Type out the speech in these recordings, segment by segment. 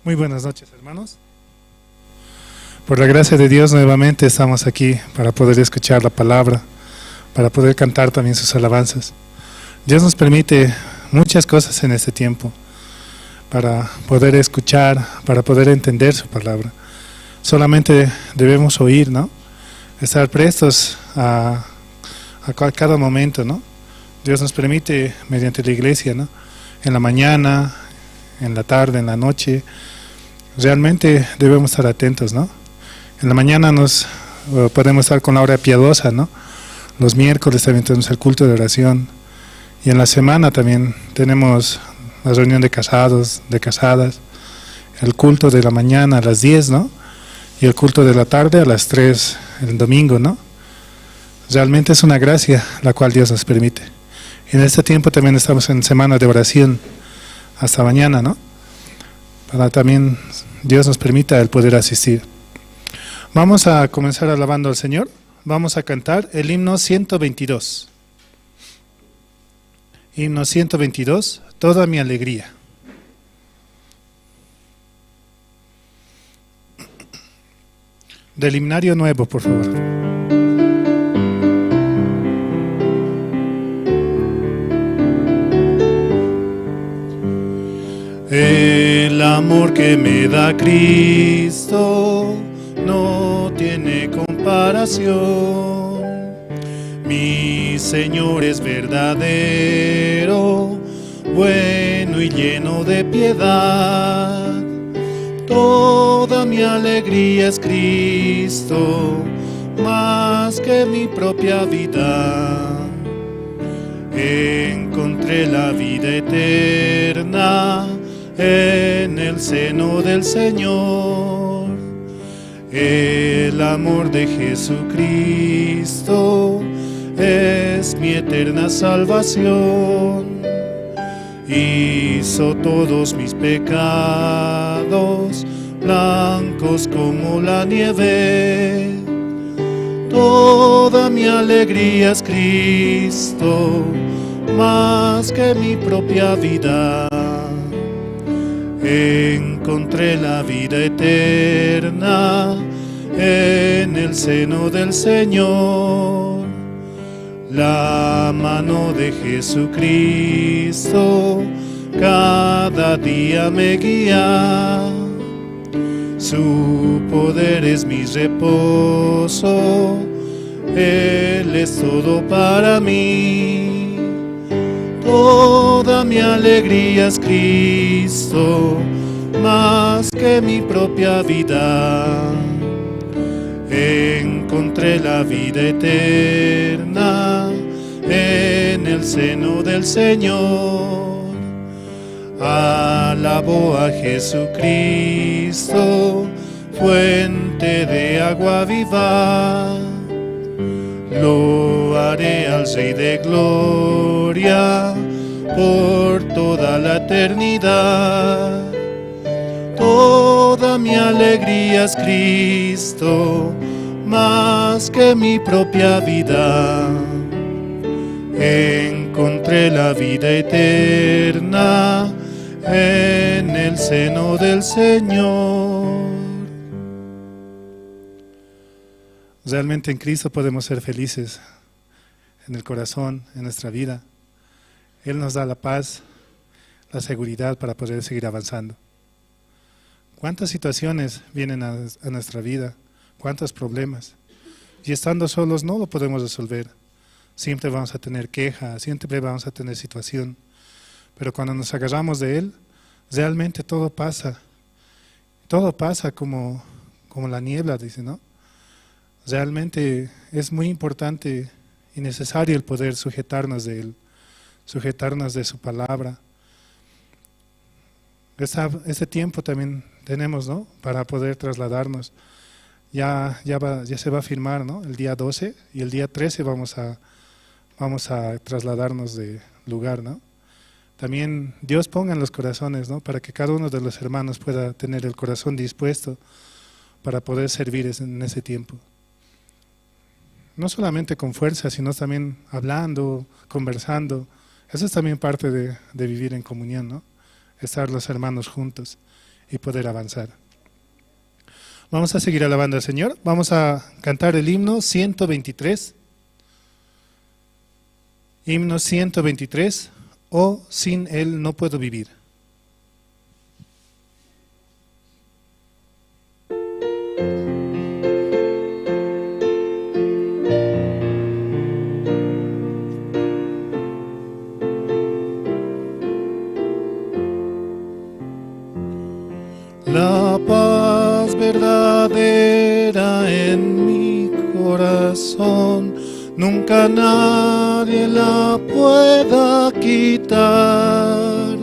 Muy buenas noches, hermanos. Por la gracia de Dios, nuevamente estamos aquí para poder escuchar la palabra, para poder cantar también sus alabanzas. Dios nos permite muchas cosas en este tiempo para poder escuchar, para poder entender su palabra. Solamente debemos oír, ¿no? Estar prestos a cada momento, ¿no? Dios nos permite mediante la iglesia, ¿no? En la mañana, en la tarde, en la noche. Realmente debemos estar atentos, ¿no? En la mañana nos podemos estar con la hora piadosa, ¿no? Los miércoles también tenemos el culto de oración. Y en la semana también tenemos la reunión de casados, de casadas, el culto de la mañana a las 10, ¿no? Y el culto de la tarde a las 3 el domingo, ¿no? Realmente es una gracia la cual Dios nos permite. En este tiempo también estamos en semana de oración hasta mañana, ¿no? Para también Dios nos permita el poder asistir. Vamos a comenzar alabando al Señor. Vamos a cantar el himno 122. Himno 122, Toda mi alegría. Del himnario nuevo, por favor. El amor que me da Cristo no tiene comparación. Mi Señor es verdadero, bueno y lleno de piedad. Toda mi alegría es Cristo, más que mi propia vida. Encontré la vida eterna en el seno del Señor. El amor de Jesucristo es mi eterna salvación. Hizo todos mis pecados blancos como la nieve. Toda mi alegría es Cristo, más que mi propia vida. Encontré la vida eterna en el seno del Señor. La mano de Jesucristo cada día me guía. Su poder es mi reposo, Él es todo para mí. Toda mi alegría es Cristo, más que mi propia vida. Encontré la vida eterna en el seno del Señor. Alabo a Jesucristo, fuente de agua viva. Loaré al Rey de Gloria por toda la eternidad. Toda mi alegría es Cristo, más que mi propia vida. Encontré la vida eterna en el seno del Señor. Realmente en Cristo podemos ser felices en el corazón, en nuestra vida. Él nos da la paz, la seguridad para poder seguir avanzando. ¿Cuántas situaciones vienen a nuestra vida? ¿Cuántos problemas? Y estando solos no lo podemos resolver. Siempre vamos a tener queja, siempre vamos a tener situación. Pero cuando nos agarramos de Él, realmente todo pasa. Todo pasa como la niebla, dice, ¿no? Realmente es muy importante y necesario el poder sujetarnos de Él, sujetarnos de su palabra. Ese tiempo también tenemos, ¿no? Para poder trasladarnos. Ya se va a firmar, ¿no? El día 12 y el día 13 vamos a trasladarnos de lugar, ¿no? También Dios ponga en los corazones, ¿no? Para que cada uno de los hermanos pueda tener el corazón dispuesto para poder servir en ese tiempo. No solamente con fuerza, sino también hablando, conversando. Eso es también parte de vivir en comunión, ¿no? Estar los hermanos juntos. y poder avanzar. Vamos a seguir alabando al Señor. Vamos a cantar el himno 123. Himno 123, o sin Él no puedo vivir. La paz verdadera en mi corazón, nunca nadie la pueda quitar.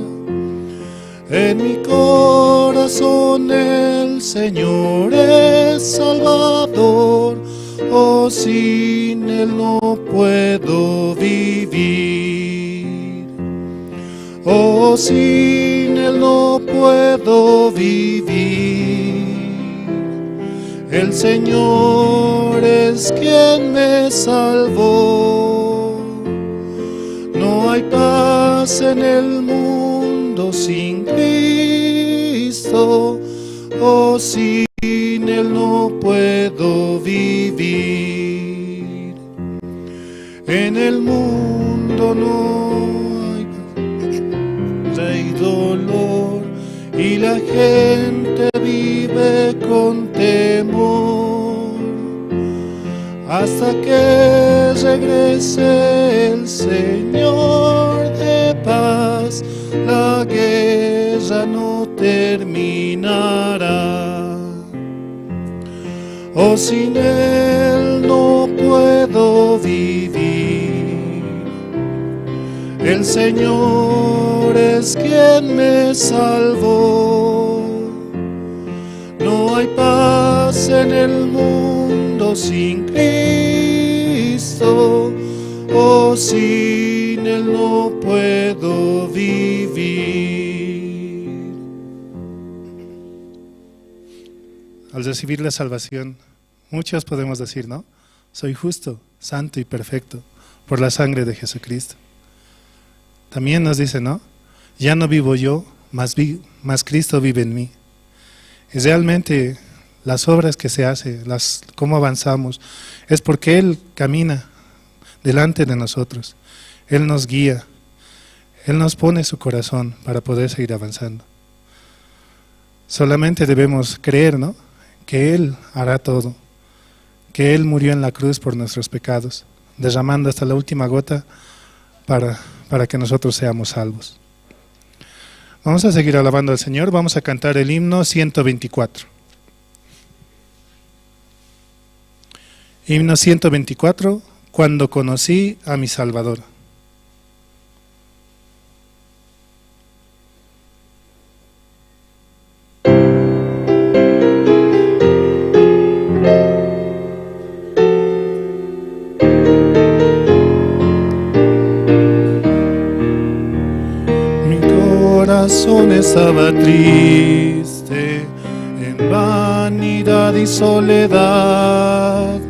En mi corazón el Señor es Salvador, oh, sin Él no puedo vivir. Oh, sin Él no puedo vivir. El Señor es quien me salvó. No hay paz en el mundo sin Cristo. Oh, sin Él no puedo vivir. En el mundo no hay paz, hay dolor, y la gente vive con temor, hasta que regrese el Señor de paz, la guerra no terminará. Oh, sin Él no puedo vivir. El Señor es quien me salvó. No hay paz en el mundo sin Cristo. Oh, sin Él no puedo vivir. Al recibir la salvación, muchos podemos decir, ¿no? Soy justo, santo y perfecto por la sangre de Jesucristo. También nos dice, ¿no? Ya no vivo yo, mas Cristo vive en mí. Y realmente las obras que se hacen, cómo avanzamos, es porque Él camina delante de nosotros. Él nos guía, Él nos pone su corazón para poder seguir avanzando. Solamente debemos creer, ¿no? Que Él hará todo, que Él murió en la cruz por nuestros pecados, derramando hasta la última gota para que nosotros seamos salvos. Vamos a seguir alabando al Señor, vamos a cantar el himno 124. Himno 124, Cuando conocí a mi Salvador. Mi corazón estaba triste, en vanidad y soledad.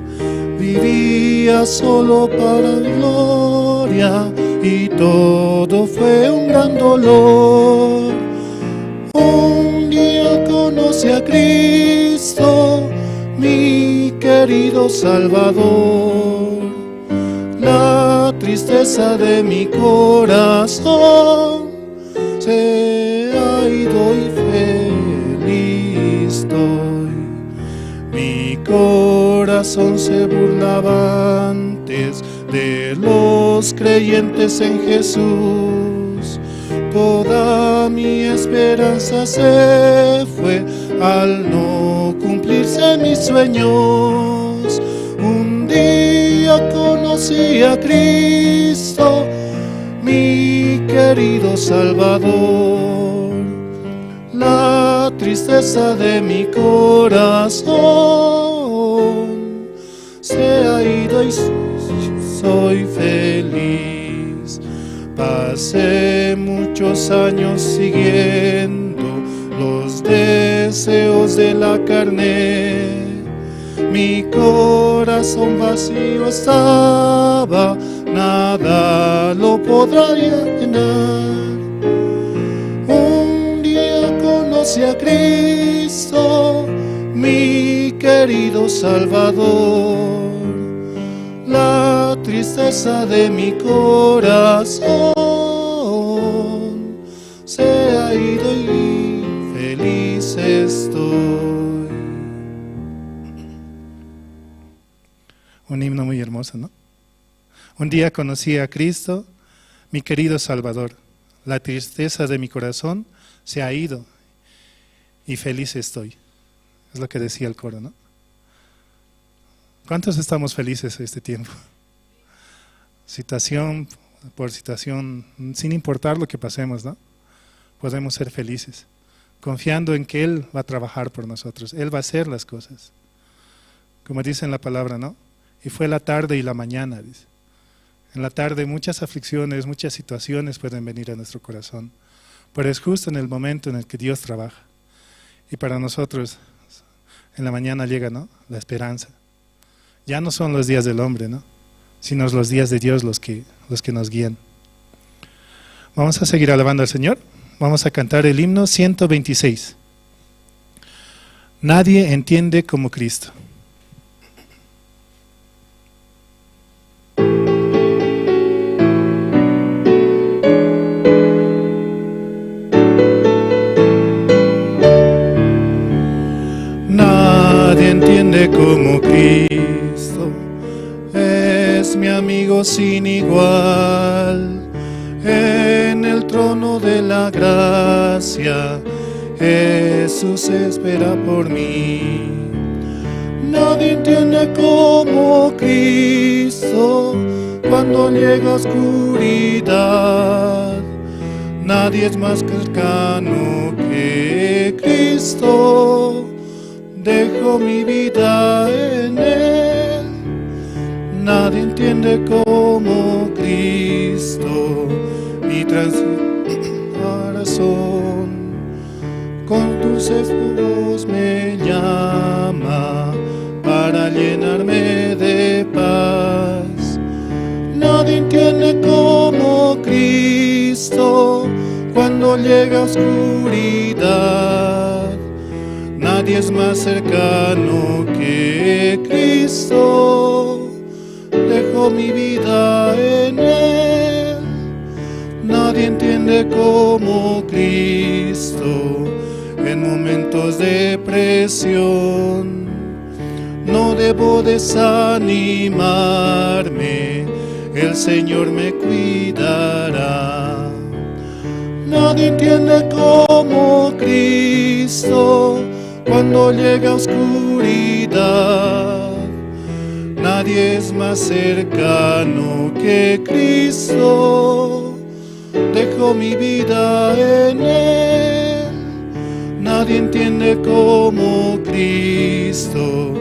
Vivía solo para gloria y todo fue un gran dolor. Un día conocí a Cristo, mi querido Salvador. La tristeza de mi corazón se ha ido y feliz estoy. Mi corazón se burlaba antes de los creyentes en Jesús. Toda mi esperanza se fue al no cumplirse mis sueños. Un día conocí a Cristo, mi querido Salvador. La tristeza de mi corazón se ha ido y soy feliz. Pasé muchos años siguiendo los deseos de la carne. Mi corazón vacío estaba, nada lo podrá llenar. Un día conocí conocí a Cristo, mi querido Salvador, la tristeza de mi corazón se ha ido y feliz estoy. Un himno muy hermoso, ¿no? Un día conocí a Cristo, mi querido Salvador. La tristeza de mi corazón se ha ido y feliz estoy. Es lo que decía el coro, ¿no? ¿Cuántos estamos felices este tiempo? Situación por situación, sin importar lo que pasemos, ¿no? Podemos ser felices, confiando en que Él va a trabajar por nosotros, Él va a hacer las cosas. Como dice en la palabra, ¿no? Y fue la tarde y la mañana, dice. En la tarde muchas aflicciones, muchas situaciones pueden venir a nuestro corazón, pero es justo en el momento en el que Dios trabaja. Y para nosotros, en la mañana llega, ¿no?, la esperanza. Ya no son los días del hombre, ¿no?, sino los días de Dios los que nos guían. Vamos a seguir alabando al Señor. Vamos a cantar el himno 126. Nadie entiende como Cristo. Nadie entiende como Cristo, es mi amigo sin igual. En el trono de la gracia, Jesús espera por mí. Nadie entiende como Cristo cuando llega oscuridad. Nadie es más cercano que Cristo. Dejo mi vida en Él. Nadie entiende como Cristo mi corazón. Con dulce voz me llama para llenarme de paz. Nadie entiende como Cristo cuando llega oscuridad. Nadie es más cercano que Cristo. Dejo mi vida en Él. Nadie entiende como Cristo en momentos de presión. No debo desanimarme, el Señor me cuidará. Nadie entiende como Cristo cuando llega oscuridad. Nadie es más cercano que Cristo. Dejo mi vida en Él. Nadie entiende como Cristo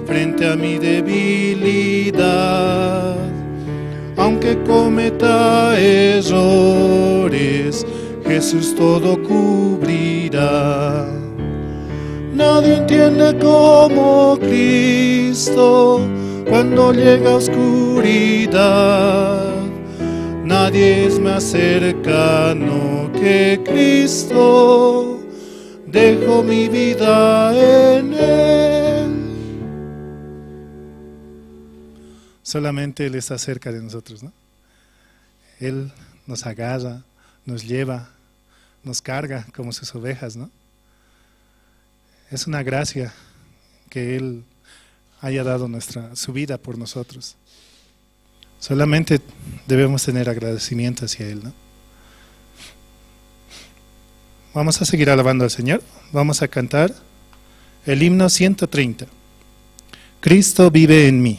frente a mi debilidad. Aunque cometa errores, Jesús todo cubrirá. Nadie entiende como Cristo cuando llega oscuridad. Nadie es más cercano que Cristo. Dejo mi vida en Él. Solamente Él está cerca de nosotros, ¿no? Él nos agarra, nos lleva, nos carga como sus ovejas, ¿no? Es una gracia que Él haya dado su vida por nosotros. Solamente debemos tener agradecimiento hacia Él, ¿no? Vamos a seguir alabando al Señor. Vamos a cantar el himno 130. Cristo vive en mí.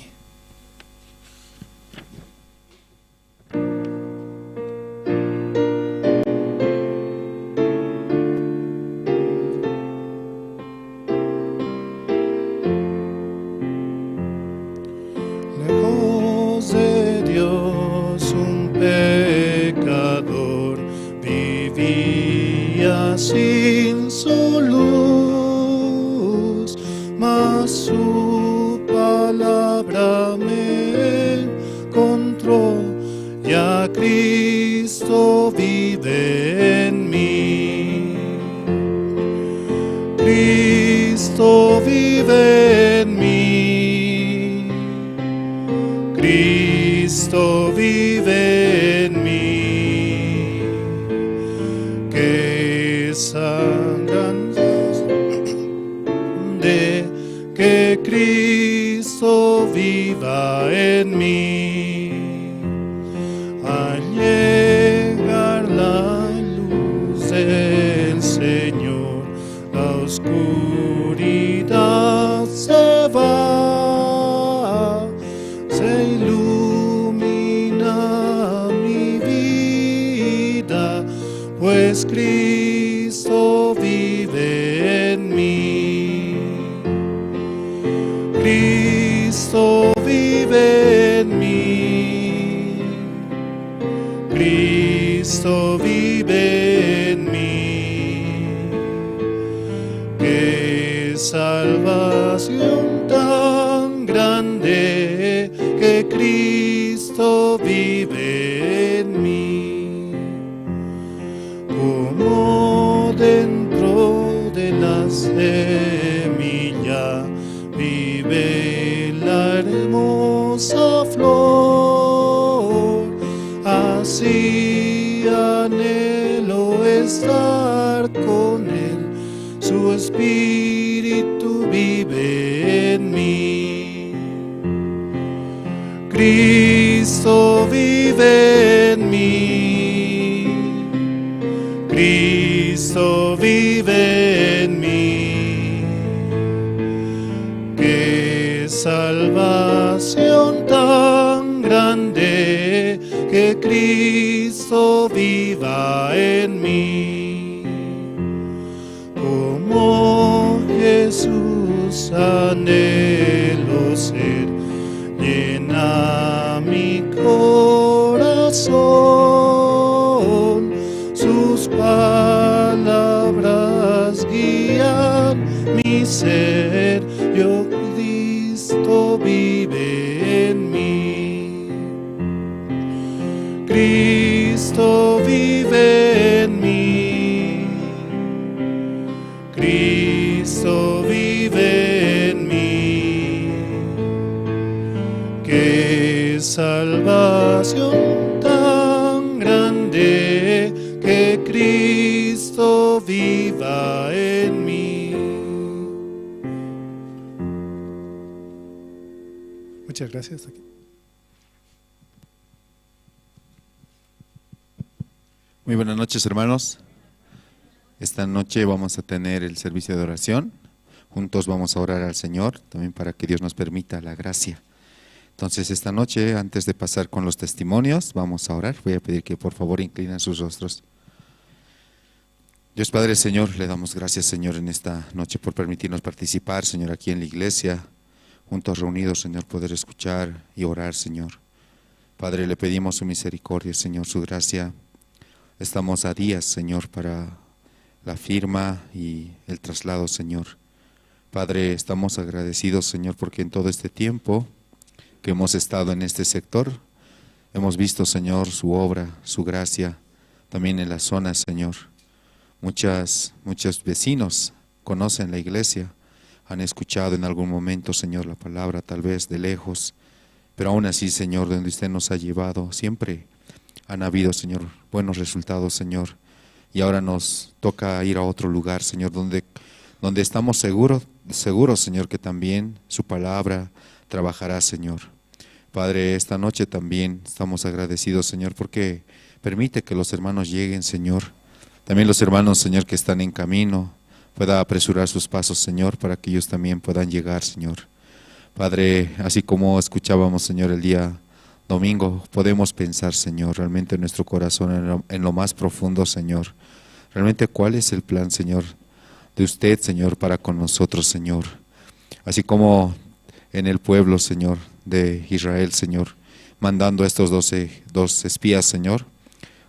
Sin su luz, mas su palabra me encontró, ya Cristo vive en mí. vive en mí. Cristo vive en mí. Que de que Cristo viva en mí. Al llegar la luz del Señor, la oscuridad se va, se ilumina mi vida, pues Cristo vive en mí. Cristo vive en mí. Cristo vive en mí. Qué salvación tan grande que Cristo vive en mí. Como dentro de la semilla vive la hermosa flor, así anhelo estar con él, su espíritu vive en mí. Cristo vive en mí. Cristo vive en mí. Qué salvación tan grande que Cristo viva en mí. Como Jesús anhelo ser, llena mi corazón, sus palabras guían mi ser, yo Cristo vive en mí. Cristo vive en mí. Cristo vive en mí. Qué salvación tan grande que Cristo viva en mí. Muchas gracias. Muy buenas noches, hermanos. Esta noche vamos a tener el servicio de oración. Juntos vamos a orar al Señor, también para que Dios nos permita la gracia. Entonces, esta noche, antes de pasar con los testimonios, vamos a orar. Voy a pedir que por favor inclinen sus rostros. Dios Padre, Señor, le damos gracias, Señor, en esta noche por permitirnos participar, Señor, aquí en la iglesia, juntos reunidos, Señor, poder escuchar y orar, Señor. Padre, le pedimos su misericordia, Señor, su gracia. Estamos a días, Señor, para la firma y el traslado, Señor. Padre, estamos agradecidos, Señor, porque en todo este tiempo que hemos estado en este sector, hemos visto, Señor, su obra, su gracia, también en la zona, Señor. Muchos vecinos conocen la iglesia, han escuchado en algún momento, Señor, la palabra, tal vez de lejos, pero aún así, Señor, donde usted nos ha llevado, siempre han habido, Señor, buenos resultados, Señor. Y ahora nos toca ir a otro lugar, Señor, donde estamos seguros, Señor, que también su palabra trabajará, Señor. Padre, esta noche también estamos agradecidos, Señor, porque permite que los hermanos lleguen, Señor. También los hermanos, Señor, que están en camino, pueda apresurar sus pasos, Señor, para que ellos también puedan llegar, Señor. Padre, así como escuchábamos, Señor, el día domingo, podemos pensar, Señor, realmente en nuestro corazón, en lo más profundo, Señor. Realmente, ¿cuál es el plan, Señor, de usted, Señor, para con nosotros, Señor? Así como en el pueblo, Señor, de Israel, Señor, mandando a estos 12 espías, Señor,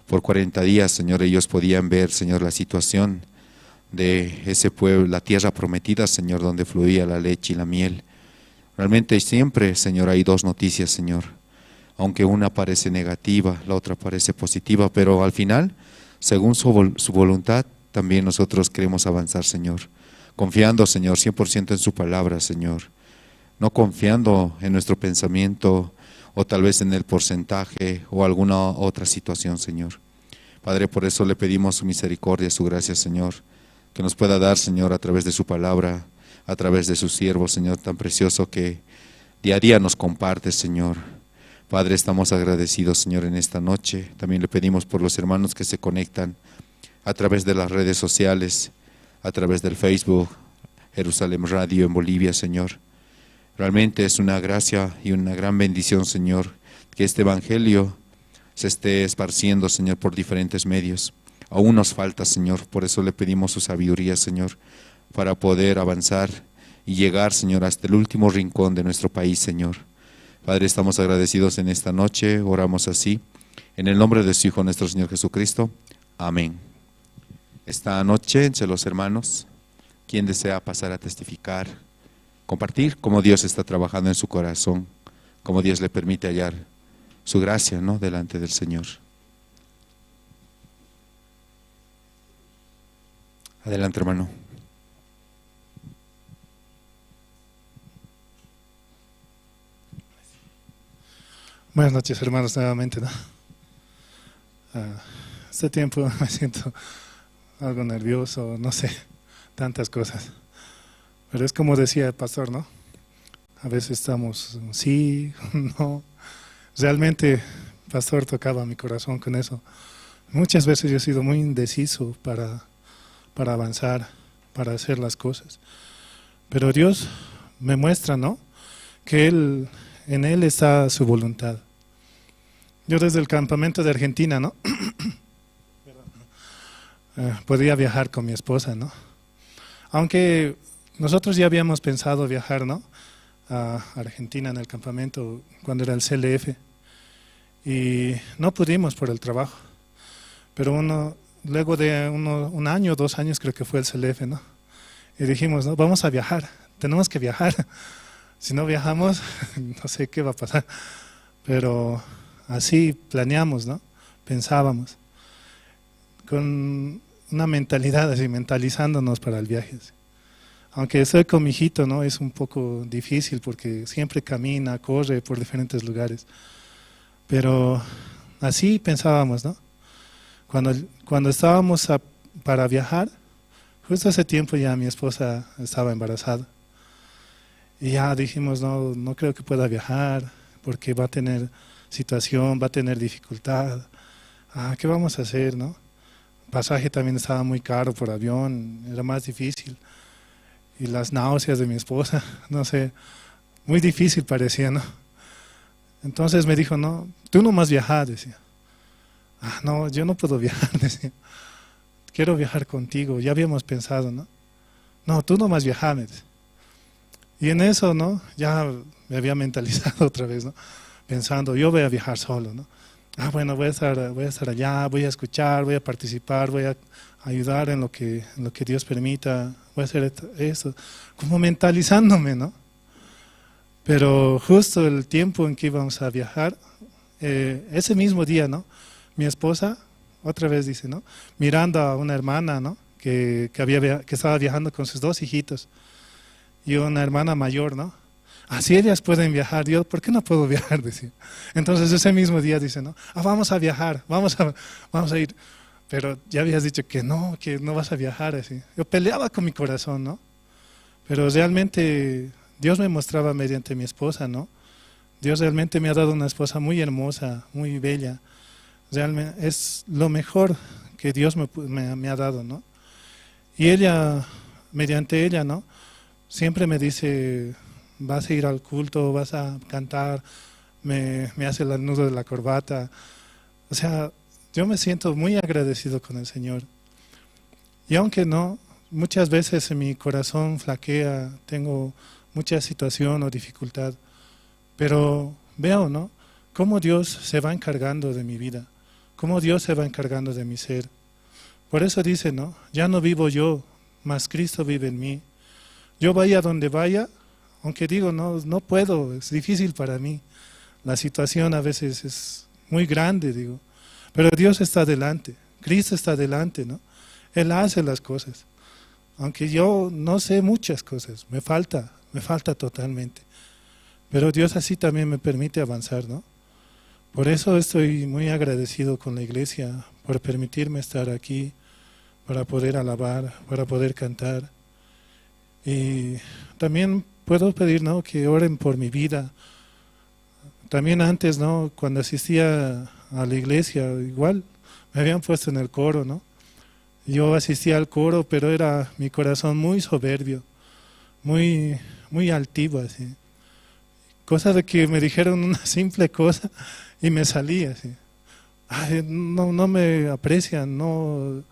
por 40 días, Señor, ellos podían ver, Señor, la situación de ese pueblo, la tierra prometida, Señor, donde fluía la leche y la miel. Realmente siempre, Señor, hay dos noticias, Señor. Aunque una parece negativa, la otra parece positiva, pero al final, según su voluntad, también nosotros queremos avanzar, Señor. Confiando, Señor, 100% en su palabra, Señor. No confiando en nuestro pensamiento o tal vez en el porcentaje o alguna otra situación, Señor. Padre, por eso le pedimos su misericordia, su gracia, Señor, que nos pueda dar, Señor, a través de su palabra, a través de su siervo, Señor, tan precioso que día a día nos comparte, Señor. Padre, estamos agradecidos, Señor, en esta noche. También le pedimos por los hermanos que se conectan a través de las redes sociales, a través del Facebook, Jerusalén Radio en Bolivia, Señor. Realmente es una gracia y una gran bendición, Señor, que este Evangelio se esté esparciendo, Señor, por diferentes medios. Aún nos falta, Señor, por eso le pedimos su sabiduría, Señor, para poder avanzar y llegar, Señor, hasta el último rincón de nuestro país, Señor. Padre, estamos agradecidos en esta noche, oramos así, en el nombre de su Hijo, nuestro Señor Jesucristo. Amén. Esta noche, entre los hermanos, quien desea pasar a testificar, compartir cómo Dios está trabajando en su corazón, cómo Dios le permite hallar su gracia, ¿no?, delante del Señor. Adelante, hermano. Buenas noches, hermanos, nuevamente, ¿no? Este tiempo me siento algo nervioso, no sé, tantas cosas. Pero es como decía el pastor, ¿no? A veces estamos sí, no. Realmente, pastor tocaba mi corazón con eso. Muchas veces yo he sido muy indeciso para avanzar, para hacer las cosas. Pero Dios me muestra, ¿no?, que en Él está su voluntad. Yo desde el campamento de Argentina, ¿no?, podía viajar con mi esposa, ¿no? Aunque nosotros ya habíamos pensado viajar, ¿no?, a Argentina en el campamento cuando era el CLF, y no pudimos por el trabajo. Pero luego de un año, 2 años creo que fue el CLF, ¿no? Y dijimos, no, vamos a viajar, tenemos que viajar. Si no viajamos, no sé qué va a pasar. Pero así planeamos, ¿no? Pensábamos. Con una mentalidad así, mentalizándonos para el viaje. Así. Aunque estoy con mi hijito, ¿no?, es un poco difícil porque siempre camina, corre por diferentes lugares. Pero así pensábamos, ¿no? Cuando estábamos para viajar, justo ese tiempo ya mi esposa estaba embarazada. Y ya dijimos, no creo que pueda viajar porque va a tener situación, va a tener dificultad. ¿Qué vamos a hacer, no? El pasaje también estaba muy caro por avión, era más difícil. Y las náuseas de mi esposa, no sé, muy difícil parecía, ¿no? Entonces me dijo, no, tú nomás viajar, decía. No, yo no puedo viajar, decía. Quiero viajar contigo, ya habíamos pensado, ¿no? No, tú nomás viajar, me decía. Y en eso, ¿no?, ya me había mentalizado otra vez, ¿no?, pensando, yo voy a viajar solo, ¿no? Bueno, voy a estar allá, voy a escuchar, voy a participar, voy a ayudar en lo que Dios permita, voy a hacer eso, como mentalizándome, ¿no? Pero justo el tiempo en que íbamos a viajar, ese mismo día, ¿no?, mi esposa, otra vez dice, ¿no?, mirando a una hermana, ¿no?, que estaba viajando con sus 2 hijitos, y una hermana mayor, ¿no? Así ellas pueden viajar, yo, ¿por qué no puedo viajar? Decía. Entonces ese mismo día dice, ¿no? Vamos a viajar, vamos a ir. Pero ya habías dicho que no vas a viajar, así. Yo peleaba con mi corazón, ¿no? Pero realmente Dios me mostraba mediante mi esposa, ¿no? Dios realmente me ha dado una esposa muy hermosa, muy bella. Realmente es lo mejor que Dios me ha dado, ¿no? Y ella, mediante ella, ¿no?, siempre me dice, vas a ir al culto, vas a cantar, me hace el nudo de la corbata. O sea, yo me siento muy agradecido con el Señor. Y aunque no, muchas veces en mi corazón flaquea, tengo mucha situación o dificultad, pero veo, ¿no?, cómo Dios se va encargando de mi vida, cómo Dios se va encargando de mi ser. Por eso dice, ¿no?, ya no vivo yo, mas Cristo vive en mí. Yo vaya donde vaya, aunque digo, no puedo, es difícil para mí. La situación a veces es muy grande, digo. Pero Dios está delante, Cristo está delante, ¿no? Él hace las cosas. Aunque yo no sé muchas cosas, me falta totalmente. Pero Dios así también me permite avanzar, ¿no? Por eso estoy muy agradecido con la iglesia, por permitirme estar aquí, para poder alabar, para poder cantar. Y también puedo pedir, ¿no?, que oren por mi vida. También antes, ¿no?, cuando asistía a la iglesia, igual me habían puesto en el coro, ¿no? Yo asistía al coro, pero era mi corazón muy soberbio, muy, muy altivo, así. Cosa de que me dijeron una simple cosa y me salí así. Ay, no, no me aprecian, no,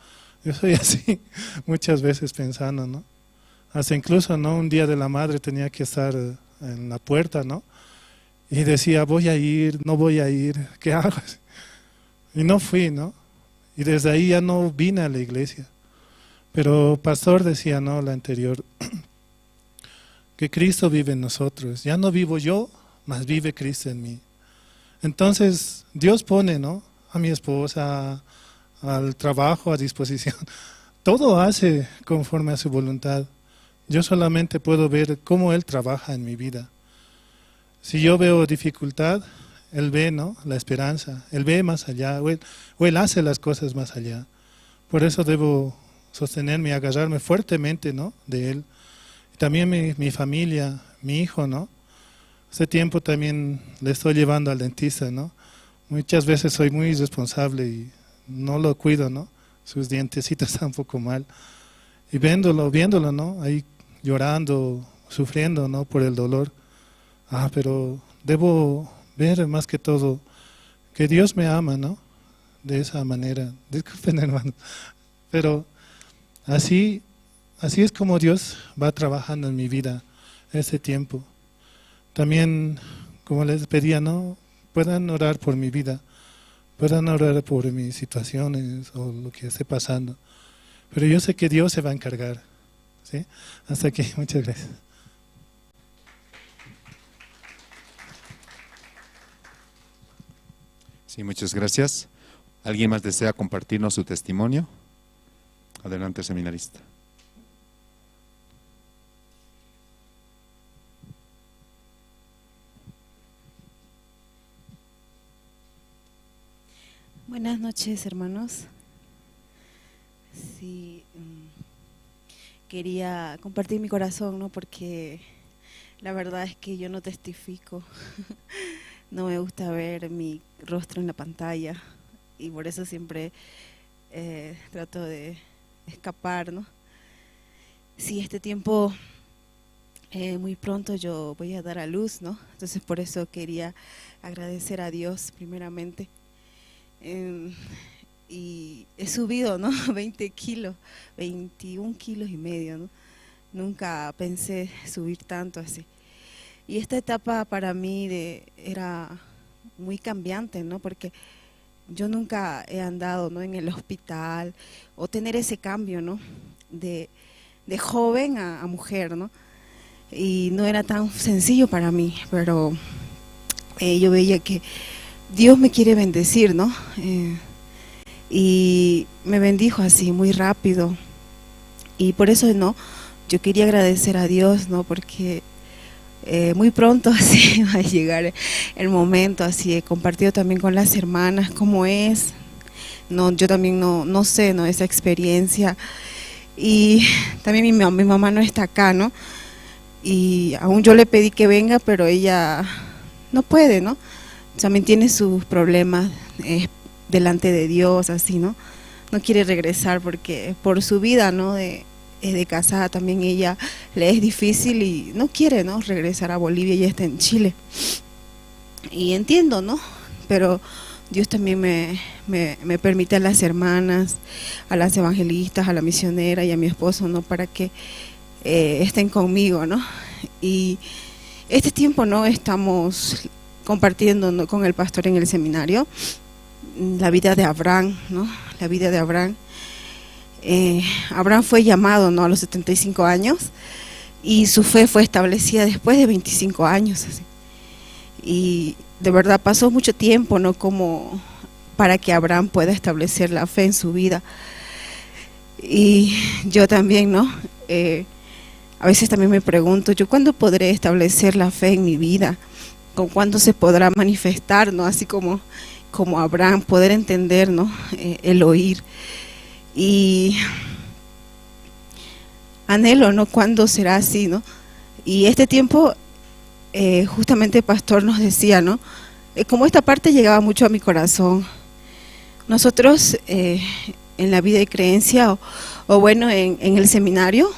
yo soy así muchas veces pensando, ¿no? Hasta incluso, ¿no?, un día de la madre tenía que estar en la puerta, ¿no? Y decía, voy a ir, no voy a ir, ¿qué hago? Y no fui, ¿no? Y desde ahí ya no vine a la iglesia. Pero pastor decía, ¿no?, la anterior, que Cristo vive en nosotros. Ya no vivo yo, mas vive Cristo en mí. Entonces, Dios pone, ¿no?, a mi esposa, al trabajo a disposición. Todo hace conforme a su voluntad. Yo solamente puedo ver cómo Él trabaja en mi vida. Si yo veo dificultad, Él ve, ¿no?, la esperanza. Él ve más allá, o él hace las cosas más allá. Por eso debo sostenerme y agarrarme fuertemente, ¿no?, de Él. Y también mi familia, mi hijo, ¿no? Hace tiempo también le estoy llevando al dentista, ¿no? Muchas veces soy muy irresponsable y no lo cuido, ¿no? Sus dientecitos están un poco mal. Y viéndolo, ¿no?, ahí llorando, sufriendo, ¿no?, por el dolor. Ah, pero debo ver más que todo que Dios me ama, ¿no?, de esa manera. Disculpen, hermano, pero así es como Dios va trabajando en mi vida ese tiempo. También, como les pedía, ¿no?, puedan orar por mi vida, puedan orar por mis situaciones o lo que esté pasando. Pero yo sé que Dios se va a encargar, ¿sí? Hasta aquí, muchas gracias. Sí, muchas gracias. ¿Alguien más desea compartirnos su testimonio? Adelante, seminarista. Buenas noches, hermanos. Sí, quería compartir mi corazón, ¿no? Porque la verdad es que yo no testifico. No me gusta ver mi rostro en la pantalla y por eso siempre trato de escapar, ¿no? Sí, este tiempo muy pronto yo voy a dar a luz, ¿no? Entonces por eso quería agradecer a Dios primeramente. Y he subido, ¿no? 20 kilos, 21 kilos y medio, ¿no? Nunca pensé subir tanto así. Y esta etapa para mí era muy cambiante, ¿no? Porque yo nunca he andado, ¿no?, en el hospital o tener ese cambio, ¿no?, de joven a mujer, ¿no? Y no era tan sencillo para mí, pero yo veía que Dios me quiere bendecir, ¿no? Y me bendijo así, muy rápido. Y por eso, ¿no?, yo quería agradecer a Dios, ¿no?, porque muy pronto así va a llegar el momento. Así he compartido también con las hermanas cómo es. No, yo también no sé, ¿no?, esa experiencia. Y también mi mamá no está acá, ¿no? Y aún yo le pedí que venga, pero ella no puede, ¿no? También tiene sus problemas delante de Dios, así, ¿no? No quiere regresar porque por su vida, ¿no?, de casada también ella le es difícil y no quiere, ¿no?, regresar a Bolivia, ella está en Chile. Y entiendo, ¿no? Pero Dios también me permite a las hermanas, a las evangelistas, a la misionera y a mi esposo, ¿no?, para que estén conmigo, ¿no? Y este tiempo, ¿no?, estamos compartiendo, ¿no?, con el pastor en el seminario la vida de Abraham, ¿no? La vida de Abraham. Abraham fue llamado, ¿no?, a los 75 años y su fe fue establecida después de 25 años, así. Y de verdad pasó mucho tiempo, ¿no?, como para que Abraham pueda establecer la fe en su vida. Y yo también, ¿no?, A veces también me pregunto, ¿yo cuándo podré establecer la fe en mi vida? ¿Con cuándo se podrá manifestar, no? Así como Abraham, poder entender, ¿no? El oír. Y anhelo, ¿no? ¿Cuándo será así, no? Y este tiempo, justamente el pastor nos decía, ¿no? Como esta parte llegaba mucho a mi corazón. Nosotros en la vida de creencia o bueno, en el seminario,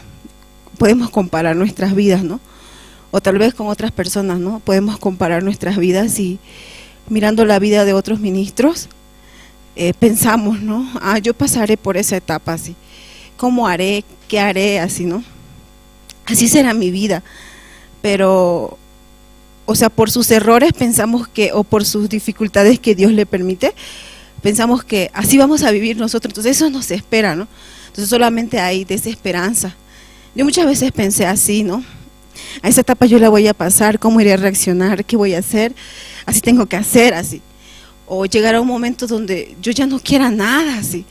podemos comparar nuestras vidas, ¿no? O tal vez con otras personas, ¿no? Podemos comparar nuestras vidas y mirando la vida de otros ministros, pensamos, ¿no? Ah, yo pasaré por esa etapa así. ¿Cómo haré? ¿Qué haré? Así, ¿no? Así será mi vida. Pero, por sus errores pensamos que, o por sus dificultades que Dios le permite, pensamos que así vamos a vivir nosotros. Entonces eso nos espera, ¿no? Entonces solamente hay desesperanza. Yo muchas veces pensé así, ¿no? A esa etapa yo la voy a pasar, ¿cómo iré a reaccionar? ¿Qué voy a hacer? Así tengo que hacer, así. O llegar a un momento donde yo ya no quiera nada, así,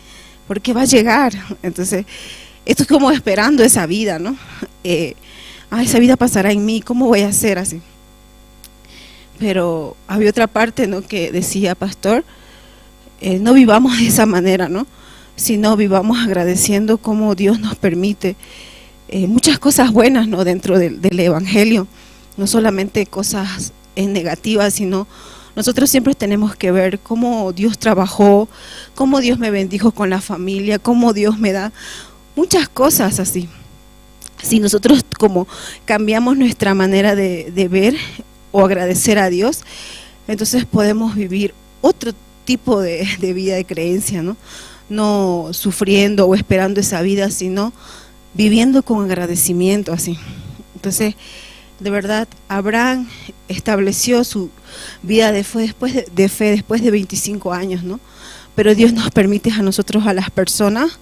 porque va a llegar. Entonces, esto es como esperando esa vida, ¿no? Esa vida pasará en mí, ¿cómo voy a hacer así? Pero había otra parte, ¿no?, que decía, pastor, no vivamos de esa manera, ¿no? Sino vivamos agradeciendo cómo Dios nos permite muchas cosas buenas, ¿no?, dentro del Evangelio, no solamente cosas negativas, sino nosotros siempre tenemos que ver cómo Dios trabajó, cómo Dios me bendijo con la familia, cómo Dios me da muchas cosas así. Si nosotros como cambiamos nuestra manera de ver o agradecer a Dios, entonces podemos vivir otro tipo de vida de creencia, ¿no? No sufriendo o esperando esa vida, sino viviendo con agradecimiento así. Entonces, de verdad, Abraham estableció su vida de fe después de 25 años, ¿no? Pero Dios nos permite a nosotros, a las personas,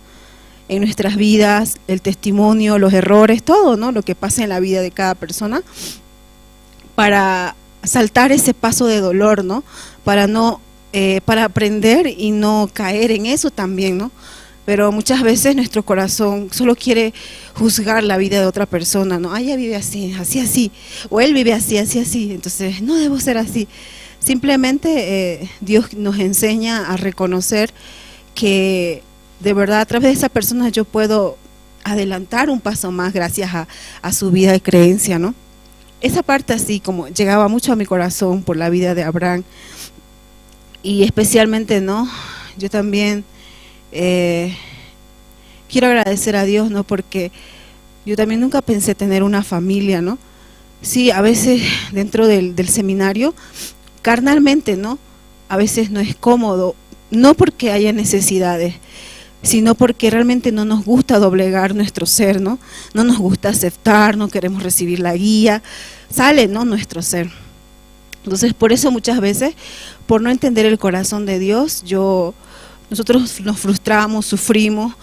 en nuestras vidas, el testimonio, los errores, todo, ¿no? Lo que pasa en la vida de cada persona, para saltar ese paso de dolor, ¿no? Para aprender y no caer en eso también, ¿no? Pero muchas veces nuestro corazón solo quiere juzgar la vida de otra persona, ¿no? Ah, ella vive así, así, así, o él vive así, así, así, entonces no debo ser así. Simplemente Dios nos enseña a reconocer que de verdad a través de esa persona yo puedo adelantar un paso más gracias a su vida de creencia, ¿no? Esa parte así como llegaba mucho a mi corazón por la vida de Abraham y especialmente, ¿no? Yo también quiero agradecer a Dios, ¿no? Porque yo también nunca pensé tener una familia, ¿no? Sí, a veces dentro del seminario, carnalmente, ¿no? A veces no es cómodo, no porque haya necesidades, sino porque realmente no nos gusta doblegar nuestro ser, ¿no? No nos gusta aceptar, no queremos recibir la guía, sale, ¿no?, nuestro ser. Entonces, por eso muchas veces, por no entender el corazón de Dios, nosotros nos frustramos, sufrimos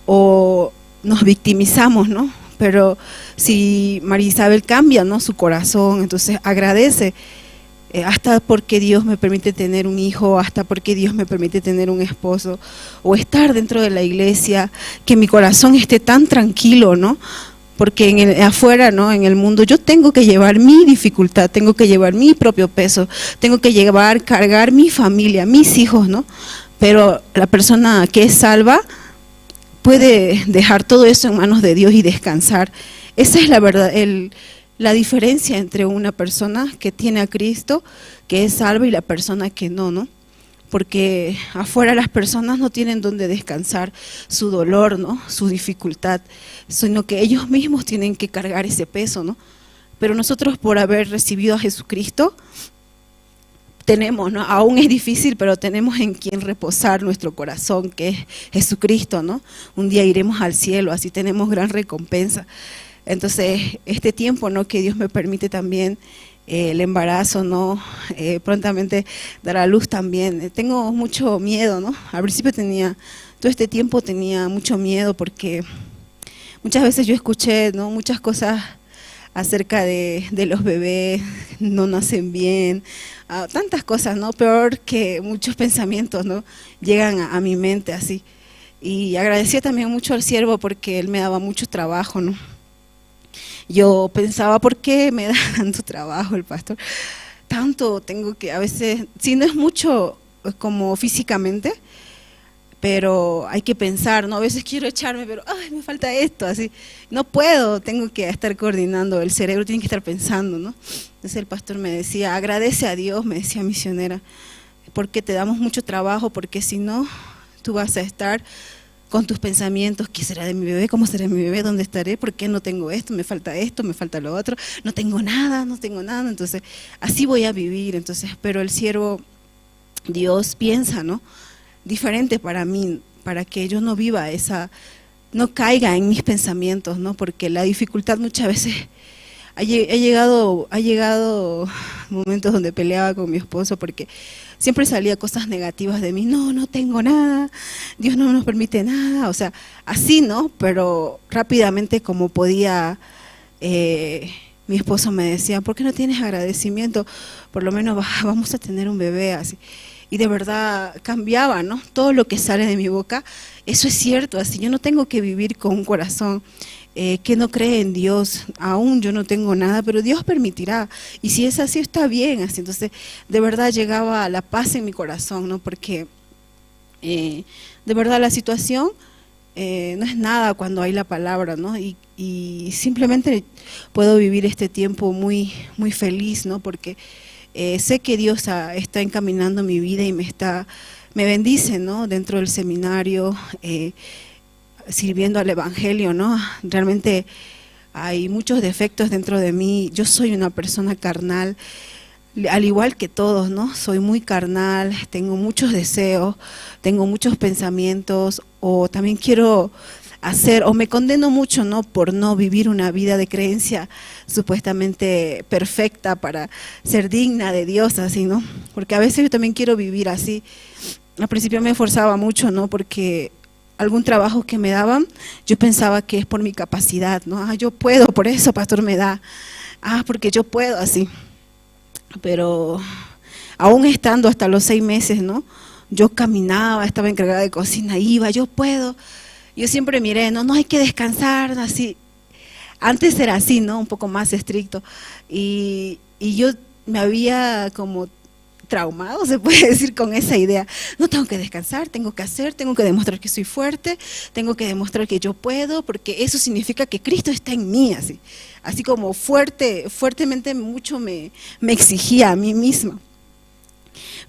o nos victimizamos, ¿no? Pero si María Isabel cambia, ¿no?, su corazón, entonces agradece, hasta porque Dios me permite tener un hijo, hasta porque Dios me permite tener un esposo, o estar dentro de la iglesia, que mi corazón esté tan tranquilo, ¿no? Porque afuera, ¿no?, en el mundo, yo tengo que llevar mi dificultad, tengo que llevar mi propio peso, tengo que cargar mi familia, mis hijos, ¿no? Pero la persona que es salva puede dejar todo eso en manos de Dios y descansar. Esa es la verdad, la diferencia entre una persona que tiene a Cristo, que es salva, y la persona que no, ¿no? Porque afuera las personas no tienen donde descansar su dolor, ¿no?, su dificultad, sino que ellos mismos tienen que cargar ese peso, ¿no? Pero nosotros, por haber recibido a Jesucristo, tenemos, ¿no?, aún es difícil, pero tenemos en quien reposar nuestro corazón, que es Jesucristo, ¿no? Un día iremos al cielo, así tenemos gran recompensa. Entonces, este tiempo, ¿no?, que Dios me permite también, el embarazo, ¿no?, prontamente dar a luz también. Tengo mucho miedo, ¿no? Al principio todo este tiempo tenía mucho miedo porque muchas veces yo escuché, ¿no?, muchas cosas acerca de los bebés, no nacen bien, tantas cosas, ¿no? Peor que muchos pensamientos, ¿no?, llegan a mi mente así. Y agradecía también mucho al siervo porque él me daba mucho trabajo, ¿no? Yo pensaba, ¿por qué me da tanto trabajo el pastor? Tanto tengo que, a veces, si no es mucho como físicamente, pero hay que pensar, ¿no? A veces quiero echarme, pero ay, me falta esto, así, no puedo, tengo que estar coordinando, el cerebro tiene que estar pensando, ¿no? Entonces el pastor me decía, agradece a Dios, me decía misionera, porque te damos mucho trabajo, porque si no, tú vas a estar con tus pensamientos, ¿qué será de mi bebé? ¿Cómo será mi bebé? ¿Dónde estaré? ¿Por qué no tengo esto? Me falta esto, me falta lo otro, no tengo nada, no tengo nada, entonces así voy a vivir. Entonces, pero el siervo Dios piensa, ¿no? Diferente para mí, para que yo no viva esa, no caiga en mis pensamientos, ¿no? Porque la dificultad muchas veces ha llegado momentos donde peleaba con mi esposo porque siempre salía cosas negativas de mí, no, no tengo nada, Dios no nos permite nada, o sea, así, ¿no? Pero rápidamente como podía, mi esposo me decía, ¿por qué no tienes agradecimiento? Por lo menos vamos a tener un bebé, así. Y de verdad cambiaba, ¿no? Todo lo que sale de mi boca, eso es cierto, así yo no tengo que vivir con un corazón que no cree en Dios, aún yo no tengo nada, pero Dios permitirá, y si es así está bien, así. Entonces de verdad llegaba la paz en mi corazón, ¿no? Porque de verdad la situación no es nada cuando hay la palabra, ¿no? Y simplemente puedo vivir este tiempo muy, muy feliz, ¿no? Porque sé que Dios está encaminando mi vida y me bendice, ¿no? Dentro del seminario, sirviendo al Evangelio, ¿no? Realmente hay muchos defectos dentro de mí. Yo soy una persona carnal, al igual que todos, ¿no? Soy muy carnal, tengo muchos deseos, tengo muchos pensamientos, o también quiero hacer, o me condeno mucho, ¿no? Por no vivir una vida de creencia supuestamente perfecta para ser digna de Dios, así, ¿no? Porque a veces yo también quiero vivir así. Al principio me esforzaba mucho, ¿no? Porque algún trabajo que me daban, yo pensaba que es por mi capacidad, ¿no? Ah, yo puedo, por eso pastor me da. Ah, porque yo puedo, así. Pero aún estando hasta los 6 meses, ¿no? Yo caminaba, estaba encargada de cocina, iba, yo puedo. Yo siempre miré, no, no hay que descansar, así. Antes era así, ¿no? Un poco más estricto. Y yo me había como traumado, se puede decir, con esa idea. No tengo que descansar, tengo que hacer, tengo que demostrar que soy fuerte, tengo que demostrar que yo puedo, porque eso significa que Cristo está en mí, así. Así como fuerte, fuertemente mucho me exigía a mí misma.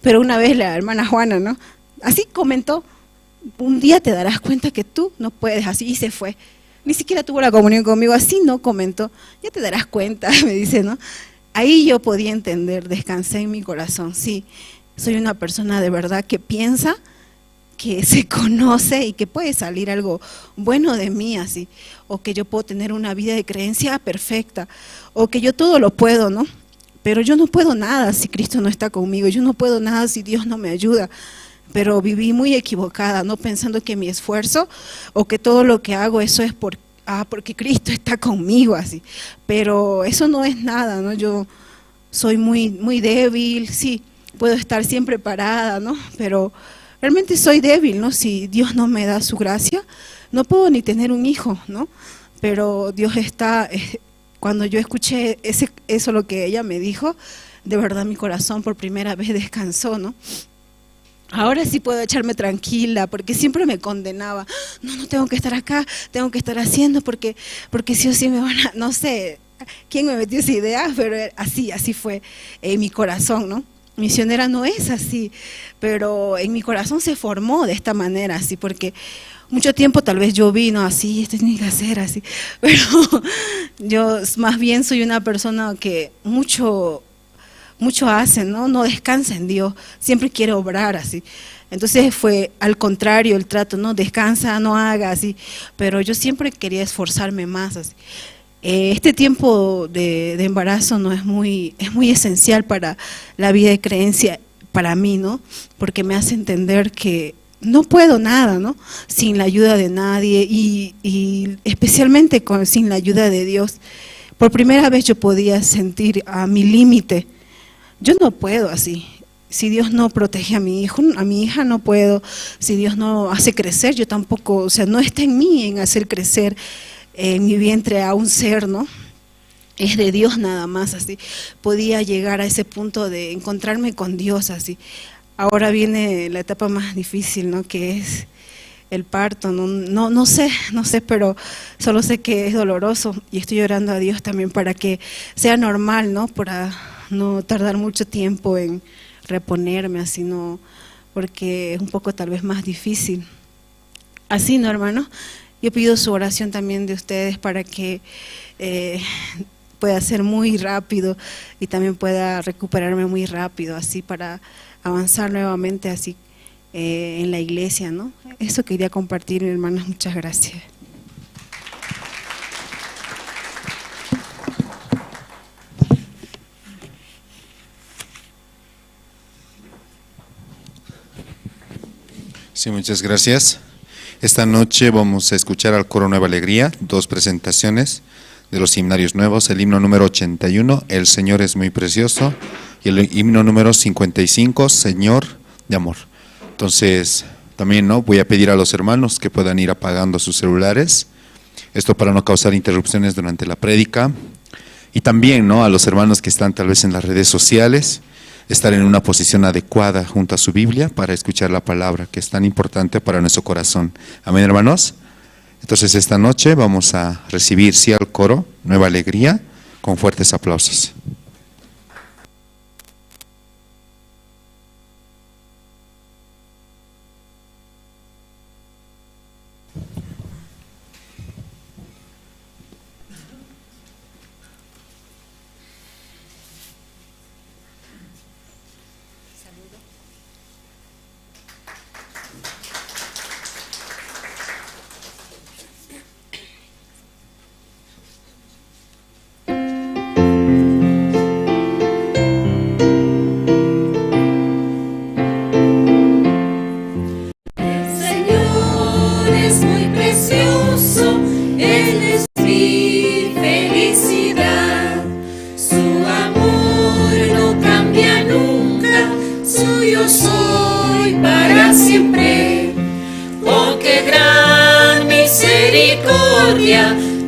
Pero una vez la hermana Juana, ¿no? Así comentó, un día te darás cuenta que tú no puedes, así, y se fue. Ni siquiera tuvo la comunión conmigo, así no comentó, ya te darás cuenta, me dice, ¿no? Ahí yo podía entender, descansé en mi corazón, sí, soy una persona de verdad que piensa, que se conoce y que puede salir algo bueno de mí, así, o que yo puedo tener una vida de creencia perfecta, o que yo todo lo puedo, ¿no? Pero yo no puedo nada si Cristo no está conmigo, yo no puedo nada si Dios no me ayuda. Pero viví muy equivocada, no pensando que mi esfuerzo o que todo lo que hago, eso es porque Cristo está conmigo, así. Pero eso no es nada, ¿no? Yo soy muy, muy débil, sí, puedo estar siempre parada, ¿no? Pero realmente soy débil, ¿no? Si Dios no me da su gracia, no puedo ni tener un hijo, ¿no? Pero Dios está, cuando yo escuché eso lo que ella me dijo, de verdad mi corazón por primera vez descansó, ¿no? Ahora sí puedo echarme tranquila, porque siempre me condenaba. No, no tengo que estar acá, tengo que estar haciendo, porque sí o sí me van a... No sé quién me metió esa idea, pero así fue en mi corazón, ¿no? Misionera no es así, pero en mi corazón se formó de esta manera, así, porque mucho tiempo tal vez yo vino así, esto tiene que hacer así, pero yo más bien soy una persona que mucho hace, ¿no? No descansa en Dios, siempre quiere obrar así. Entonces fue al contrario el trato, no descansa, no haga así, pero yo siempre quería esforzarme más así. Este tiempo de embarazo no es muy esencial para la vida de creencia, para mí, ¿no? Porque me hace entender que no puedo nada, ¿no? Sin la ayuda de nadie y especialmente sin la ayuda de Dios. Por primera vez yo podía sentir a mi límite. Yo no puedo así. Si Dios no protege a mi hijo, a mi hija no puedo. Si Dios no hace crecer, yo tampoco, o sea, no está en mí en hacer crecer en mi vientre a un ser, ¿no? Es de Dios nada más, así. Podía llegar a ese punto de encontrarme con Dios, así. Ahora viene la etapa más difícil, ¿no? Que es el parto, no sé, pero solo sé que es doloroso y estoy orando a Dios también para que sea normal, ¿no? Para no tardar mucho tiempo en reponerme, así, no, porque es un poco tal vez más difícil. Así, ¿no, hermano? Yo pido su oración también de ustedes para que pueda ser muy rápido y también pueda recuperarme muy rápido, así para avanzar nuevamente así en la iglesia, ¿no? Eso quería compartir, hermanos, muchas gracias. Sí, muchas gracias. Esta noche vamos a escuchar al coro Nueva Alegría, dos presentaciones de los himnarios nuevos, el himno número 81, El Señor es muy precioso, y el himno número 55, Señor de Amor. Entonces, también, ¿no?, voy a pedir a los hermanos que puedan ir apagando sus celulares, esto para no causar interrupciones durante la prédica, y también, ¿no?, a los hermanos que están tal vez en las redes sociales, estar en una posición adecuada junto a su Biblia para escuchar la palabra que es tan importante para nuestro corazón. Amén, hermanos. Entonces esta noche vamos a recibir, sí, al coro Nueva Alegría con fuertes aplausos.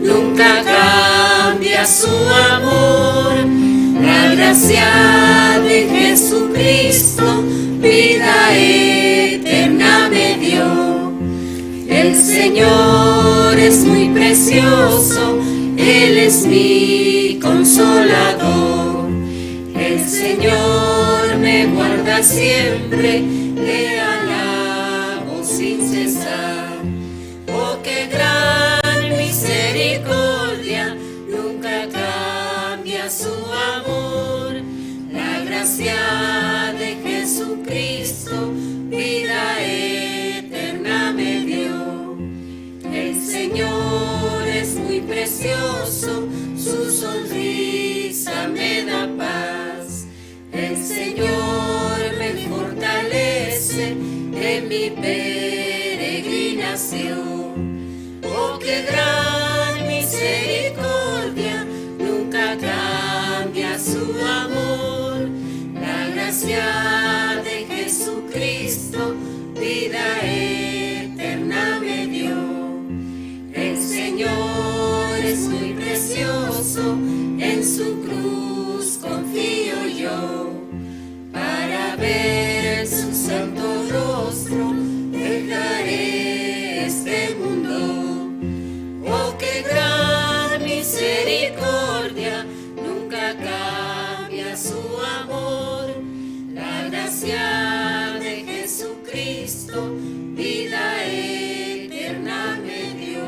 Nunca cambia su amor, la gracia de Jesucristo, vida eterna me dio. El Señor es muy precioso, Él es mi consolador. El Señor me guarda siempre, le alabo sin cesar. Oh, qué gran misericordia, nunca cambia su amor. La gracia de Jesucristo, vida eterna me dio. El Señor es muy precioso, su sonrisa me da paz. El Señor me fortalece en mi peregrinación. Oh, qué gran misericordia, nunca cambia su amor. La gracia de Jesucristo, vida eterna me dio. El Señor es muy precioso, en su cruz confío yo. Para ver su santo rostro, dejaré este mundo. Oh, qué gran misericordia, nunca cambia su amor. La gracia de Jesucristo, vida eterna me dio.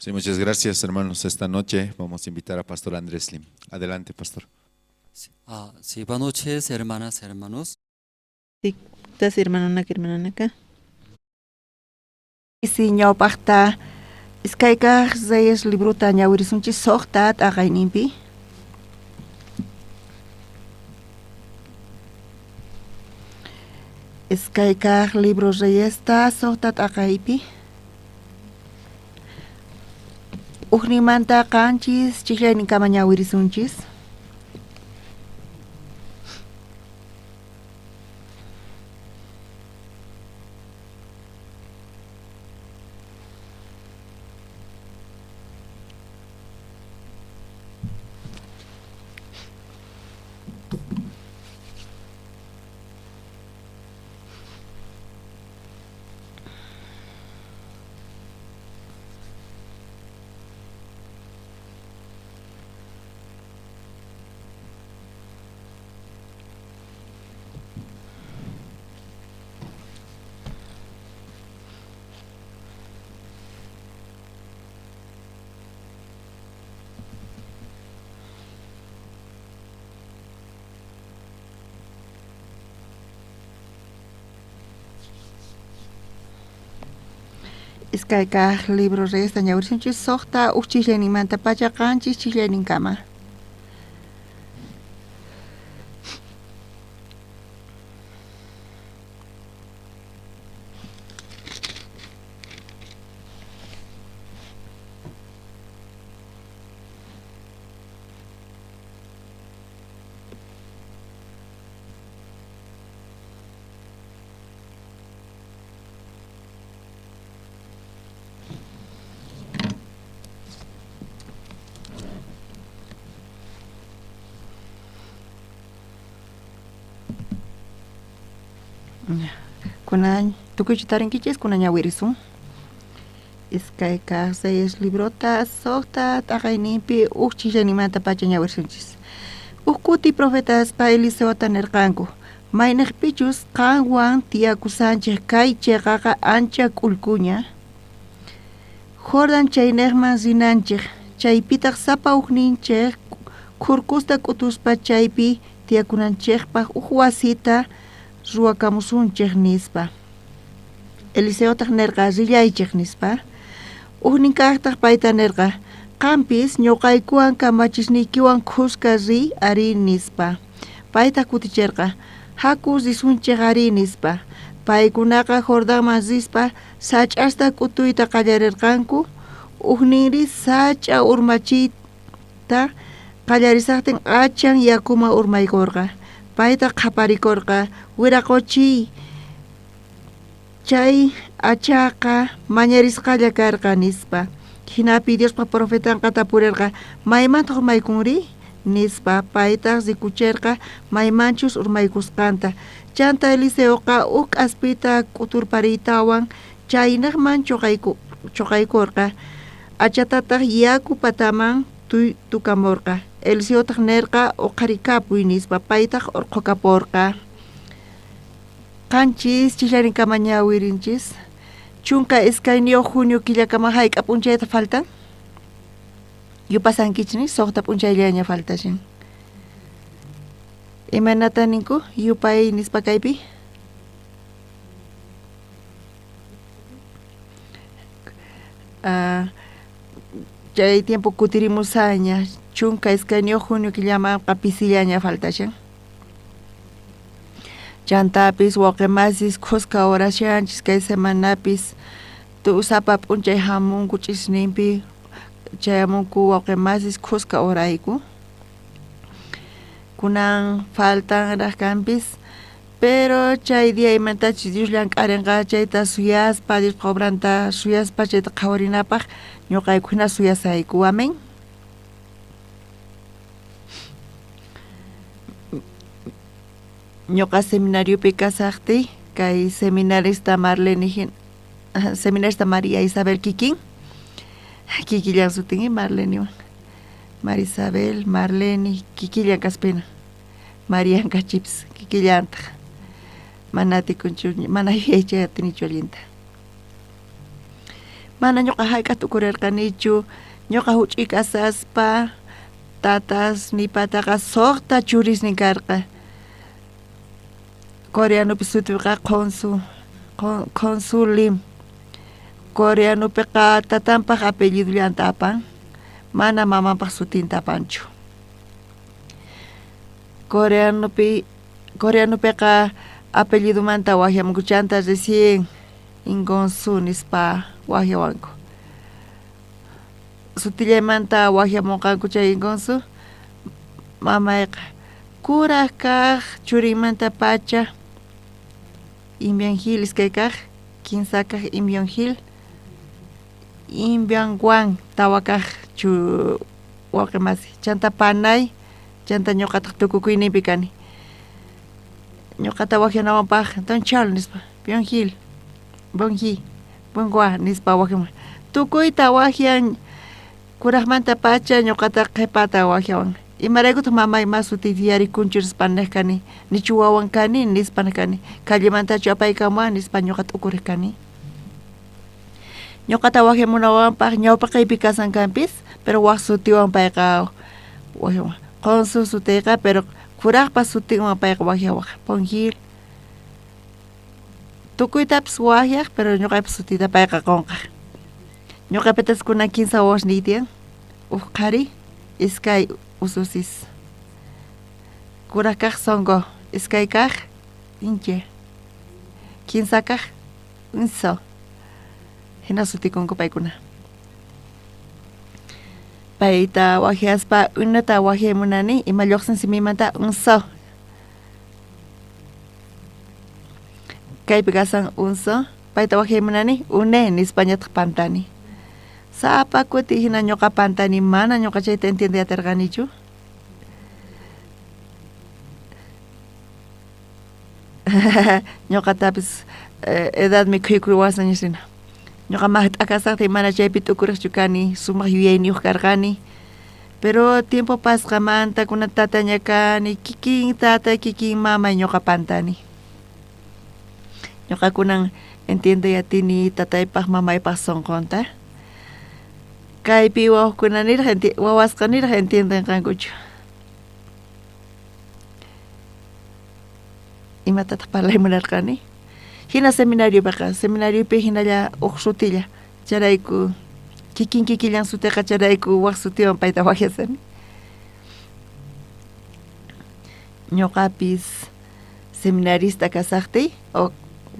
Sí, muchas gracias, hermanos. Esta noche vamos a invitar a Pastor Andrés Lim. Adelante, Pastor. Sí, buenas noches, hermanas, hermanos. Tas hermanonaka hermanonaka. Si ñawpaqta iskaykaq Reyes librota ñawirisunchis suqta t'aqayninpi. Iskaykaq libro Reyesta suqta t'aqaypi. Ujninmanta qanchis chijllayninkama ñawirisunchis. Iskaykaq libro Reyesta ñawirisunchis suqta uj chijllayninmanta pacha qanchis chijllayninkama. Kunan tukuychu tarinkichis kunan ñawirisun. Iskaykaq Reyes librota suqta t'aqayninpi uj chijllayninmanta pacha ñawirisunchis. Uj kuti profetasqa Eliseota nirqanku, mayniqpichus qanwan tiyakusanchik kay chiqaqa ancha k'ullkuña. Jordan chayniqman rinanchik, chaypitaq sapa ujninchik khurkusta k'utuspa chaypi tiyakunanchikpaq uj wasita ruwakamusunchik nispa. Eliseotaq nirqa rillaychik nispa. Ujnin kaqtaq payta nirqa qampis ñuqaykuwan kamachisniykiwan khuska riy ari nispa. Paytaq kutichirqa haku risunchik ari nispa. Paykunaqa Jordanman rispa sach'asta k'utuyta qallarirqanku. Ujninri sach'a urmachiyta qallarisaqtin achan yakuman urmaykurqa. Paytaq qhaparikurqa wiraquchiy chay achaqa mañarisqalla karqa nispa. Hinapi Diospa profetanqa tapurirqa maymantaq urmaykunri nispa. Paytaq rikuchirqa maymanchus urmaykusqanta. Chanta Eliseoqa uj k'aspita k'uturpariytawan chayniqman chuqaykurqa. Achatataq yaku pataman tukamurqa. Eliseotaq nirqa uqharikapuy nispa. Paytaq urqhukaporqa. Qanchis chijllayninkama ñawirinchis. 12 junio killakama hayk'a p'unchayta faltan? Yupasankichis suqta p'unchayllaña faltashan. Imaynata ninku yupay nispa kaypi? Chay tiempo kutirimusaña 12 junio killamanqa pisillaña faltashan. Chantapis wawqimasis khuska orashanchis kay semanapis sapa p'unchay hamunku ch'isninpi chayamunku wawqimasis khuska orayku. Kunan faltanraq kanpis pero chay día imantachus Dios llank'arinqa chayta suyaspa Diospa obranta suyaspa chayta qhawarinapaq ñuqayku hina suyasayku. Amén. Ñuqa seminariopi kasaqtiy kay seminarista Marlene seminarista María Isabel kikin kikillan sutin Marleniwan María Isabel Marlene kikillan kaspina Marian kachips kikillantaq mana atikunchu mana yuyaychay atinichu allinta. Mana ñuqa hayk'aq tukurirqanichu, ñuqa huch'uy kasaspa tatas nipataqa suqta churisnin karqa. Coreanopi sutiqa Qonsu, Qonsulim. Coreanopiqa tatanpaq apellidollanta apan, mana mamanpaq sutinta apanchu. Coreanopiqa apellidomanta wajyamunku chanta recién Ingonsu nispa wajyawanku. Sutillaymanta wajyamunqanku chay Ingonsu, mamayqa kuraj kaq churinmanta pacha Imbian Gil iskay kaq, kinsa kaq Imbian Gil, Imbian Juan tawa kaq chu wawqi masi, chanta panay, chanta ñuqataq tukukuyninpi kani. Ñuqata wajyanawanpaq Don Charles nispa, Bion Gil, Bonji, Bongua nispa wajyawan. Tukuyta wajyan kurajmanta pacha ñuqata qhipata wajyawan. Imaraykutaq mamay ma sutiyta yarikunchu nispa nej kani, nichu wawan kani nispa nej kani, callemantachu apaykamuwan nispa ñuqa t'ukuriq kani. Ñuqata wajyamunawanpaq ñawpaqaypi kasan kanpis, pero waj sutiwan payqa wajyawan. Qonsu sutiyqa, pero kurajpa sutinwan payqa wajyawaq, Pongil. Tukuytapis wajyaq, pero ñuqaypa sutiyta payqa qunqaq. Ñuqapitas kunan kinsa wawasniy tiyan, uj qhari, iskay ususis. Kuraj kaq Songo, iskay kaq Inche, kinsa kaq Inso. Hina sutikunku paykuna. Payta wajyaspa unata wajyay munani, ima lluqsin simimanta Unso. Kaypi kasan Unso, payta wajyay munani une nispa ñataq pantani. Sapa kuti hina ñuqa pantani, mana ñuqa chayta entiende atirqanichu. Ñuqatapis edadmi khuykuwasan ñisina. Ñuqa maqt'a kasaqtiy mana chaypi t'ukuriqchu kani, sumaq yuyayniyuq karqani. Pero tiempo pasqamanta kunan tataña kani, kikin tata, kikin mamay ñuqa pantani. Ñuqa kunan entiende atini tataypaq mamaypaq sunqunta. Kaypi wawakuna niraq wawasqa niraq entiendenqankuchu. Imatataq parlay munarqani? Hina seminariopiqa, seminariopi hinalla uj sutilla, chayrayku kikin kikillan sutiqa chayrayku waj sutiwan payta wajyasani. Ñuqapis seminarista kasaqtiy, o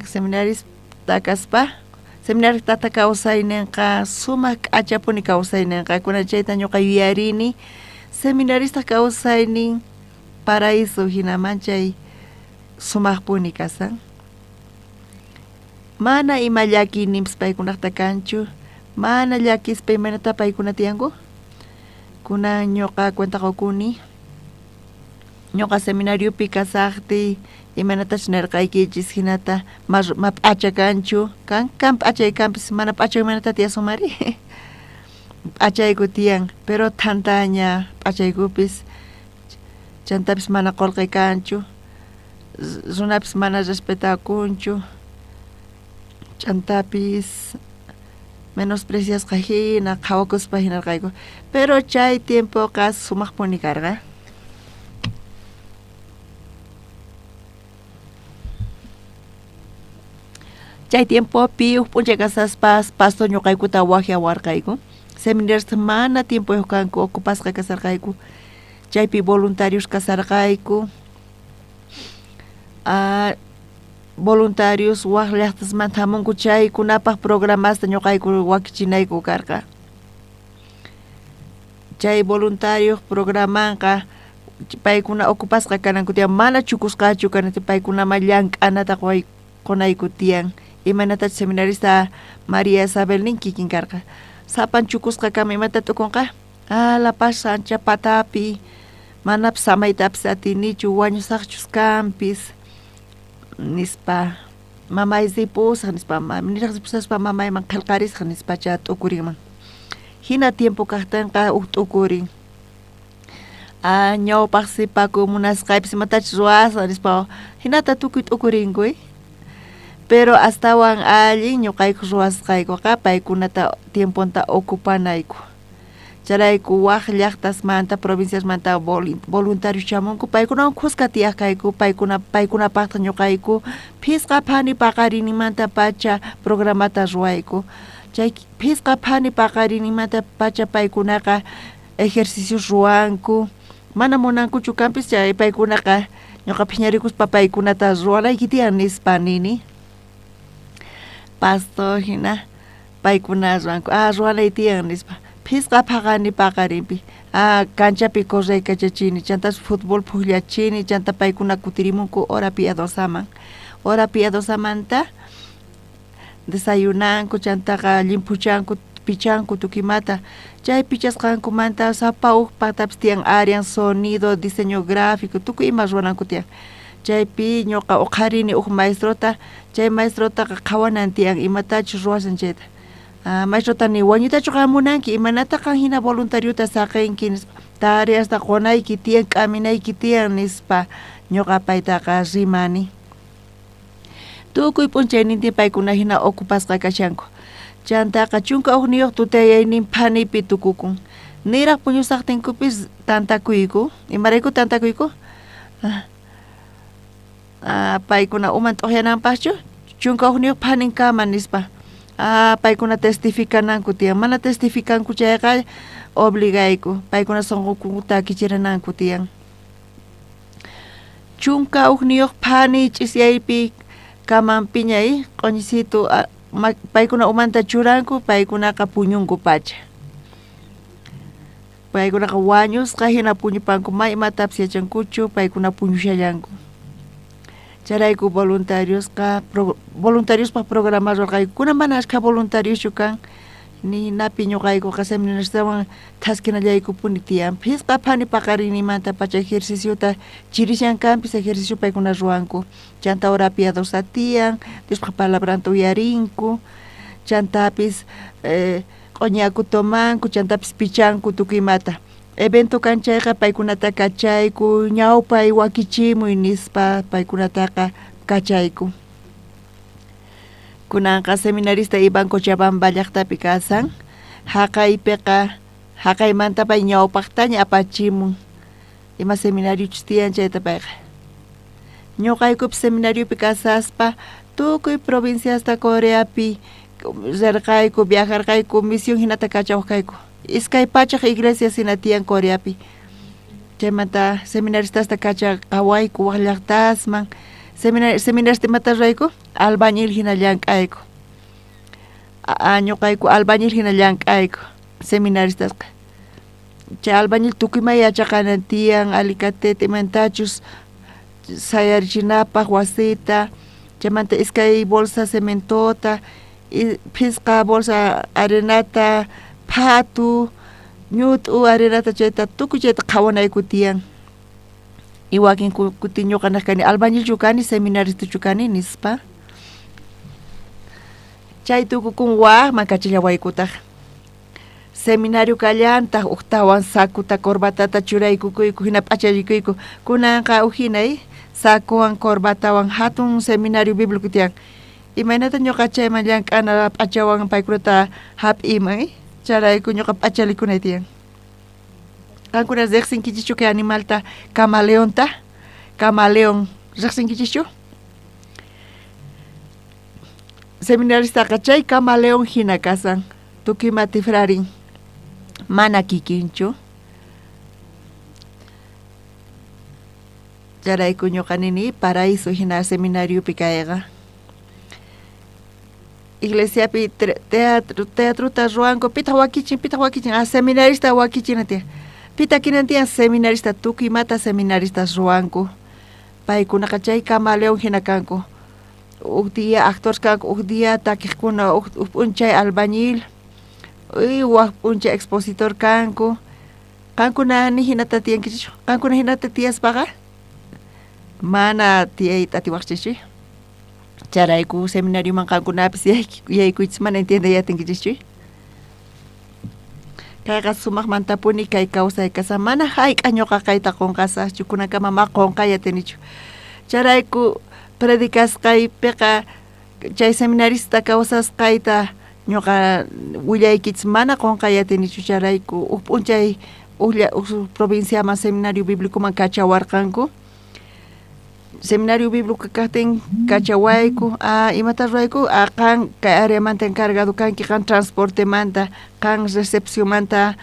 seminarista kaspa, seminaristata kawsayninqa sumaq k'achapuni kawsayninqa, kunan chayta ñuqa yuyarini, seminarista kawsaynin paraíso hinaman chay sumaqpuni kasan. Mana ima llakiyninpis paykunaqta kanchu, mana llakispa imaynata paykuna tiyanku. Kunan ñuqa cuenta qukuni, ñuqa seminariopi kasaqtiy imaynatachus nirqaykichis hinata ma p'acha kanchu, kan p'achay kanpis, mana p'acha imaynata tiyasunmari. P'achayku tiyan, pero thantaña p'achaykupis, chantapis mana qullqi kanchu, runapis mana respetakunchu, chantapis menospreciasqa hina qhawakuspa hinarqayku. Pero chay tiempoqa sumaqpuni karqa. Chay tiempopi uj p'unchay kasaspas pastor ñuqaykuta wajyawarqayku. Seminarista mana tiempoyuq kanku, ocupasqa kasarqayku. Chaypi voluntarios kasarqayku. Voluntarios waj llaqtasmanta hamunku chaykunapaq programasta ñuqayku wakichinayku karqa. Chay voluntarios programanqa paykuna ocupasqa kananku tiyan, mana chukusqachu kananku, paykunaman llank'anata qunayku tiyan. Imaynatachus seminarista María Isabel nin kikin karqa. Sapan chukusqa kama imata t'ukunqa? Ah, la pasa ancha patapi, manapis samaytapis atinichu, wañusaqchus kanpis nispa, mamay ripusaq nispa, niraq ripusaspa mamayman qillqarisaq nispa cha t'ukurinman. Hina tiempo kaqtinqa uj t'ukurin. Ah, ñawpaq sipaku munasqaypis imatachus ruwasaq nispa, hinata tukuy t'ukurinkuy. Pero astawan allin ñuqayku ruwasqaykuqa paykunata tiemponta ocupanayku. Chayrayku waj llaqtasmanta provinciasmanta voluntarios chamunku paykunawan khuska tiyaq kayku paykunapaqtaq ñuqayku phisqa phani paqarinmantapacha programata ruwayku. Chay phisqa phani paqarinmantapacha paykunaqa ejercicios ruwanku mana munankuchu kanpis chay paykunaqa ñuqa phiñarikuspa paykunata ruwanayki tiyan nispa nini. Pastor hina paykuna ruwanku ruwanay tiyan nispa phisqa phaqani paqarinpi canchapi correykachachini chantas fútbol pukllachini chanta paykuna kutirimunku hora piadosaman hora piadosamanta desayunanku chantaqa llimphuchanku pichanku tukimata chay pichasqankumanta sapa uj patapis tiyan área sonido diseño gráfico tukuy ima ruwananku tiyan chaypi ñuqa uqharini uj maestrota chay maestrotaqa qhawanan tiyan imatachus ruwasan chayta maestrota ni wañuytachu qan munanki imanata qan hina voluntariota saqinki nispa tareasta qunayki tiyan k'aminayki tiyan nispa ñuqa paytaqa rimani tukuy p'unchaynintin paykuna hina ocupasqa kashanku chantaqa 11 tutayaynin phanipi tukukun niraq puñusaqtinkupis tantakuyku imarayku tantakuyku paykuna uman t'uqyananpaqchu 11 phaninkama nispa paykuna testificananku tiyan mana testificanku chayqa obligayku paykuna sunqunkuta kichirananku tiyan 11 phani ch'isyaypi kamanpiñay q'uñisitu paykuna umanta churanku paykunaqa puñunku pacha paykunaqa wañusqa hina puñupanku may imatapis yachankuchu paykuna puñushallanku chayrayku voluntariosqa voluntariospaq programa ruwarqayku kunan mana ashkha voluntarioschu kan ninapi ñuqaykuqa seminaristawan thaskinallaykupuni tiyan phisqa phani paqarinmantapacha ejerciciota chirishan kanpis ejercicio paykuna ruwanku chanta hora piadosa tiyan Diospaq palabranta uyarinku chantapis q'uñaku tomanku chantapis pichanku tukuy imata evento kan chayqa paykunata kachayku ñawpay wakichimuy nispa paykunataqa kachayku kunanqa seminarista Iván Cochabamba llaqtapi kasan haqaypiqa haqaymanta pay ñawpaqtaña apachimun ima seminariochus tiyan chayta payqa ñuqaykupi seminariopi kasaspa tukuy provinciasta Coreapi rirqayku viajarqayku misión hinata kachawaq kayku 200 iglesias hina tiyan Coreapi chaymanta seminaristasta kachaqawayku waj llaqtasman seminarista imata ruwayku albañil hina llank'ayku ñuqayku albañil hina llank'ayku seminaristasqa chay albañil tukuy may yachaqanan tiyan alicateta imantachus sayarichinapaq wasita chaymanta 2 bolsa cementota phisqa bolsa arenata phatu ñut'u arenata chayta tukuy chayta qhawanayku tiyan y wakin kutin ñuqa naq kani albañilchu kani seminaristachu kani nispa chay tukukun wajman kachallawaykutaq seminario kallantaq ujtawan sakuta corbatata churaykukuyku hina p'achallikuyku kunanqa uj hinay sakuwan corbatawan hatun seminario bíblico tiyan imaynata ñuqa chayman llank'ana p'achawan paykunata hap'iman chayrayku ñuqa p'achalikunay tiyan qankuna riqsinkichischu kay animalta camaleonta camaleón riqsinkichischu seminaristaqa chay camaleón hina kasan tukuy ima tifrarin mana kikinchu chayrayku ñuqa nini paraíso hina seminariopi kayqa iglesiapi teatrota ruwanku pitaq wakichin seminarista wakichina tiyan pita kinan tiyan seminarista tukuy imata seminaristas ruwanku paykunaqa chay camaleón hina kanku uj día actores kanku uj día takiqkuna uj p'unchay albañil waj p'unchay expositor kanku qankuna ni hinata tiyankichischu qankuna hinata tiyaspaqa mana tiyayta atiwaqchischu chayrayku seminarioman qankunapis yaykuychis mana entiendey atinkichischu kayqa sumaqmantapuni kay kawsay kasan mana hayk'a ñuqa kayta qunqasaqchu kunankama ma qunqay atinichu chayrayku predicasqaypiqa Chay seminarista kawsasqayta ñuqa willaykichis mana qunqay atinichu chayrayku huk p'unchay huk provinciaman seminario bíblicoman kachawarqanku. Seminario bíblico kajtin kachawayku, imata ruwayku, qan kay áreamanta encargado kanki, qan transportemanta, qan recepcionmanta,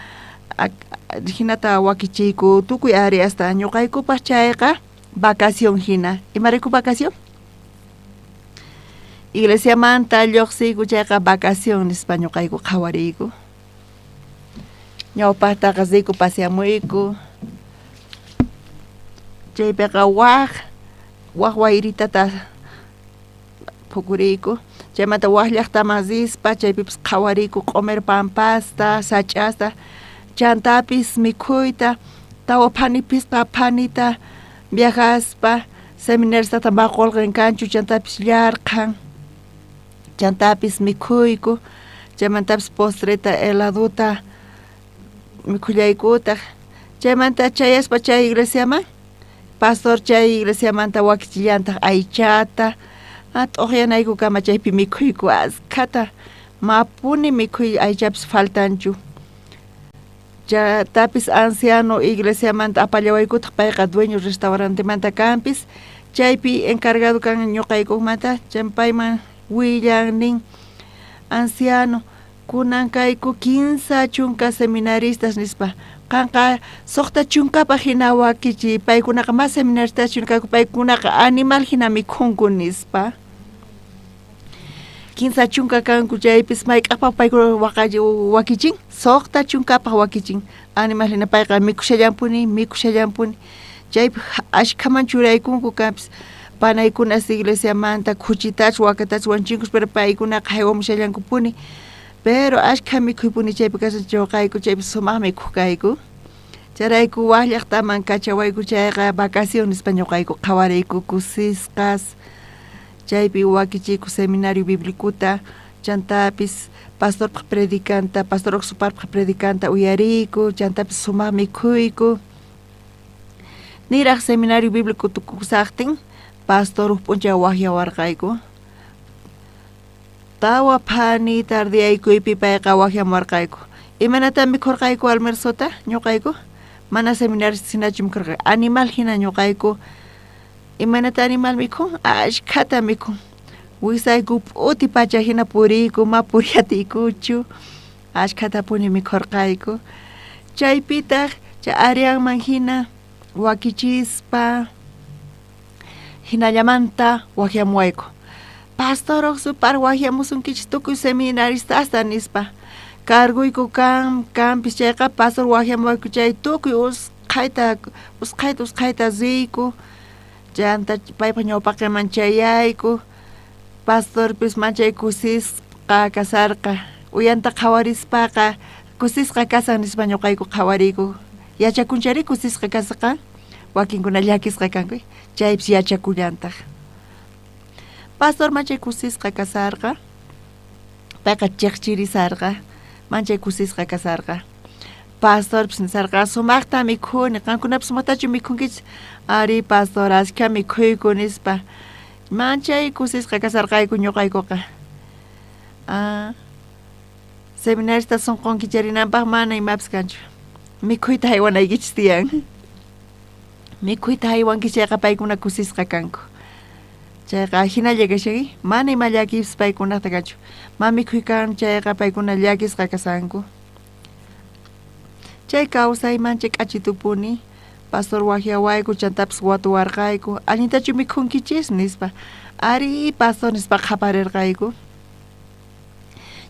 hinata wakichiyku tukuy áreasta ñuqaykupaq chayqa vacación hina. Imarayku vacación? Iglesiamanta lluqsiyku chayqa vacación nispa ñuqayku qhawariyku. Ñawpaqtaqa riyku paseamuyku. Chaypiqa waq wayritata phukuriyku. Chaymanta waq llaqtaman rispa chaypipas qhawariyku q'umir pampasta, sach'asta, chantapis mikhuyta, tawa phani phisqa phanita viajaspa seminaristata ma qullqin kanchu chantapis llarqhan. Chantapis mikhuyku, chaymantapis postreta, heladota mikhullaykutaq. Chaymanta chayaspa chay iglesiaman, pastor chay iglesiamanta wakichillantaq aychata, t'uqyanaykukama chaypi mikhuyku askhata, mapuni mikhuy aychapis faltanchu. Chatapis anciano iglesiamanta apallawaykutaq payqa dueño restaurantemanta kanpis, chaypi encargado kan ñuqaykumanta, chay payman willan nin anciano kunan kayku 30 seminaristas nispa, qanqa 60 hina wakichiy, paykunaqa mas seminaristaschu kanku, paykunaqa animal hina mikhunku nispa. 30 kanku chaypis mayk'aqpaq paykuna wakichin, 60 wakichin, animal hina payqa mikhushallampuni, mikhushallampuni, chaypi ashkhaman churaykunku kanpis. Panaykunas iglesiamanta khuchitachus wakatachus wanchinkus, pero paykunaqa haywamushallankupuni, pero ashkha mikhuypuni chaypi kashan ñuqayku chaypi sumaq mikhuq kayku. Chayrayku waq llaqtaman kachawayku chayqa vacación nispa ñuqayku qhawariyku kusisqas, chaypi wakichiyku seminario bíblicuta, chantapis pastorpaq predicanta, pastor Oxuparpaq predicanta uyariyku, chantapis sumaq mikhuyku. Niraq seminario bíblico tukusaqtin pastor huk p'unchay waqyawarqayku. Tawa phani tardeaykuypi payqa waqyamuwarqayku. Imaynatan mikhurqayku almuerzota ñuqayku? Mana seminarista hinachu mikhurqayku, animal hina ñuqayku. Imaynata animal mikhun? Ashkhata mikhun. Wisayku p'uti pacha hina puriyku, ma puriyatiykuchu. Ashkhatapuni mikhurqayku. Chaypitaq chay áreaman hina wakichispa hinallamanta waqyamuwayku. Pastor Oxupar waqyamusunkichis tukuy seminaristasta nispa. Carguyku kan kanpis chayqa pastor waqyamuwayku chay tukuy usqhayta usqhayta riyku. Chanta paypaq ñawpaqinman chayayku. Pastorpis manchay kusisqa kasarqa. Uyanta qhawarispaqa kusisqa kasan nispa ñuqayku qhawariyku. Yachakunchari kusisqa kasqa, wakinkuna llakisqa kanku, chaypis yachakullantaq. Pastor manchay kusisqa kasarqa, payqa chiqchirisarqa, manchay kusisqa kasarqa. Pastorpis nisarqa sumaqta mikhuni, qankunapis sumaqtachu mikhunkichis? Ari pastor, ashkha mikhuyku nispa. Manchay kusisqa kasarqayku ñuqaykuqa. Seminarista sunqun kicharinanpaq mana imapis kanchu. Mikhuyta haywanaykichis tiyan. Mikhuyta haywankichis chayqa paykuna kusisqa kanku. Chayqa hinalla kashan, mana ima llakipis paykunaqta kanchu. Ma mikhuy kan chayqa paykuna llakisqa kasanku. Chay kawsay manchay k'achitupuni, pastor waqyawayku chantapis watuwarqayku, allintachu mikhunkichis nispa. Ari pastor nispa qhaparirqayku.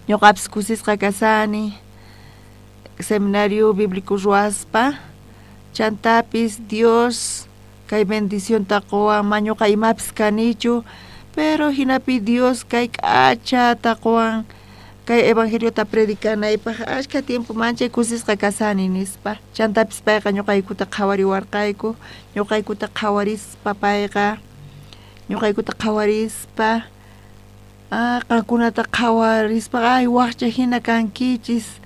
Ñuqapis kusisqa kasani seminario bíblico ruwaspa, chantapis Dios kay bendicionta quwan, ma ñuqa imapis kanichu, pero hinapi Dios kay k'achata quwan kay evangeliota predicanaypaq ashkha tiempo manchay kusisqa kasani nispa. Chantapis payqa ñuqaykuta qhawariwarqayku, ñuqaykuta qhawarispa payqa, ñuqaykuta qhawarispa, qankunata qhawarispa, ay waqcha hina kankichis,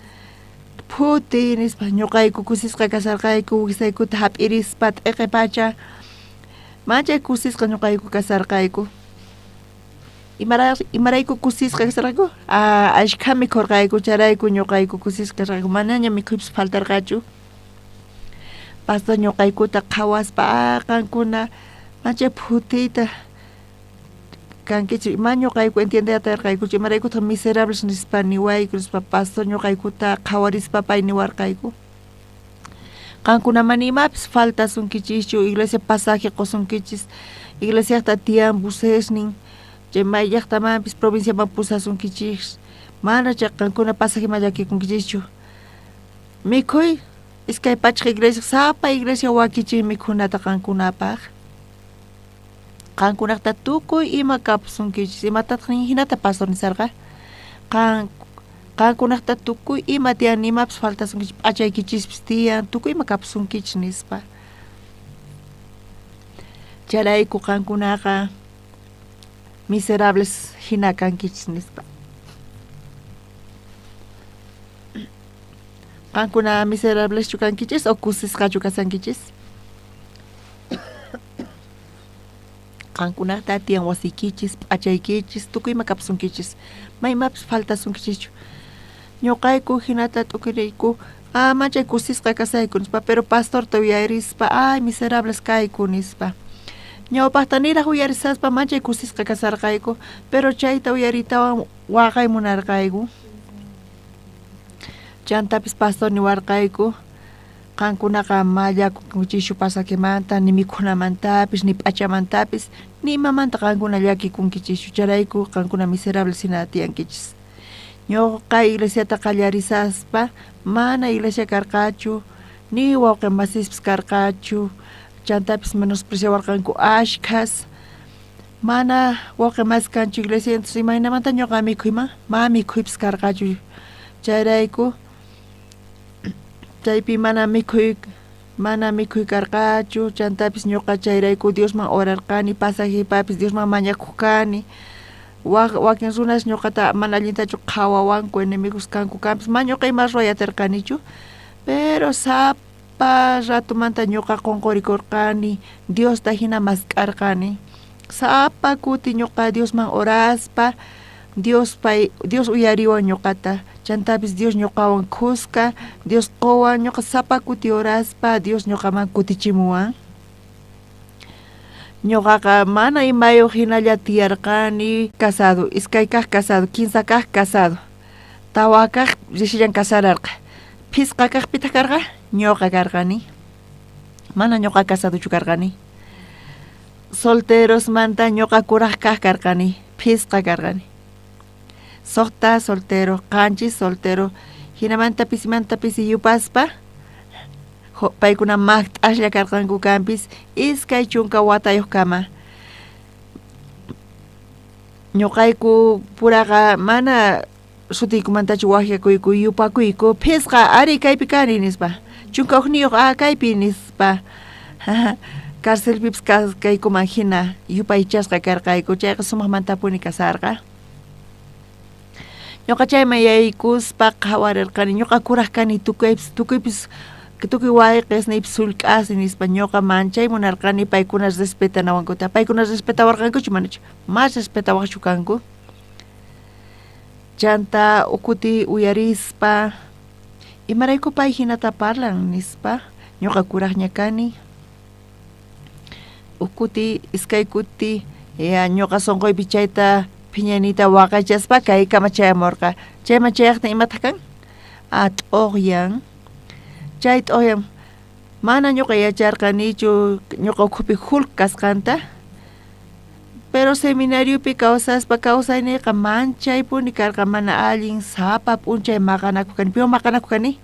phuti nispa. Ñuqayku kusisqa kasarqayku, wisaykuta hap'irispa t'iqi pacha, manchay kusisqa ñuqayku kasarqayku. Imarayku kusisqa kasarqayku? Ashkha mikhurqayku, chayrayku ñuqayku kusisqa kasarqayku, manaña mikhuypis faltarqachu. Pastor ñuqaykuta qhawaspa, qankuna manchay phutiyta kankichik, ma ñuqayku entiendeyta atirqaykuchu, imaraykutaq miserables nispa niwayku nispa pastor ñuqaykuta qhawarispa pay niwarqayku. Qankuna mana imapis faltasunkichischu, iglesia pasaje qusunkichis, iglesiajta tiyan busesnin, chay may llaqtamanpis provinciaman pusasunkichis, mana chay qankuna pasajeman llakikunkichischu. Mikhuy iskay pachaj iglesia, sapa iglesia wakichin mikhunata qankunapaq. Qankunaqta tukuy ima kapusunkichis, imatataq nin hinata pastor nisarqa? Qankunaqta tukuy ima tiyan, imapis faltasunkichis, p'achaykichispis tiyan, tukuy ima kapusunkichis nispa. Chayrayku qankunaqa miserables hina kankichis nispa. Qankuna miserableschu kankichis o kusisqachu kasankichis? Qankunaqta tiyan wasiykichis, p'achaykichis, tukuy ima kapusunkichis, ma imapis faltasunkichischu. Ñuqayku hinata t'ukuriyku, manchay kusisqa kasayku nispa, pero pastorta uyarispa, ay miserables kayku nispa. Ñawpaqta niraj uyarisaspa manchay kusisqa kasarqayku, pero chayta uyaritawan waqay munarqayku. Chantapis pastor niwarqayku, qankunaqa ma llakikunkichikchu pasakemanta, ni mikhunamantapis, ni p'achamantapis, ni imamanta qankuna llakikunkichikchu, chayrayku qankuna miserables hina tiyankichis. Ñuqa iglesiata qallarisaspa mana iglesia karqachu, ni wawqi masispis karqachu, chantapis menospreciawarqanku ashkhas. Mana wawqi masi kanchu iglesia, entonces imaynamanta ñuqa mikhuyman? Ma mikhuypis karqachu. Chayrayku chaypi mana mikhuy karqachu, chantapis ñuqa chayrayku Diosman orarqani, pasajepapis Diosman mañakuq kani. Wakin runas ñuqata mana allintachu qhawawanku, enemigos kanku kanpis, ma ñuqa ima ruway atirqanichu, pero sapa ratumanta ñuqa qunqurikurqani, Diosta hina mask'arqani. Sapa kuti ñuqa Diosman oraspa, Dios uyariwan ñuqata, chantapis Dios ñuqawan khuska, Dios quwan, ñuqa sapa kuti oraspa, Dios ñuqaman kutichimuwan. Ñuqaqa mana imayuq hinalla tiyarqani, casado, iskay kaq casado, kinsa kaq casado, tawa kaq rishillan casararqa, phisqa kaq pitaq karqa, ñuqa karqani. Mana ñuqa casadochu karqani. Solterosmanta ñuqa kuraq kaq karqani, phisqa karqani. Suqta soltero, qanchis soltero, hinamanta pisimanta pisi yupaspa, paykuna maqt'aslla karqanku kanpis, 20 watayuq kama. Ñuqayku puraqa mana sutiykumantachu waqyakuyku, yupakuyku, phisqa ari kaypi kani nispa, 11 kaypi nispa. Carcelpipis kaykuman hina yupaychasqa karqayku, chayqa sumaqmantapuni kasarqa. Ñuqa chayman yaykuspa qhawarirqani, ñuqa kuraq kani tukuypis tukuy wayqisniypis sullk'asni nispa, ñuqa manchay munarqani paykuna respetanawankuta. Paykuna respetawarqankuchu manachu? Ma respetawaqchu kanku. Chanta ukuti uyarispa, imarayku pay hinata parlan nispa, ñuqa kuraqña kani. Ukuti, iskay kuti, ya ñuqa sunquypi chayta phiñayniyta waqaychaspa kaykama chayamurqa. Chayman chayaqtin imataq kan? T'uqyan. Chay t'uqyan mana ñuqa yacharqanichu ñuqa ukhupi Hulk kasqanta, pero seminariopi kawsaspa kawsayniyqa manchaypuni karqa, mana allin, sapa p'unchay maqanakuq kani. Piwan maqanakuq kani?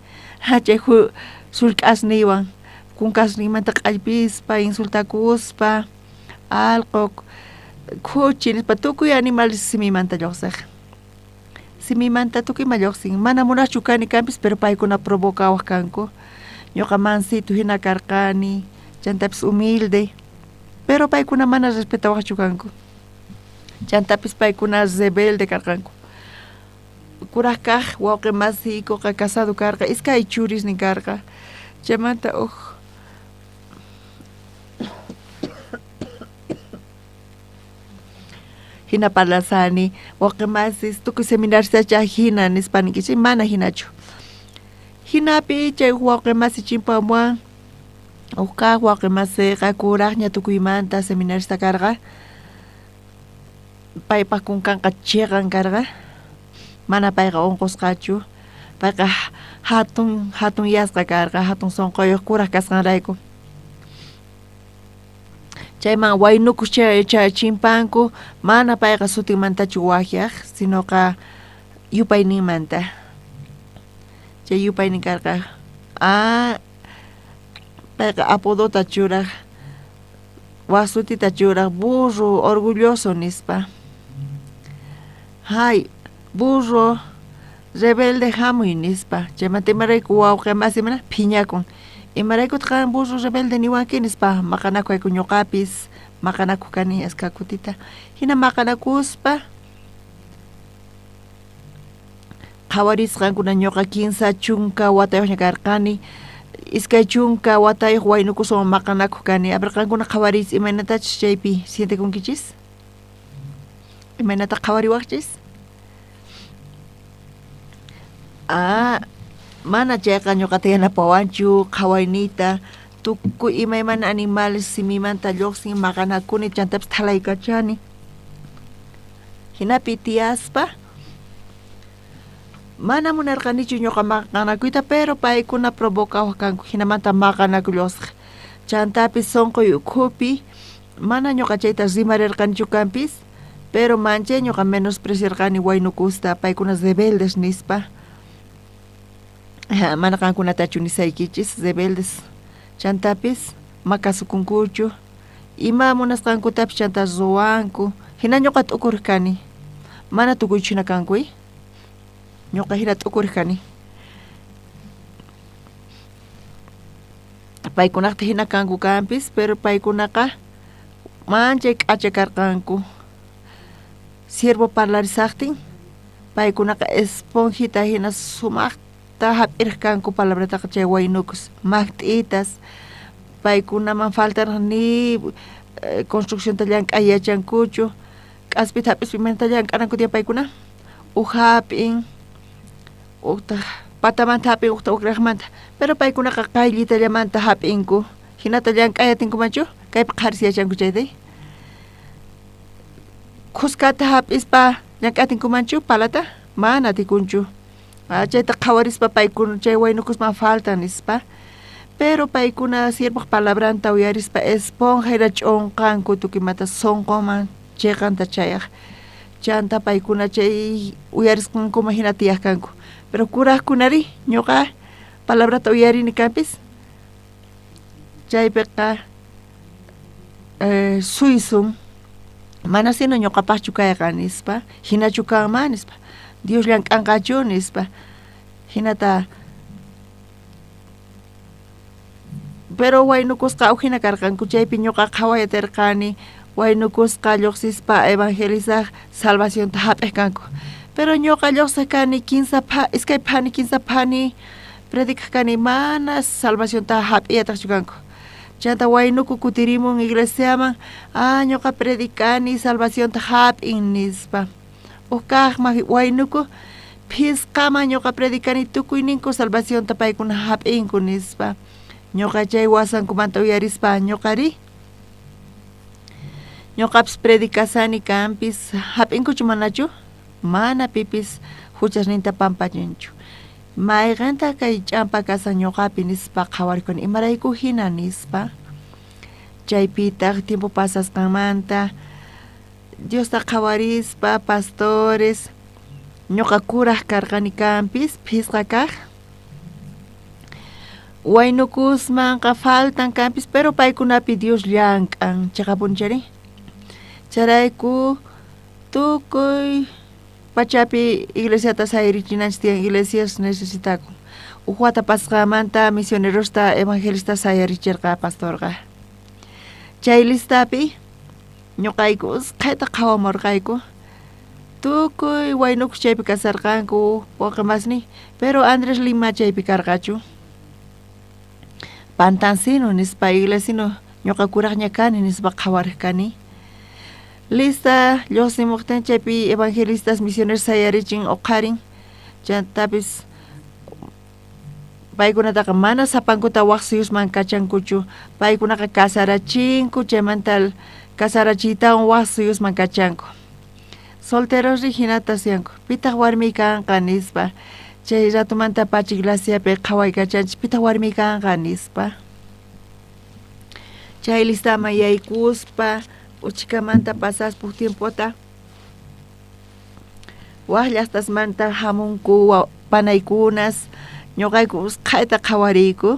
Chay sullk'asniywan, kunkasniymanta q'allpispa, insultakuspa, allqu, khuchi nispa, tukuy animales simimanta lluqsiq. Simimanta tukuy ima lluqsin. Mana munaqchu kani kanpis, pero paykuna provocawaq kanku. Ñuqa mansito hina karqani, chantapis humilde, pero paykuna mana respetawaqchu kanku. Chantapis paykuna rebelde karqanku. Kuraq kaq wawqi masiykuqa casado karqa, iskay churisnin karqa. Chaymanta uj Hina parlasani, wawqimasis tukuy seminaristacha hina nispa ninkichis, mana hinachu. Hinapi chay wawqimasi chimpamuwan, huk kaq wawqimasiqa kuraqña tukuymanta seminarista karqa, paypaq kunkanqa chiqan karqa, mana payqa unqusqachu, payqa hatun hatunyasqa karqa, hatun sunquyuq kuraq kasqanrayku. Chayman waynukus chay chimpanku, mana payqa sutinmantachu waqyaq, sinoqa yupayninmanta. Chay yupaynin karqa, payqa apodota churaq, waq sutita churaq, burro orgulloso nispa. Hay, burro rebelde hamuy nispa. Chaymanta imarayku wawqi masi mana phiñakun. Imaraykutaq qan burro rebelde niwanki nispa maqanakuyku ñuqapis, maqanakuq kani aska kutita. Hina maqanakuspa qhawarisqankuna ñuqa 30 watayuqña karqani, 20 watayuq waynukuswan maqanakuq kani. A ver, qankuna qhawariychis imaynatachus chaypi sientekunkichis? Imaynata qhawariwaqchis? Mana chayqa ñuqata yanapawanchu qhawayniyta, tukuy imaymana animales simimanta lluqsin maqanakuni chantapis thalaykachani. Hinapi tiyaspa mana munarqanichu ñuqa maqanakuyta, pero paykuna provocawaq kanku, hinamanta maqanaku lluqsiq. Chantapis sunquy ukhupi mana ñuqa chayta rimarirqanichu kanpis, pero manchay ñuqa menospreciarqani waynukusta, paykuna rebeldes nispa. Mana qankunatachu nisaykichis rebeldes. Chantapis makasukunkuchu, ima munasqankutapis chanta ruwanku. Hina ñuqa t'ukuriq kani, mana tukuychu hina kankuy, ñuqa hina t'ukuriq kani. Paykunaqta hina kanku kanpis, pero paykunaqa manchay k'acha karqanku. Siervo parlarisaqtin, paykunaqa esponjita hina sumaqta hap'iriq kanku palabrataqa chay waynukus, maqt'itas, paykunaman faltaraq ni construccionta llank'ay yachankuchu, k'aspita hap'ispa imaynata llank'ananku tiyan paykuna, uj hap'in, uqtaq patamanta hap'in, uqta uqraqmanta, pero paykunaqa qayllitañamanta hap'inku, hinata llank'ay atinkumanchu, kaypi qharis yachanku chayta. Khuskata hap'ispa llank'ay atinkumanchu palata, mana atikunchu. Chayta qhawarispa paykuna chay waynukusman faltan nispa, pero paykuna siervoq palabranta uyarispa esponja hina ch'unqanku tukuymanta sunqunman chiqanta chayaq. Chanta paykuna chay uyarisqankuman hina tiyaq kanku. Pero kuraqkunari ñuqa palabrata uyarini kanpis, chaypiqa suysun, mana sino ñuqapaqchu kayqa nispa, hinachu kanman nispa, Dios llank'anqachu nispa, hinata. Pero waynukusqa huk hina karqanku, chaypi ñuqa qhawayatirqani, waynukusqa lluqsispa evangelizaq salvacionta hap'iq kanku. Pero ñuqa lluqsiq kani 2 phani 3 phani predicaq kani, mana salvacionta hap'iyataqchu kanku. Chanta waynuku kutirimun iglesiaman, ñuqa predicani salvacionta hap'in nispa. Huk kaqman waynuku phisqaman ñuqa predicani tukuyninku salvacionta paykuna hap'inku nispa. Ñuqa chay wasankumanta uyarispa ñuqari ñuqapis predicasani kanpis hap'inkuchu manachu, mana pipis huchasninta pampachinchu. Mayqintaq kay ch'ampa kasan ñuqapi nispa qhawarikuni, imarayku hina nispa. Chaypitaq tiempo pasasqanmanta Diosta qhawarispa pastores ñuqa kuraq karqani kanpis phisqa kaq. Waynukusmanqa faltan kanpis, pero paykunapi Dios llank'an, chiqapunchari. Chayrayku tukuy pachapi iglesiata sayrichinanchis tiyan, iglesias necesitakun. Uj wata pasqanmanta misionerosta evangelista sayarichirqa pastorqa. Chay listapi ñuqayku usqhayta qhawamurqayku, tukuy waynukus chaypi kasarqanku wawqimasniy, pero Andrés Lima chaypi karqachu. Pantancino nispa iglesino ñuqa kuraqña kani nispa qhawariq kani. Lista lluqsimuqtin chaypi evangelistas misioneros sayarichin uqharin chantapis paykunataqa mana sapankuta waq suyusman kachankuchu paykunaqa kasarachinku chaymanta kasarachiytawan waq suyusman kachanku. Solteros ri hinata suyanku pitaq warmi kanqa nispa chay ratumanta pacha iglesiapi qhawaykachanchik pitaq warmi kanqa nispa. Chay listaman yaykuspa uchkamanta pasaspa huk tiempota waq llaqtasmanta hamunku panaykunas ñuqayku usqhayta qhawariyku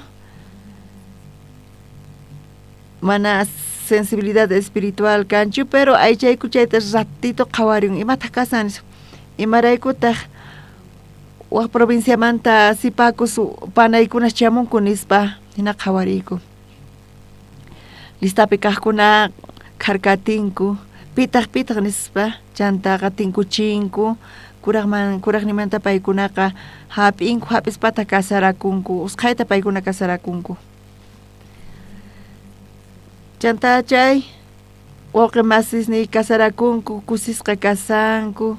mana sensibilidad espiritual kanchu pero aychayku chayta ratito qhawarin imataq kasan nispa imaraykutaq waq provinciamanta sipakus panaykunas chamunku nispa hina qhawariyku. Listapi kaqkuna kharkatinku pitaq pitaq nispa chantaqa tinkuchinku kuraqnimanta paykunaqa hap'inku hap'ispataq kasarakunku usqhayta paykuna kasarakunku. Chanta chay wawqi masisniy kasarakunku kusisqa kasanku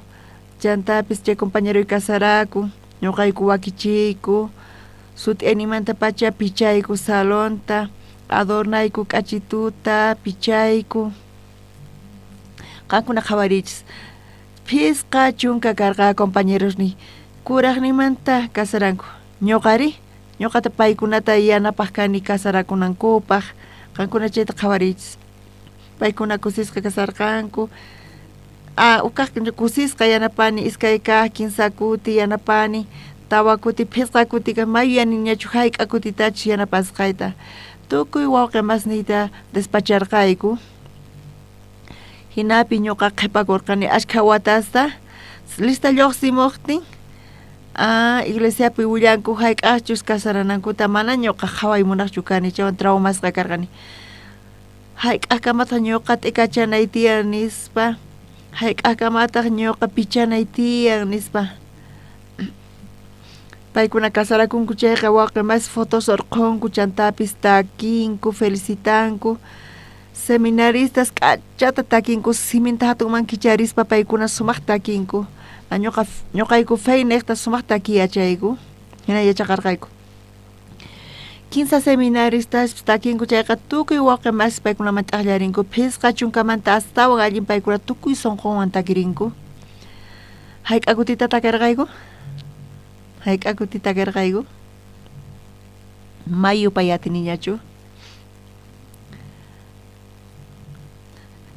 chantapis chay compañeroy kasarakun ñuqayku wakichiyku sut'iyanimanta pacha pichayku salonta adornayku k'achituta pichayku. Qankuna qhawariychis 50 karqa compañerosniy kuraqninmanta kasaranku ñuqari ñuqata paykunata yanapaq kani kasarakunankupaq qankuna chayta qhawariychis paykuna kusisqa kasarqanku ukaq kusisqa yanapani 2 kaq 3 kuti yanapani 4 kuti 5 kuti mayuyaniñachu hayk'a kutitachus yanapasqayta tukuy wawqi masniyta despacharqayku. Hinapi ñuqa qhipakurqani ashkha watasta lista lluqsimuqtin iglesiapi willanku hayk'aqchus kasaranankuta mana ñuqa qhaway munaqchu kani chaywan traumasqa karqani hayk'aqkamataq ñuqa t'ikachanay tiyan nispa hayk'aqkamataq ñuqa pichanay tiyan nispa. Paykuna kasarakunku chayqa wawqi mas fotos urqhunku chantapis takinku felicitanku seminaristas k'achata takinku siminta hatunman kicharispa paykuna sumaq takinku ñuqayku fey niqta sumaq takiy yachayku hina yachaqarqayku. 15 seminaristas takinku chayqa tukuy wawqi masis paykunaman t'aqllarinku 50 astawan allin paykuna tukuy sunqunwan takirinku. Hayk'a kutita takirqayku? Hayk'a kutita takirqayku? Mayu payatiniñachu.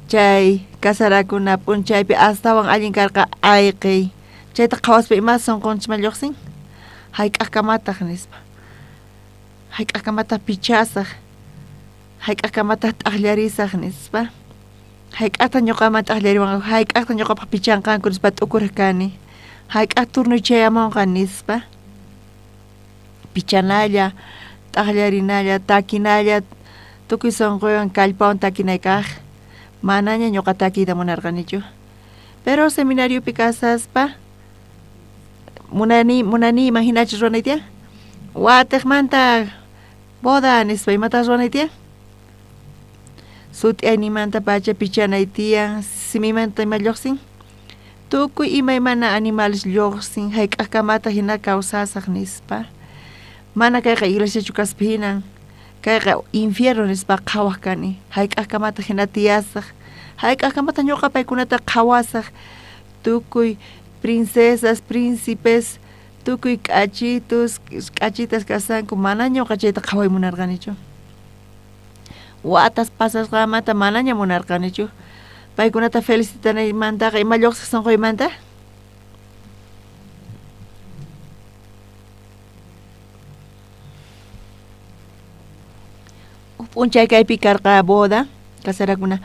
Chay kasarakuna p'unchaypi astawan allin karqa ayqiy chayta qhawaspa ima sunqunchikman lluqsin hayk'aqkamataq nispa hayk'aqkamataq pichasaq hayk'aqkamataq t'aqllarisaq nispa hayk'aqtaq ñuqaman t'aqllariwanqaku hayk'aqtaq ñuqapaq pichanqanku nispa t'ukuriq kani hayk'aq turnuy chayamunqa nispa pichanalla t'aqllarinalla takinalla tukuy sunquywan kallpawan takinay kaq manaña ñuqa takiyta munarqanichu. Pero seminariopi kasaspa munaniyman hinachu ruwanay tiyan watiqmanta boda nispa imatas ruwanay tiyan sut'iyaynimanta pacha pichanay tiyan simimanta ima lluqsin tukuy imaymana animales lluqsin hayk'aqkamataq hina kawsasaq nispa mana kayqa iglesiachu kaspa hinan kayqa infierno nispa qhawaq kani hayk'aqkamataq hina tiyasaq hayk'aqkamataq ñuqa paykunata qhawasaq tukuy princesas príncipes tukuy k'achitus k'achitas kasanku mana ñuqa chayta qhaway munarqanichu watas pasasqamanta manaña munarqanichu paykunata felicitanaymantaqa ima lluqsiq sunquymanta p'unchay kaypi karqa boda kasarakuna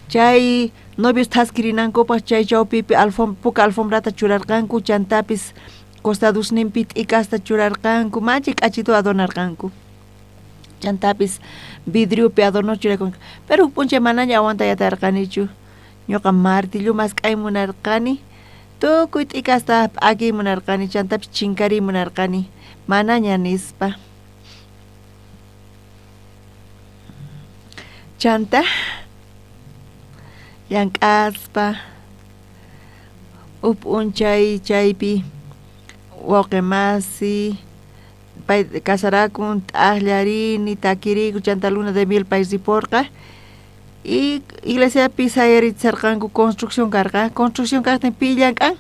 chay novios thaskirinankupaq chay chawpipi puka alfombrata churarqanku chantapis costadusninpi t'ikasta churarqanku manchay k'achitu adornarqanku chantapis vidriopi adorno churakunku pero huk p'unchay manaña aguantayatarqanichu ñuqa martillo mask'ay munarqani tukuy t'ikasta p'akiy munarqani chantapis chinkariy munarqani manaña nispa. Chanta llank'aspa uj p'unchay chaypi wawqi masi pay kasarakun t'aqllarini takiriyku chanta luna de miel pay riporqa y iglesiapi sayarichisarqanku construcción karqa construcción kaqtin pi llank'an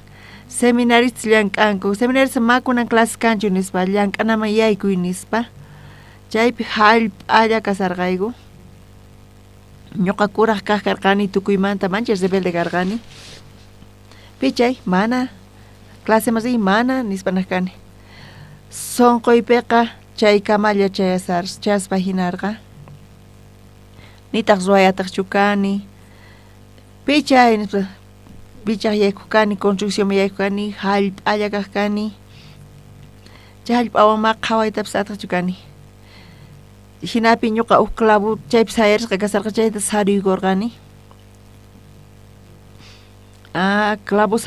seminaristas llank'anku seminaristas ma kunan clases kanchu nispa llank'anaman yaykuy nispa chaypi hallp'alla kasarqayku ñuqa kuraq kaq karqani tukuymanta manchay rebelde karqani pichay mana claseman riy mana nispa naq kani sunquypiqa chaykamalla chayaspa hinarqa nitaq ruwayataqchu kani pichay nispa pichaq yaykuq kani construccionman yaykuq kani hallp'alla kaq kani chay hallp'awan ma qhawaytapis ataqchu kani hinapi ñuqa uj clavo chaypi sayarisqa kasarqa chayta saruykurqani clavo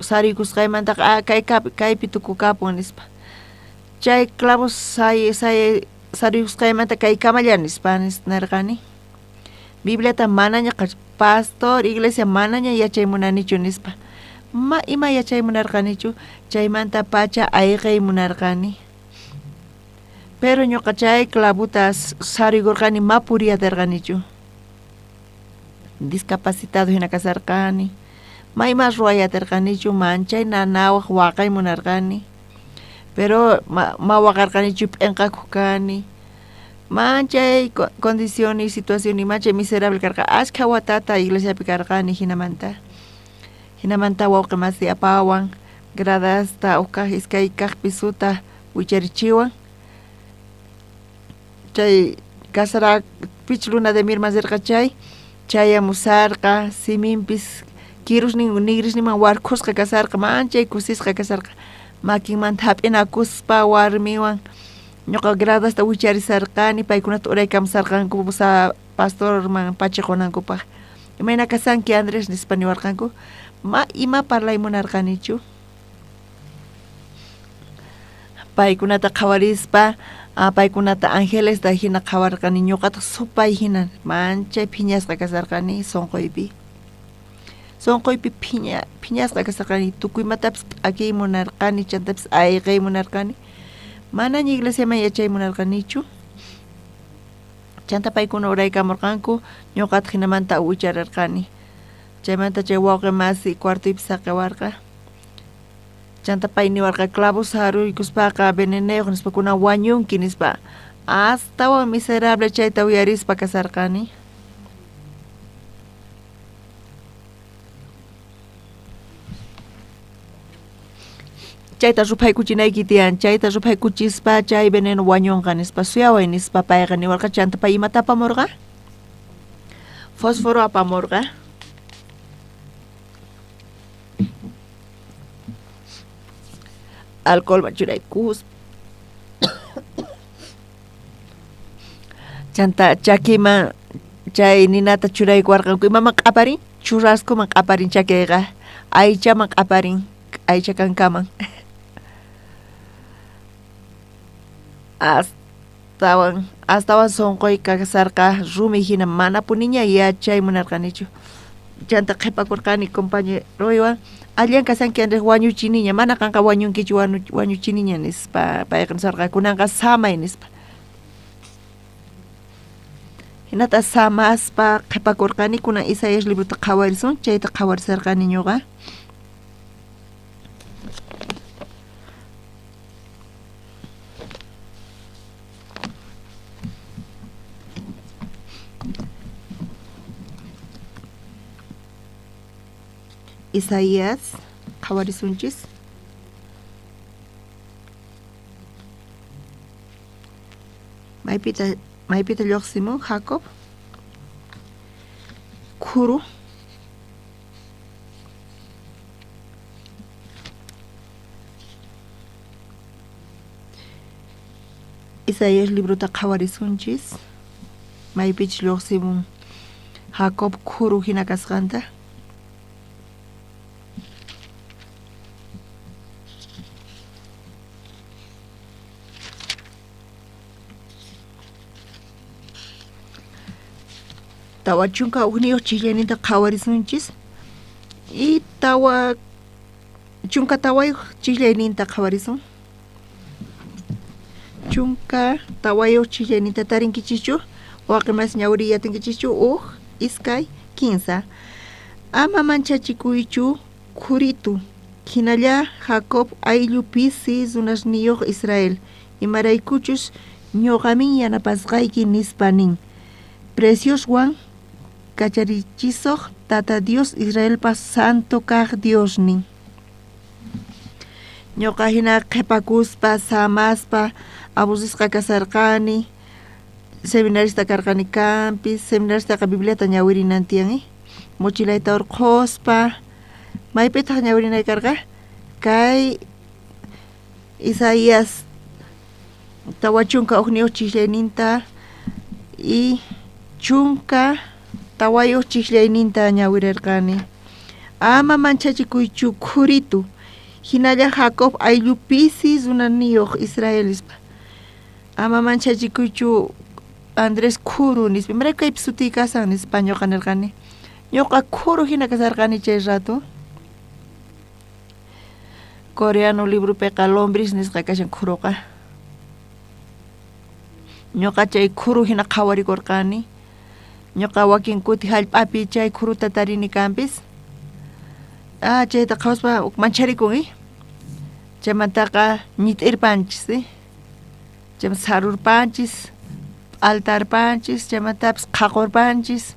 saruykusqaymantaqa kaypi tukukapun nispa chay clavo saruykusqaymanta kaykamalla nispa nirqani Bibliata manaña pastor iglesia manaña yachay munanichu nispa ma ima yachay munarqanichu chaymanta pacha ayqay munarqani pero ñuqa chay clavuta saruykurqani ma puriyatarqanichu discapacitado hina kasarqani ma ima ruwayatarqanichu manchay nanawaq waqay munarqani pero ma waqarqanichu p'inqakuq kani manchay condición y situación y manchay miserable karqa ashkha watata iglesiapi karqani hinamanta hinamanta wawqi masi apawan gradasta uj kaq iskay kaq pisuta wicharichiwan chay kasara pich luna de mielman rirqa chay chayamusarqa siminpis kirusnin nigrisninman warkhusqa kasarqa manchay kusisqa kasarqa makinmanta hap'inakuspa warmiwan ñuqa gradasta wicharisarqani paykunata uraykamusarqanku pastorman pachiqunankupaq imayna kasanki Andrés nispa niwarqanku ma ima parlay munarqanichu paykunata qhawarispa paykunata angelesta hina qhawarqani ñuqataq supay hina manchay phiñasqa kasarqani sunquypi sunquypi phiñasqa kasarqani tukuymatapis p'akiy munarqani chantapis ayqiy munarqani manaña iglesiaman yachay munarqanichu chanta paykuna uraykamurqanku ñuqataq hinamanta wichararqani chaymanta chay wawqi masi cuartoypi saqiwarqa chanta pay niwarqa clavo saruykuspaqa venenayuq nispa kunan wañunki nispa astawan miserable chayta uyarispa kasarqani chayta ruphaykuchinayki tiyan chayta ruphaykuchispa chay veneno wañunqa nispa suyaway nispa payqa niwarqa chanta pay imata apamurqa fósforo apamurqa alcoholman churaykuspa chanta chakiman chay ninata churaykuwarqanku imaman q'aparin churraskuman q'aparin chakiyqa aychaman q'aparin aycha kankaman astawan sunquy kasarqa rumi hina manapuniña yachay munarqanichu chanta qhipakurqani compañeruywan allan kasanki Andrés wañuchiniña mana qanqa wañunkichu wañuchiniña nispa payqa nisarqa kunanqa samay nispa hinata samaspa qhipakurqani kunan Isaías librota qhawarisun chayta qhawarisarqani ñuqa Isaías qhawarisunchis maypita lluqsimun Jacob khuru Isaías librota qhawarisunchis maypichus lluqsimun Jacob khuru hina kasqanta 41 chijllayninta qhawarisunchis y 14 chijllayninta qhawarisun. 14 chijllayninta tarinkichischu, waqimas ñawiriy yatinkichischu, 1, 2, 3. Ama manchachikuychu khuritu, hinalla Jacob ayllu pisi runasniyuq Israel, imaraykuchus ñuqamin yanapasqayki nispa nin. Precioswan kacharichisuq Tata Dios Israelpa santo kaq Diosnin. Ñuqa hina qhipakuspa, samaspa, aburrisqa kasarqani, seminarista karqani kanpis, seminaristaqa Bibliata ñawirinan tiyan, mochilayta urqhuspa, maypitaq ñawirinay karqa? Kay Isaías 41 chijllayninta y 14 chijllayninta ñawirirqani. Ama manchachikuychu khuritu, hinalla Jacob ayllu pisi runaniyuq Israel nispa. Ama manchachikuychu Andrés khuru nispa, imarayku kaypi sutiy kasan nispa ñuqa nirqani. Ñuqa khuru hina kasarqani chay rato. Coreano libropiqa lombriz nisqa kashan khuruqa. Ñuqa chay khuru hina qhawarikurqani. Ñuqa wakin kuti hallp'api chay khuruta tarini kanpis. Ah, chayta qhawaspa mancharikun, Chaymantaqa ñit'irpanchis, Chaymanta sarurpanchis, p'altarpanchis, chaymantapis qhaqurpanchis.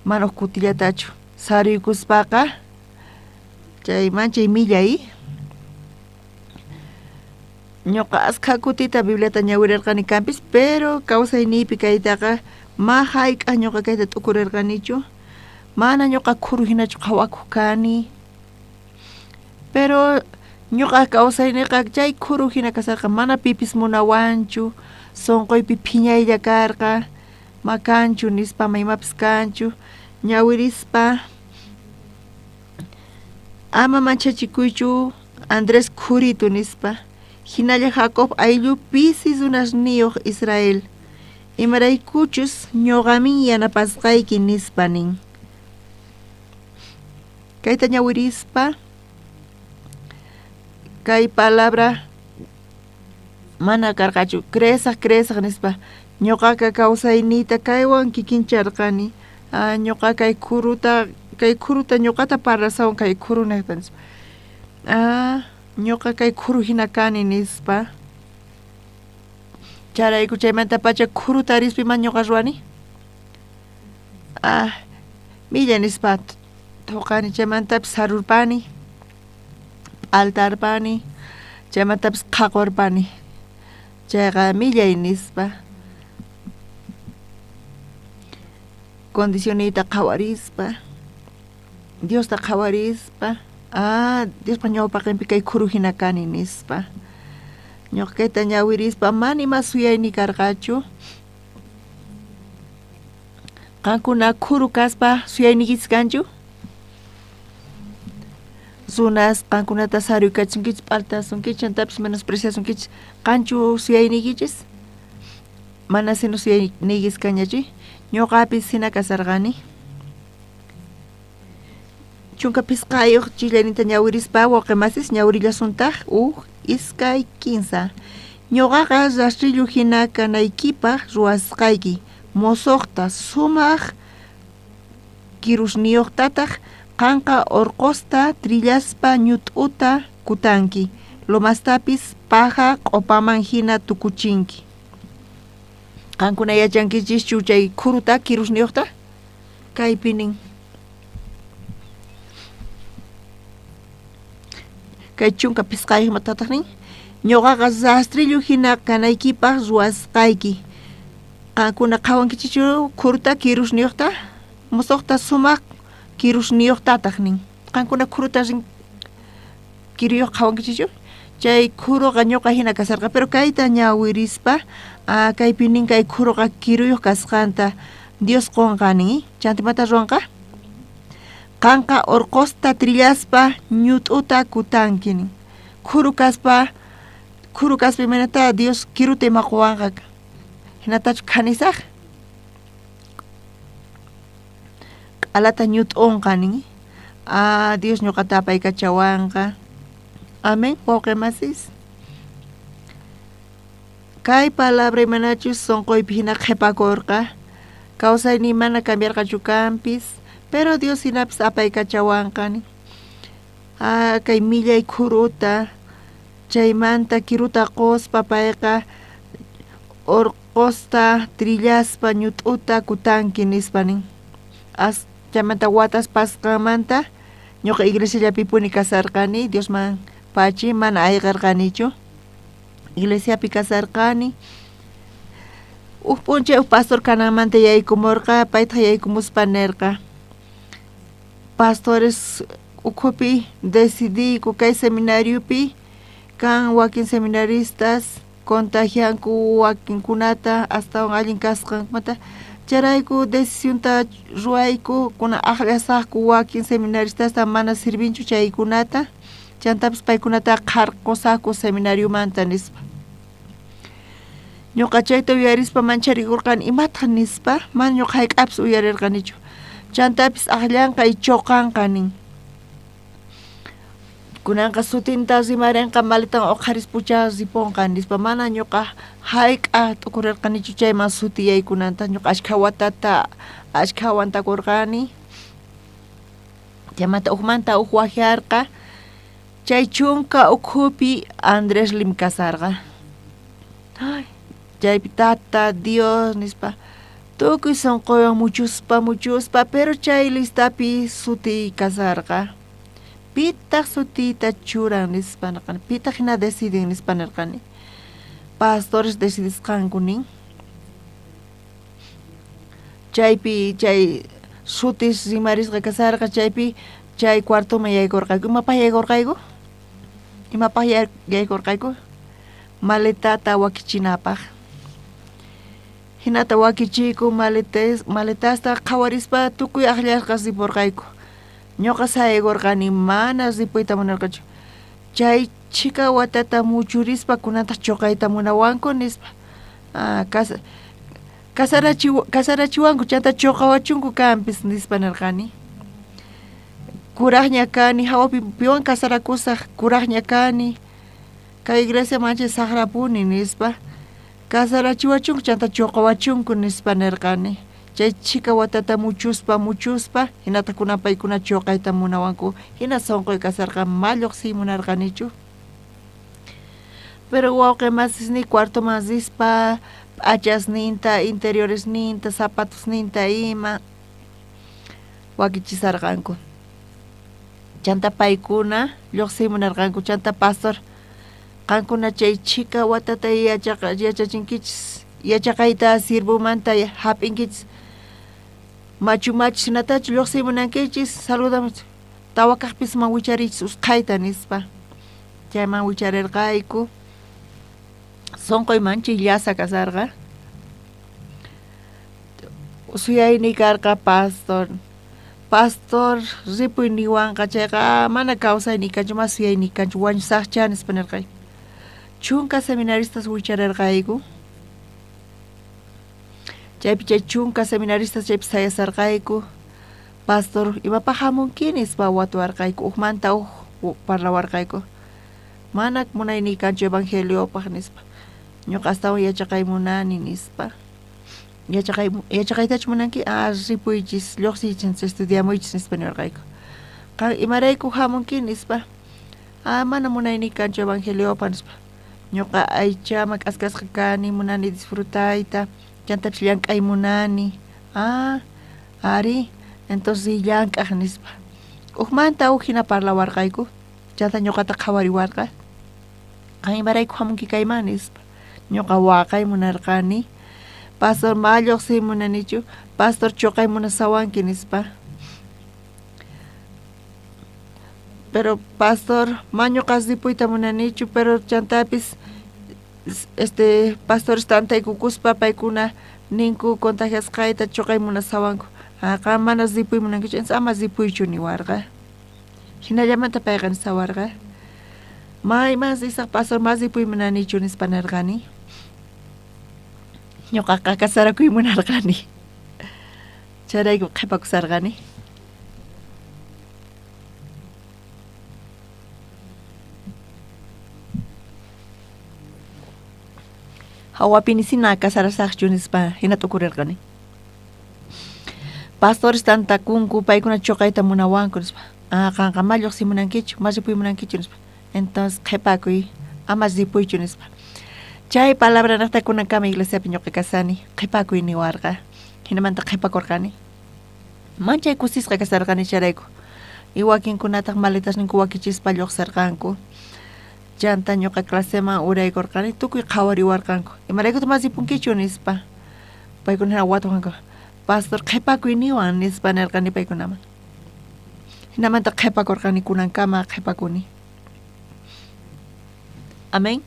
Mana huk kutillatachu saruykuspaqa chay manchay millay. Ñuqa askha kutita Bibliata ñawirirqani kanpis, pero kawsayniypi kaytaqa ma hayk'aq ñuqa kayta t'ukurirqanichu. Mana ñuqa khuru hinachu qhawakuq kani. Pero ñuqa kawsayniqa chay khuru hina kasarqa, mana pipis munawanchu, sunquypi phiñaylla karqa, ma kanchu nispa, ma imapis kanchu, ñawirispa. Ama manchachikuychu Andrés khuritu nispa. Hinalla Jacob ayllu pisi runasniyuq Israel, imaraykuchus ñuqamin yanapasqayki nispa nin. Kayta ñawirispa kay palabra mana karqachu, creesaq creesaq nispa. Ñuqaqa kawsayniyta kaywan kikincharqani. Ah, ñuqa kay khuruta ñuqata parlasawan kay khuru niqta nispa. Ah, ñuqa kay khuru hina kani nispa. Chayrayku chaymantapacha khuruta rispa ima ñuqa ruwani. Ah, milla nispa thuqani, chaymantapis sarurpani, p'altarpani, chaymantapis qhaqurpani. Chayqa millay nispa. Condicioniyta qhawarispa, Diosta qhawarispa, ah, Diospa ñawpaqinpi kay khuru hina kani nispa. Ñuqa kayta ñawirispa mana ima suyayni karqachu. Qankuna khuru kaspa suyayniykichis kanchu? Runas qankunata saruykachisunkichis, p'altasunkichis, chantapis menospreciasunkichis, qanchu suyayniykichis? Mana sino suyayniykis kañachu. Ñuqapis hina kasarqani. 15 chijllayninta ñawirispa wawqimasis ñawirillasuntaq 1, 2, 3. Ñuqaqa rastrillu hina kanaykipaq ruwasqayki, mosoqta sumaq kirusniyuqtataq qanqa urqusta trillaspa ñut'uta kutanki, lomastapis paja q'upaman hina tukuchinki. Qankuna yachankichischu chay khuruta kirusniyuqta? Kaypi nin. Kay 15 matataq nin. Ñuqaqa rastrillu hina kanaykipaq ruwasqayki. Qankuna qhawankichischu khuruta kirusniyuqta? Musuqta sumaq kirusniyuqtataq nin. Qankuna khuruta rin kiruyuq qhawankichischu? Chay khuruqa ñuqa hina kasarqa, pero kayta ñawirispa, kaypi nin kay khuruqa kiruyuq kasqanta Dios qunqa nin. Chanta imata ruwanqa? Qanqa urqusta trillaspa ñut'uta kutanki nin. Khuru kaspa imaynata Dios kiruta ima quwanqa? Hinatachu khanisaq? Q'alata ñut'unqa nin. Ah, Dios ñuqata apaykachawanqa. Amén, wawqi masis. Kay palabra imanachus sonqoypi hina qhipakurqa. Kawsayniy mana cambiarqachu kanpis, pero Dios hinapis apaykachawanqa nin. Ah, kay millay khuruta chaymanta kiruta quspa payqa urqusta trillaspa ñut'uta kutanki nispa nin. As chaymanta watas pasqanmanta ñuqa iglesiallapipuni kasarqani Diosman pachi mana ayqirqanichu. Iglesiapi kasarqani. Uj p'unchay uj pastor kananmanta yaykumurqa, paytaq yaykumuspa nirqa: Pastores ukhupi decidiyku kay seminariopi kan wakin seminaristas contagianku wakinkunata astawan allin kasqankumanta chayrayku decisionta ruwayku kunan aqllasaqku wakin seminaristasta mana sirvinchu chaykunata chantapis paykunata qharqusaqku seminariomanta nispa. Ñuqa chayta uyarispa mancharikurqani imataq nispa mana ñuqa hayk'apis uyarirqanichu chantapis aqllanqa y chuqanqa nin. Kunanqa sutinta rimarinqa maletan uqharispucha ripunqa nispa mana ñuqa hayk'a t'ukurirqanichu chayman suti yaykunanta ñuqa ashkha watata ashkha aguantakurqani. Chaymanta ujmanta uj wajarqa chay chunka ukhupi Andrés Lim kasarqa. Ay, chaypi tata Dios nispa tukuy sunquywan muchuspa muchuspa pero chay listapi sutiy kasarqa. Pitaq sutiyta churan nispa nirqani, pitaq hina decidin nispa nirqani. Pastores decidisqanku nin. Chaypi chay sutis rimarisqa kasarqa chaypi chay cuartoman yaykurqayku. Imapaq yaykurqayku? Imapaq yaykurqayku? Maletata wakichinapaq. Hinata wakichiyku maletasta qhawarispa tukuy aqllasqas ripurqayku. Ñuqa sayaykurqani mana ripuyta munarqachu. Chay chhika watata muchurispa kunantaq chuqayta munawanku nispa. Ah, kasarachiwanku chanta chuqawachunku kanpis nispa nirqani. Kuraqña kani hawapi piwan kasarakusaq kuraqña kani. Kay iglesia manchay saqrapuni nispa. Kasarachiwachunku chanta chuqawachunku nispa nirqani. Chay chhika watata muchuspa muchuspa hinataq kunan paykuna chuqayta munawanku hina sunquy kasarqa ma lluqsiy munarqanichu. Pero wawqi masisniy cuartoman rispa p'achasninta, interioresninta, zapatosninta ima wakichisarqanku. Chanta paykuna lluqsiy munarqanku chanta pastor qankuna chay chhika watata yachachinkichis yachaqayta siervomanta hap'inkichis machu machis hinatachu lluqsiy munankichis saludamos tawa kaqpisman wichariychis usqhayta nispa. Chayman wicharirqayku. Sunquy manchay llasa kasarqa. Suyayniy karqa pastor. Pastor ripuy niwanqa chayqa mana kawsayniy kanchu mana suyayniy kanchu wañusaqcha nispa nirqayku. Chunka seminaristas wicharirqayku. Chaypi chay chunka seminaristas chaypi sayasarqayku. Pastor imapaq hamunki nispa watuwarqayku ujmanta uj parlawarqayku. Mana munayniy kanchu evangeliopaq nispa. Ñuqa astawan yachaqay munani nispa. Yachaqaytachu munanki? Ah, ripuychis lluqsiychis estudiamuychis nispa nirqayku. Qan imarayku hamunki nispa. Ah, mana munayniy kanchu evangeliopaq nispa. Ñuqa aychama k'askasqa kani munani disfrutayta chantapis llank'ay munani. Ah, ari, entonces llank'aq nispa. Ujmanta uj hina parlawarqayku chanta ñuqata qhawariwarqa. Qan imarayku hamunki kayman nispa. Ñuqa waqay munarqani. Pastor ma lluqsiy munanichu, pastor chuqay munasawanki nispa. Pero pastor ma ñuqa ripuyta munanichu, pero chantapis pastores tantaykukuspa paykuna ninku contagiasqayta chuqay munasawanku. Ah, qan mana ripuy munankichu, entonces ama ripuychu niwarqa. Hinallamanta payqa nisawarqa. Mayman risaq pastor ma ripuy munanichu nispa nirqani. Ñuqaqa kasarakuy munarqani. Chayrayku qhipakusarqani. Hawapinisina kasarasaqchu nispa hina tukurirqani. Pastores tantakunku paykuna chuqayta munawanku nispa. Ah, qanqa ma lluqsimunankichu, ma ripuymunankichu nispa. Entonces qhipakuy, ama ripuychu nispa. Chay palabra naqta kunankama iglesiapi ñuqa kasani, qhipakuy niwarqa. Hinamanta qhipakurqani. Manchay kusisqa kasarqani chayrayku. Y wakinkunataq maletasninku wakichispa lluqsirqanku. Chanta ñuqa claseman uraykurqani tukuy qhawariwarqanku. Imaraykutaq mas ripunkichu nispa. Paykuna hina watuwanku. Pastor qhipakuy niwan nispa nirqani paykunaman. Hinamanta qhipakurqani kunankama qhipakuni. Amén.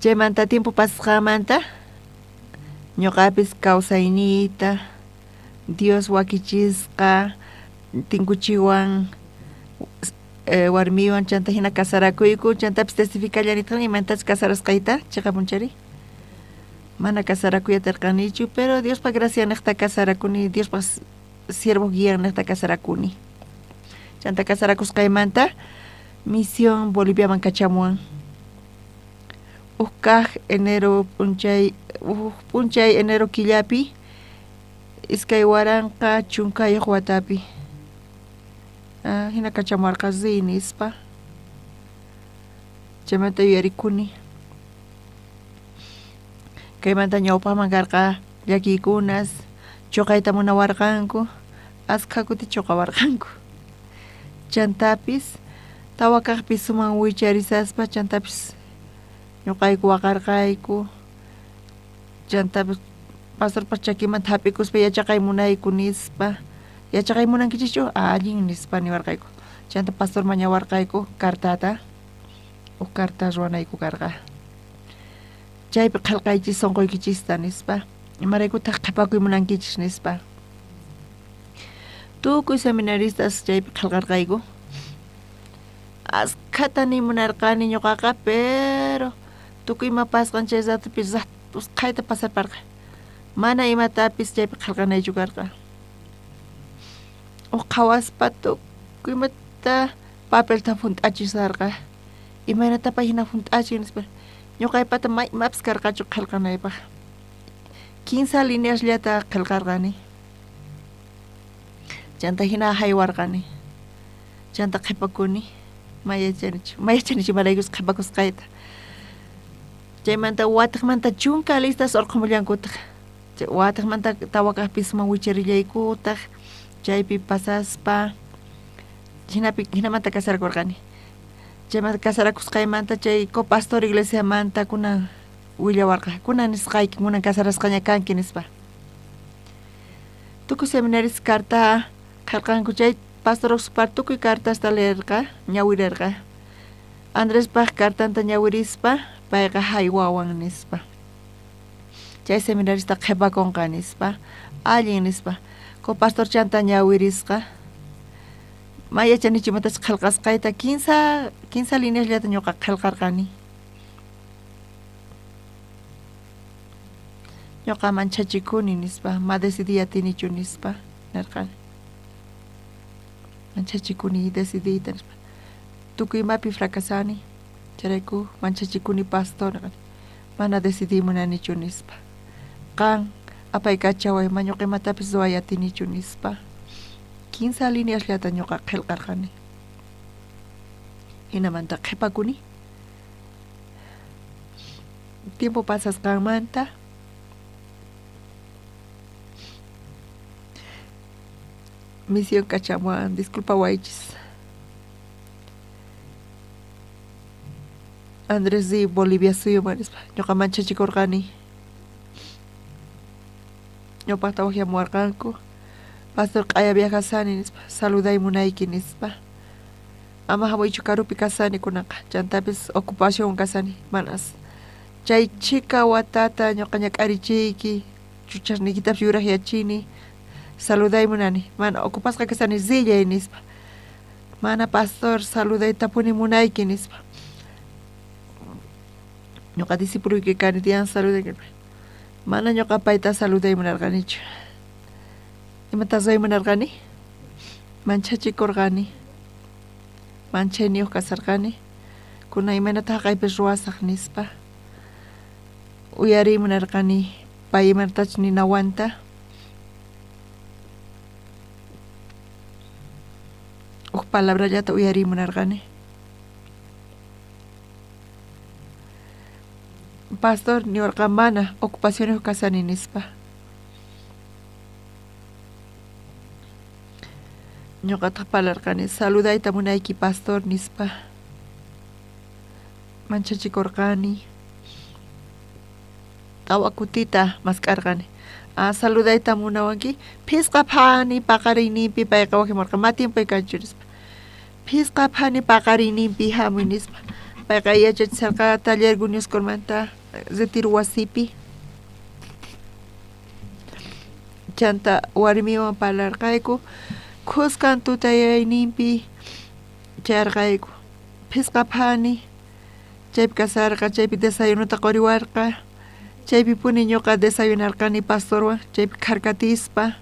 Chaymanta tiempo pasasqanmanta ñuqapis kawsayniyta Dios wakichisqa tinkuchiwan warmiwan chanta hina kasarakuyku chantapis testificallanitaq imantachus kasarasqayta chiqapunchari. Mana kasarakuy atirqanichu pero Diospa gracianiqta kasarakuni, Diospa siervo guianiqta kasarakuni. Chanta kasarakusqaymanta misión Boliviaman kachamuwan. Uj kaq enero p'unchay, uj p'unchay enero killapi 2011 watapi. Hina kachamuwarqa riy nispa. Chaymanta yuyarikuni. Kaymanta ñawpaqman karqa llakiykunas, chuqayta munawarqanku, askha kuti chuqawarqanku. Chantapis tawa kaq pisuman wicharisaspa chantapis ñuqayku waqarqayku. Chantapis pastorpa chakimanta hap'ikuspa yachaqay munayku nispa. Yachaqay munankichischu? Allin nispa niwarqayku. Chanta pastor mañawarqayku cartata, uj carta ruwanayku karqa. Chaypi qhelqaychis sunquykichista nispa. Imaraykutaq qhipakuy munankichis nispa. Tukuy seminaristas chaypi qhelqarqayku. Askhata nimunarqani ñuqaqa, pero tukuy ima pasqan chay ratopi usqhayta pasarparqa. Mana imatapis chaypi qhelqanaychu karqa. Uj qhawaspa tukuy imata papelta hunt'achisarqa. Imaynata pay hina hunt'achin nispa. Ñuqaypata may imapis karqachu qhelqanaypaq. 15 lineasllata qhelqarqani. Chanta hina haywarqani. Chanta qhipakuni. Mayachanichu imaraykus qhipakusqayta. Chaymanta watiqmanta 10 listas urqhumullankutaq. Watiqmanta tawa kaq pisuman wicharillaykutaq. Chaypi pasaspa hinamanta kasarakurqani. Chaymanta kasarakusqaymanta chay copastor iglesiamanta kunan willawarqa. Kunan nisqayki, kunan kasarasqaña kanki nispa. Tukuy seminaristas carta qhelqanku chay pastor Oxpar tukuy cartasta leerqa, ñawirerqa. Andrespaq cartanta ñawirispa payqa haywawan nispa. Chay seminarista qhipakunqa nispa, allin nispa. Copastor chanta ñawirisqa. Ma yachanichu imatachus qhelqasqayta 15 lineasllata ñuqa qhelqarqani. Ñuqa manchachikuni nispa, ma decidí atinichu nispa nirqani. Manchachikuni decidiyta nispa. Tukuy imapi fracasani, chayrayku manchachikuni pastor nirqani. Mana decidí munanichu nispa. Qan apaykachaway ma ñuqa imatapis ruway atinichu nispa. 15 lineasllata ñuqa qhelqarqani. Hinamanta qhipakuni. Tiempo pasasqanmanta misión kachamuwan, disculpawaychis. Andrés riy Bolivia suyuman nispa. Ñuqa manchachikurqani. Ñawpaqta waqyamuwarqanku. Pastor q'aya viajasani nispa, saluday munayki nispa. Ama hamuychu karupi kasani kunanqa, chantapis ocupación kasani, manas. Chay chika watata ñuqa ñak'arichiyki, chuchasniykitapis yuraqyachini, saluday munani, mana ocupasqa kasani rillay nispa. Mana pastor saludaytapuni munayki nispa. Ñuqa discipuluyki kani tiyan saluday. Mana ñuqa payta saluday munarqanichu. Imata ruway munarqani? Manchachikurqani. Manchayniyuq kasarqani. Kunan imaynataq haqaypi ruwasaq nispa. Uyariy munarqani pay imatachus ninawanta. Uj palabrallata uyariy munarqani. Pastor niwarqa mana ocupaciones kasani nispa. Ñuqataq parlarqani saludayta munayki pastor nispa. Manchachikurqani. Tawa kutita mask'arqani. Ah, saludayta munawanki phisqa phani paqarinninpi payqa wajimurqa ma tiempoy kanchu nispa. Phisqa phani paqarinninpi hamuy nispa. Payqa yachachisharqa taller Guniuscormanta retiro wasipi. Chanta warmiwan parlarqayku khuskan tutayayninpi chayarqayku. Phisqa phani chaypi kasarqa chaypi desayunuta quriwarqa chaypi puni ñuqa desayunarqani pastorwan chaypi kharkatispa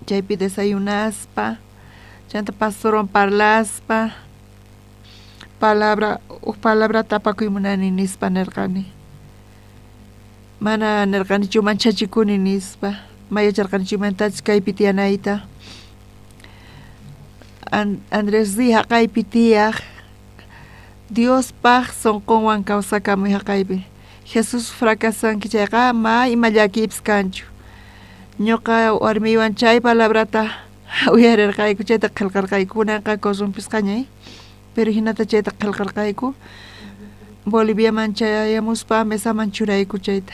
chaypi desayunaspa chanta pastorwan parlaspa palabra uj palabrata apakuy munani nispa nirqani. Mana nirqanichu manchachikuni nispa ma yacharqanichu imantachus kaypi tiyanayta. Andrés ri haqaypi tiyaq Diospaq sunqunwan kawsakamuy haqaypi. Jesús fracasanki chayqa ma ima llakiypis kanchu. Ñuqa warmiywan chay palabrata uyarirqayku chayta qillqarqayku kunanqa corrompisqaña pero hinata chayta qillqarqayku Boliviaman chayamuspa mesaman churayku chayta.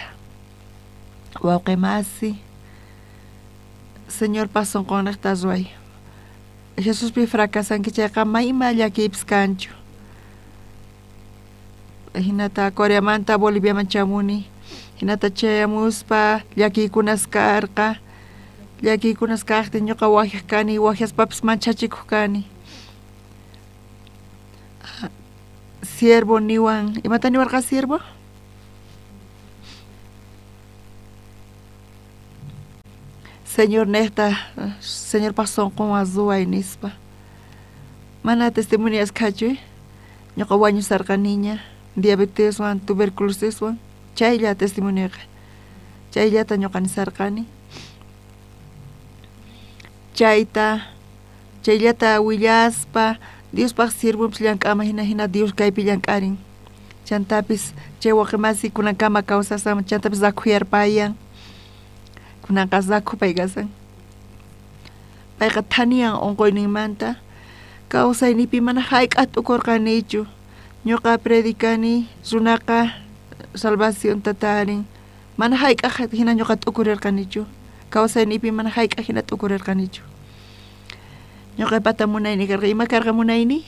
Wawqi masi Señorpa sunqunniqta ruway. Jesuspi fracasanki chayqa ma ima llakiypis kanchu. Hinata Coreamanta Boliviaman chamuni hinata chayamuspa llakiykunas karqa llakiykunas kaqtin ñuqa wajyaq kani wajyaspapis manchachikuq kani. Siervo niwan imata niwarqa siervo? Señor niqta Señorpaq sunqunwan ruway nispa. Mana testimonio askhachu ñuqa wañusarqaniña diabeteswan tuberculosiswan chaylla testimonioqa chayllata ñuqa nisarqani. Chayta chayllata willaspa Diospaq siervonpis llank'aman hina hina Dios kaypi llank'arin. Chantapis chay waqi kunankama kawsasan chantapis rakhuyarpayan kunanqa rakhupay kasan. Payqa thaniyan unquyninmanta kawsaynipi mana hayk'aq t'ukurqanichu. Ñuqa predicani runaqa salvacionta tarin mana hayk'aq hina ñuqa t'ukurirqanichu. Kawsaynipi mana hayk'aq hina t'ukurirqanichu. Ñuqaypata munayni karqa ima karqa munayni?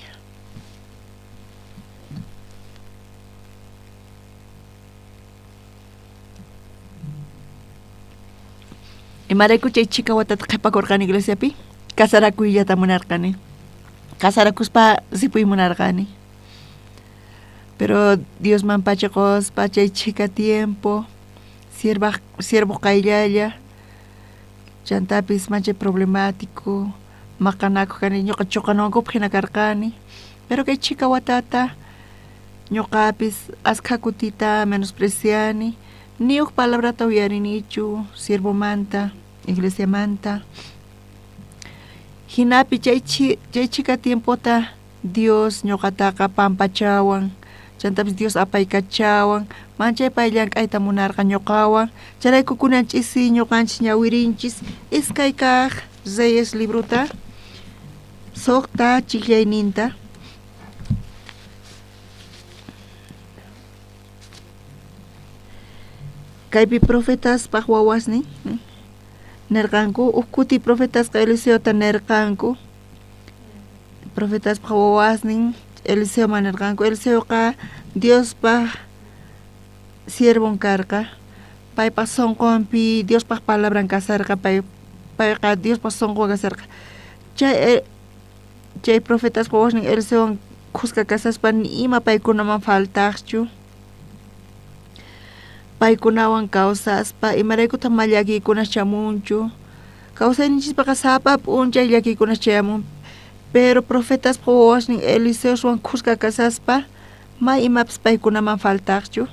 Imarayku chay chhika watata qhipakurqani iglesiapi kasarakuyllata munarqani. Kasarakuspa ripuy munarqani. Pero Diosman pachiquspa chay chhika tiempo siervo qayllalla chantapis manchay problemático maqanakuq kani ñuqa chuqanawankupaq hina karqani. Pero kay chhika watata ñuqapis askha kutita menospreciani ni uj palabrata uyarinichu siervomanta iglesiamanta. Hinapi chay chhika tiempota Dios ñuqataqa pampachawan chantapis Dios apaykachawan manchay pay llank'ayta munarqa ñuqawan chayrayku kunan ch'isi ñuqanchis ñawirinchis iskay kaq Reyes libruta suqta chiqllayninta. Kaypi profetaspaq wawasnin nirqanku uj kuti profetasqa Eliseota nirqanku profetaspaq wawasnin Eliseoman nirqanku Eliseoqa Diospaq siervon karqa paypaq sunqunpi Diospaq palabran kasarqa payqa Diospaq sunqun kasarqa chay profetaspa wawasnin Eliseowan khuska kasaspa ni ima paykunaman faltaqchu. Paykunawan kawsaspa imaraykutaq ma llakiykunas chamunchu kawsayninchikpiqa sapa p'unchay llakiykunas chayamun pero profetaspa wawasnin Eliseoswan khuska kasaspa ma imapis paykunaman faltaqchu.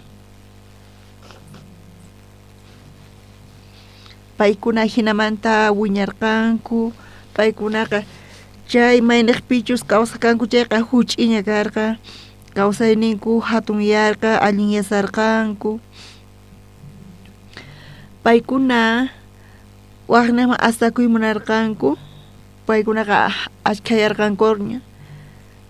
Paykuna jinamanta wiñarqanku, paykunaqa chay mayniqpichus kawsarqanku chayqa huch'iña karqa, kawsayninku hatunyarqa, allinyasarqanku. Paykuna waqniqman astakuy munarqanku, paykunaqa ashkhayarqankuña.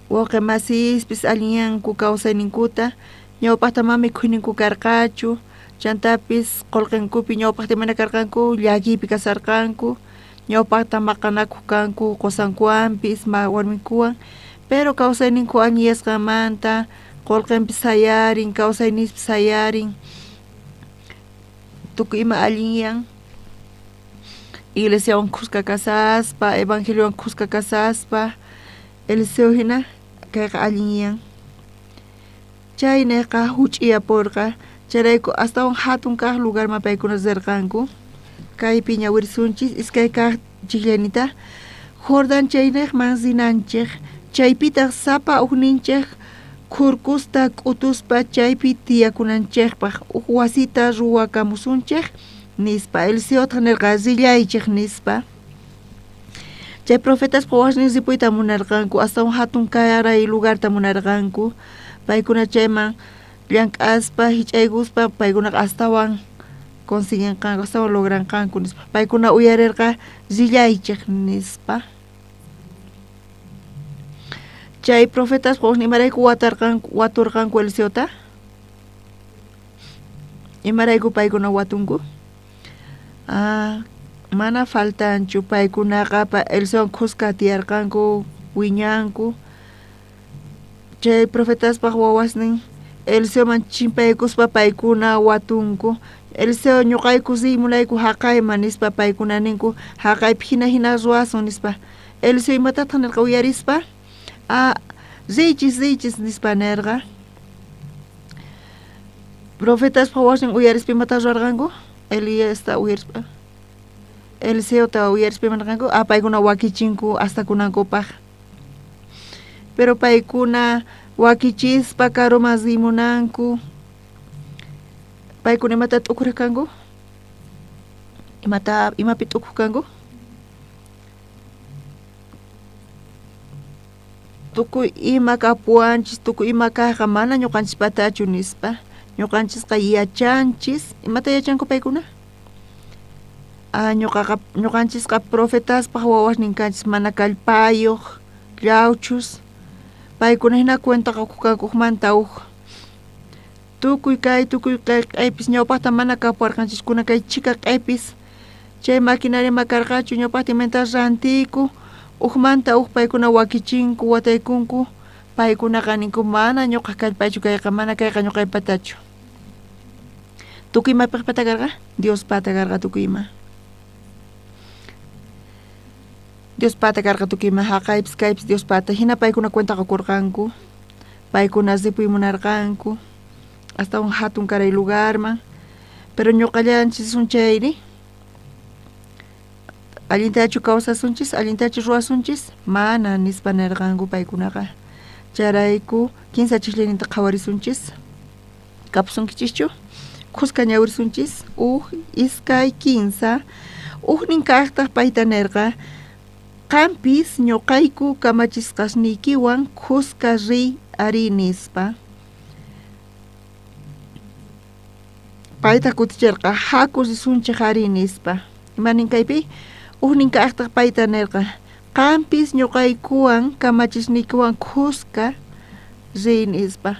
Wawqi masispis allinyanku kawsayninkuta, ñawpaqta mana mikhuyninku karqachu, chantapis qullqinkupi ñawpaqta mana karqanku llakiypi kasarqanku, ñawpaqta maqanakuq kanku qusankuwanpis warminkuwan, pero kawsayninku allinyasqanmanta qullqinpis sayarin, kawsayninpis sayarin, tukuy ima allinyan. Iglesiawan khuska kasaspa, evangeliowan khuska kasaspa, Eliseo hina kayqa allinyan. Chayniqa huch'iyapurqa, chayrayku astawan hatun kaq lugarman paykuna rirqanku. Kaypi ñawirisunchis iskay kaq chiqllaynita Jordán chayniqman rinanchik, chaypitaq sapa ujninchik khurkusta k'utuspa chaypi tiyakunanchikpaq uj wasita ruwakamusunchik nispa. Eliseotaq nirqa rillaychik nispa. Chay profetaspa wasnin ripuyta munarqanku, astawan hatun karay lugarta munarqanku. Paykuna chayman llank'aspa hich'aykuspa paykunaqa astawan consiguenqanku, astawan logranqanku nispa. Paykuna uyarirqa rillaychik nispa. Chay profetaspa wasnin imarayku waturqanku Eliseota? Imarayku paykuna watunku? Mana faltanchu, paykunaqa Eliseowan khuska tiyarqanku, wiñanku. Chay profetaspaq wawasnin Eliseoman chimpaykuspa paykuna watunku. Eliseo ñuqayku riy munayku haqayman nispa paykuna ninku, haqaypi hina hina ruwasun nispa. Eliseo imatataq nirqa uyarispa? Riychis riychis nispa nirqa. Profetaspaq wawasnin uyarispa imata ruwarqanku? Eliasta uyarispa, Eliseota uyarispa ima nirqanku? Paykuna wakichinku astakunankupaq. Pero paykuna wakichispa karuman rimunanku. Paykuna imata t'ukuraq kanku? Imata imapi t'ukuq kanku? Tukuy ima kapuwanchis, tukuy ima kaqqa mana ñuqanchispatachu nispa. Ñuqanchisqa yachanchis. Imata yachanku paykuna? Ñuqanchisqa profetaspaq wawasnin kanchis, mana kallpayuq, llawchus. Paykuna hina cuenta quq kanku ujmanta uj. Tukuy kay q'epis ñawpaqta mana kapuwarqanchiskuna kay chhika q'epis. Chay maquinaria ma karqachu ñawpaqta imanta rantiku, ujmanta uj paykuna wakichinku, wataykunku. Paykunaqa ninku mana ñuqa kallpaychu kayqa, mana kayqa ñuqaypatachu. Tukuy ima piqpata karqa? Diospata karqa tukuy ima. Diospata karqa tukuy ima, haqaypis kaypis Diospata. Hina paykuna cuenta qukurqanku. Paykuna ripuy munarqanku. Astawan hatun karay lugarman. Pero ñuqallanchis sun chayri. Allintachu kawsasunchis, allintachu ruwasunchis? Mana nispa nirqanku paykunaqa. Chayrayku kinsa chiqllayninta qhawarisunchis. Kapusunkichischu? Khuska ñawirisunchis. Uj, iskay, kinsa. Ujnin kaqtaq payta nirqa, qampis ñuqayku kamachisqasniykiwan khuska riy ari nispa. Payta kutichirqa, haku risunchik ari nispa. Imanin kaypi? Ujnin kaqtaq payta nirqa, qampis ñuqaykuwan kamachisniykiwan khuska riy nispa.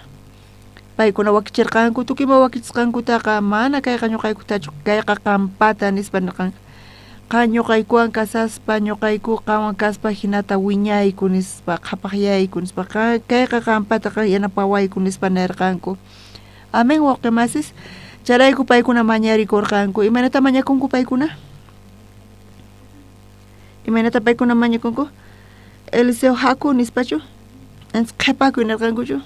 Paykuna wakichirqanku, tukuy ima wakichisqankutaqa mana kayqa ñuqaykutachu, kayqa qampata nispa nirqanku. Qan ñuqaykuwan kasaspa, ñuqayku qanwan kaspa hinata wiñayku nispa, qhapaqyayku nispa, kayqa qampata qan yanapawayku nispa nirqanku. Amén, wawqi masis. Chayrayku paykuna mañarikurqanku. Imaynata mañakunku paykuna? Imaynata paykuna mañakunku? Eliseo haku nispachu? Qhipakuy nirqankuchu?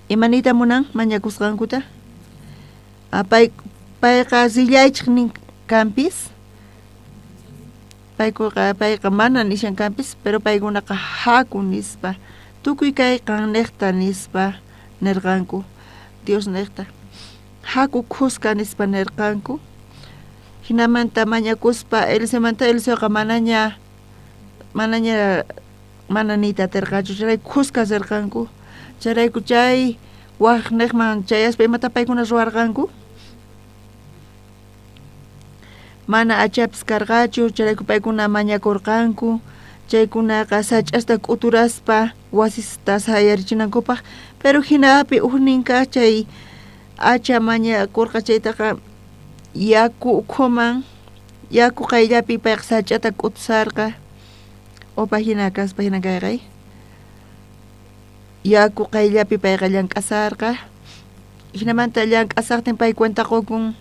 Imaniyta munan mañakusqankuta? Payqa rillaychik nin kampis. Payqa mana nishan kampis, pero paykunaqa haku nispa. Tukuy kay qanniqta nispa nirqanku. Dios niqta. Haku khuska nispa nirqanku. Jinamanta mañakuspa Eliseomanta Eliseoqa manaña manaña mana niyta aterqachu, chayrayku khuska rirqanku. Chayrayku chay wajnejman chayaspa imata paykuna ruwarqanku? Mana achapis karqachu, chayrayku paykuna mañakurqanku. Chaykunaqa sach'asta k'uturaspa wasista sayarichinankupaj, pero jinapi ujnin kaj chay acha mañakurqa chaytaqa yaku ukhuman, yaku qayllapi payqa sach'ata k'utusarqa. Opa jina kaspa jina kayqay. Yaku qayllapi payqa llank'asarqa. Jinamanta llank'asaqtin pay cuenta qukun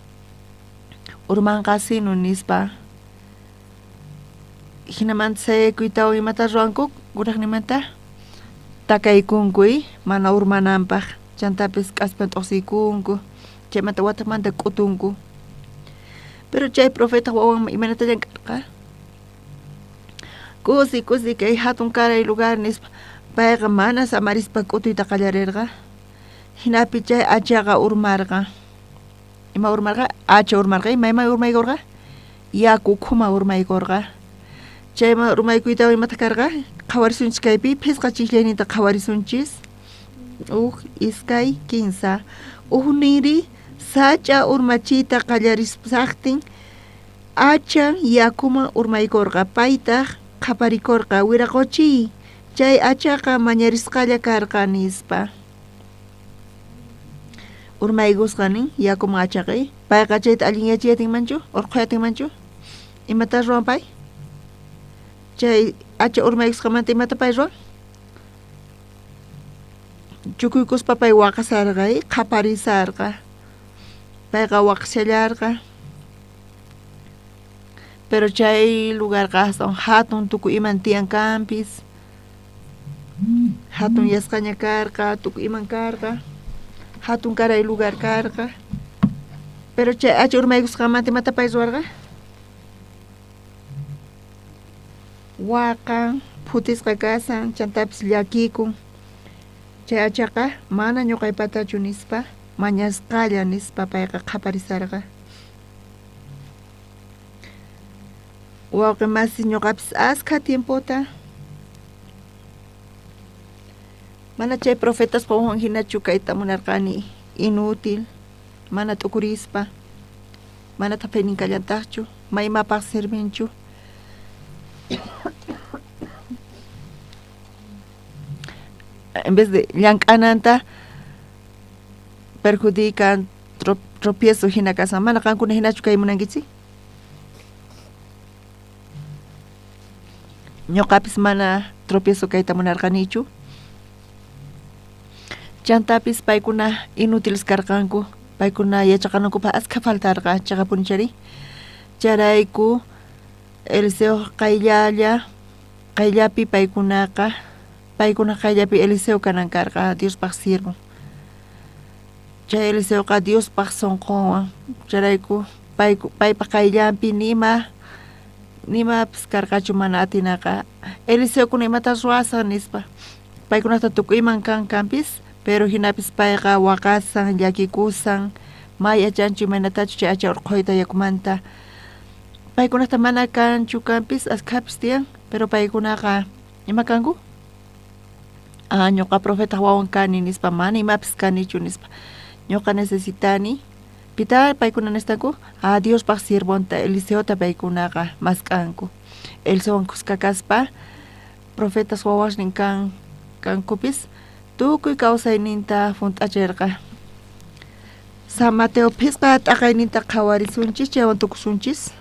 urmanqasinu nispa. Jinamanta sayaykuytawan imata ruwanku kuraqninmanta takaykunku mana urmananpaj, chantapis k'aspan t'uqsiykunku, chaymanta watamanta k'utunku. Pero chay profeta wawan imaynata llank'arqa? Kusi kusi kay hatun karay lugar nispa payqa mana samarispa k'utuyta qallarirqa. Jinapi chay achaqa urmarqa. Ima urmarqa? Acha urmarqa. Ima ima urmaykurqa? Yaku ukhuma urmaykurqa. Chayman urmaykuytawan imata karqa? Qhawarisunchis kaypi phisqa chiqllayninta qhawarisunchis. Uj, iskay, kinsa. Ujninri sach'a urmachiyta qallarisaqtin achan yakuman urmaykurqa. Paytaj qhaparikurqa, wiraqochiy, chay achaqa mañarisqalla karqa nispa. Urmaykusqa nin yakuman achaqay. Payqa chayta allinyachiy atinmanchu? Urqhuy atinmanchu? Imata ruwan pay? Chay acha urmaykusqamanta imata pay ruwan? Chukuykuspa pay waqasarqa, qhaparisarqa. Payqa waqashallarqa. Pero chay lugarqa astawan hatun tukuy iman tiyan kanpis. Hatun yasqaña karqa, tukuy iman karqa. Hatun karay lugar karqa. Pero chay acha urmaykusqamanta imata pay ruwarqa? Waqan, phutisqa kasan, chantapis llakikun. Chay achaqa mana ñuqaypatachu nispa, mañasqalla nispa payqa qhaparisarqa. Wawqi masi ñuqapis askha tiempota mana chay profetaspa wawan hinachu kayta munarqani, inútil, mana t'ukurispa, mana thapaynin kallantaqchu, maymapaq sirvinchu. En vez de llank'ananta perjudican, tropiezo hina kasan. Mana qankuna hinachu kay munankichik? Ñuqapis mana tropiezo kayta munarqanichu. Chantapis paykuna inútiles karqanku. Paykuna yachaqanankupaq askha faltarqa chaqapuni chari. Chayrayku Eliseo qayllalla qayllapi paykunaqa paykuna qayllapi Eliseo kanan karqa Diospaq siervo. Chay Eliseoqa Diospaq sunqunwan. Chayrayku paypaq qayllanpi nima nimapis karqachu mana atinaqa. Eliseokuna imata ruwasan nispa. Paykunata tukuy iman kan kanpis, pero hinapis payqa waqasan, llakikusan, may yachanchu imaynatachu chay acha urqhuyta yakumanta. Paykunata mana kanchu kanpis, askhapis tiyan, pero paykunaqa ima kanku? Ah, ñuqa profeta wawan kani nispa, mana imapis kanichu nispa. Ñuqa necesitani. Pita paykuna necesitanku? Ah, Diospaq siervonta Eliseota paykunaqa mask'anku. Eliseowan khuska kaspa profetas wawasnin kan kankupis tukuy kawsayninta hunt'achirqa. San Mateo phisqa t'aqayninta qhawarisunchis, chaywan tukusunchis.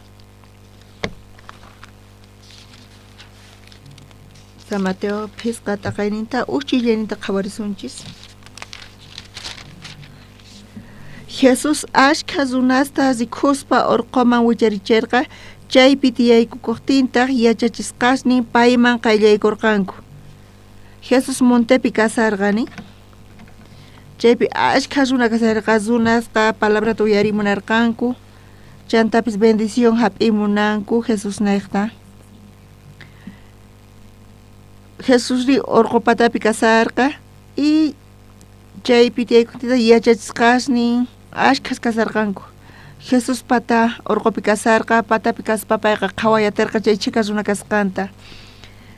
San Mateo phisqa t'aqayninta uchillayninta qhawarisunchis. Jesús ashkha runasta rikuspa urquman wicharicherqa, chaypi tiyaykukuqtintaq yachachisqasnin payman qayllaykurqanku. Jesús montepi kasarqa nin. Chaypi ashkha runa kasarqa, runasqa palabrata uyarimunarqanku, chantapis bendición hap'imunanku Jesús niqta. Jesusri urqu patapi kasarqa y chaypi tiyaykuqtintaq yachachisqasnin ashkhas kasarqanku. Jesus pata orqopi kasarqa, patapi kaspa payqa qhawayatirqa chay chhika runa kasqanta.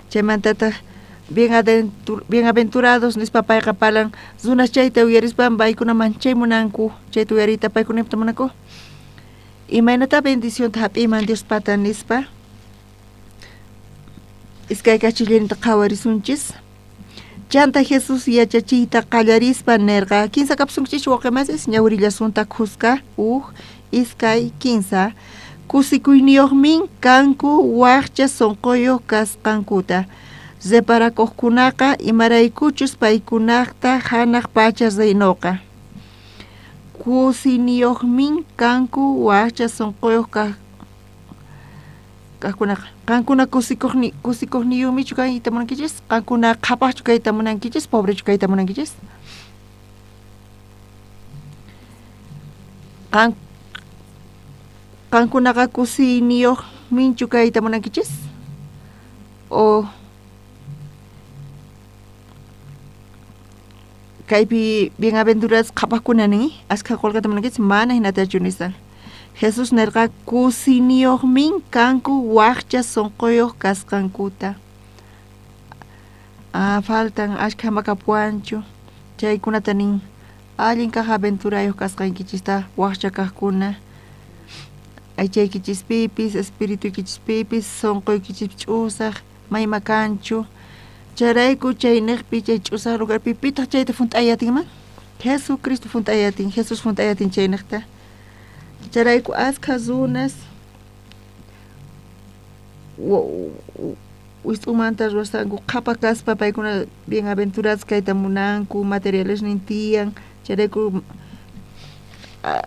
Chaymantataq bienaventurados nispa payqa parlan, runas chayta uyarispa paykuna manchay munanku, chayta uyariyta paykuna imata munanku. Imaynata bendicionta hap'iman Dios pata nispa. Iskay kachillinta qhawarisunchis. Chanta Jesús yachachiyta qallarispa nerqa, kinsa kapsunkichis wawqimasis ñawirillasunta khuska, uj, iskay, kinsa. Kusikuyniyuqmin kanku waqcha sunquyuq kasqankuta. Reparakuqkunaqa imaraykuchus paykunaqta hanaq pacha reinoqa. Kusiniyuqmin kanku waqcha sunquyuq kaqkunaqa. Qankuna kusikuqniyuqmichu kayta munankichis? Qankuna qhapaqchu kayta munankichis? Pobrechu kayta munankichis? Qankunaqa kusiniyuqminchu kayta munankichis? O kaypi bienaventurados qhapaqkuna nin, askha qullqita munankichis? Mana hinatachu nisan. Jesús nerqa kusiniyuqmin kanku waqcha sunquyuq kasqankuta. Ah, faltan askha makapuanchu. Chaykunata nin allin kaq aventurayuq kasqankichista waqcha kaqkuna. Aychaykichispipis, espirituykichispipis, sunquykichispi ch'usaq, mayma kanchu. Chayrayku chayniqpi chay ch'usaq lugarpi pitaq chayta hunt'ayatinman? Jesucristo hunt'ayatin, Jesús hunt'ayatin chayniqta. Chayrayku askha runas wist'umanta ruwasqanku qhapaq kaspa paykuna bienaventurados kayta munanku, materialesnin tiyan, chayrayku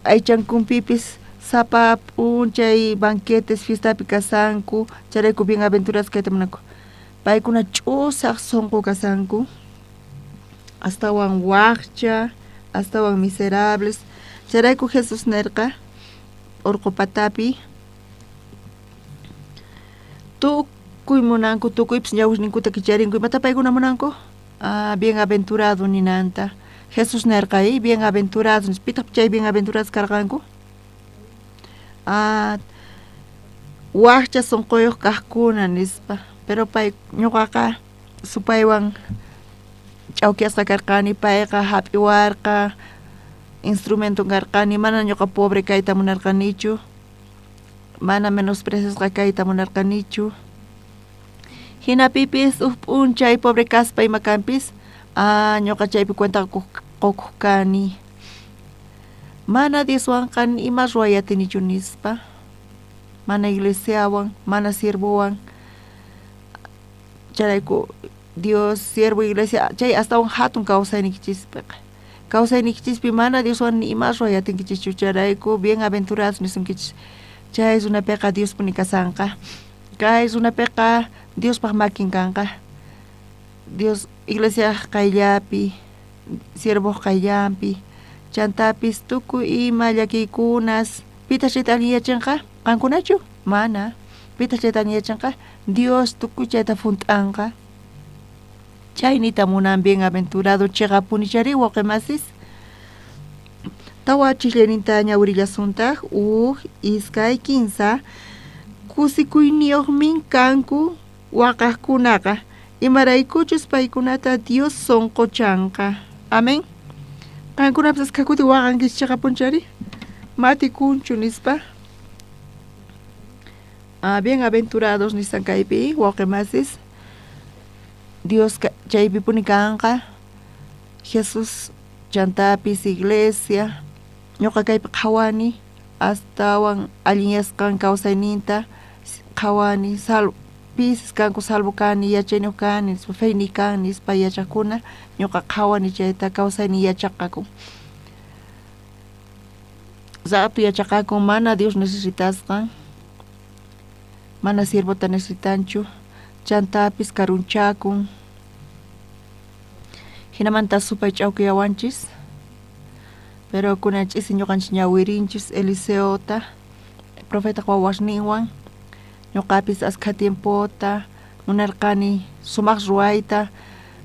aychankunpipis sapa p'unchay banquetes fiestapi kasanku, chayrayku bienaventurados kayta munanku. Paykuna ch'usaq sunqu kasanku, astawan waqcha, astawan miserables. Chayrayku Jesús nerqa orqo patapi tukuy munanku, tukuypis ñawisninkuta kicharinku. Imata paykuna munanku? Ah, bienaventurado ninanta. Jesús nerqa, bienaventurados. Pitaq chay bienaventurados karqanku? Ah, waqcha sunquyuq kaqkuna nispa. Pero pay ñuqaqa supaywan ch'awkiyasqa karqani, payqa hap'iwarqa, instrumento karqani, mana ñuqa pobre kayta munarqanichu, mana menospreciasqa kayta munarqanichu. Hinapipis uj p'unchay pobre kaspa ima kanpis, ah, ñuqa chaypi cuenta qukuq kani. Mana Dioswanqa ima ruway atinichu nispa, mana iglesiawan, mana siervowan. Chayrayku Dios, siervo, iglesia, chay astawan hatun kawsaynikichispiqa. Kawsaynikichispi mana Dioswan ni ima ruway atinkichischu, chayrayku bienaventurados nisunkichis. Chay runapiqa Diospuni kasanqa. Kay runapiqa Diospaq makin kanqa. Dios iglesia qayllapi, siervoq qayllanpi, chantapis tukuy ima llakiykunas, pitaq chayta allin yachanqa? Qankunachu? Mana. Pitaq chayta allin yachanqa? Dios tukuy chayta hunt'anqa. Chaynita munan bienaventurado chiqapuni chari wawqimasis. Tawa chisllaninta ñawirillasuntaq, uj, iskay, kinsa. Kusikuyniyuqmin kanku waqaqkunaqa, imaraykuchus paykunata Dios sunquchanqa. Amén. Qankunapis askha kuti waqankichis chiqapuni chari? Matikunchu nispa. Ah, bienaventurados nisan kaypi wawqimasis. Dios chaypipuni kanqa. Jesús chantapis iglesia. Ñuqa kaypi qhawani astawan allinyasqan kawsayninta qhawani, salvo pisis kanku, salvo kani, yachayniyuq kani, nispa, feyniy kan nispa yachaqkuna, ñuqa qhawani chayta kawsayniy yachaqakun. Rato yachaqakun mana Dios necesitasqan, mana siervota necesitanchu, chantapis karunchakun. Hinamanta supay ch'awkiyawanchis, pero kunan ch'isi ñuqanchis ñawirinchis Eliseota, profeta wawasninwan, ñuqapis askha tiempota munarqani sumaq ruwayta,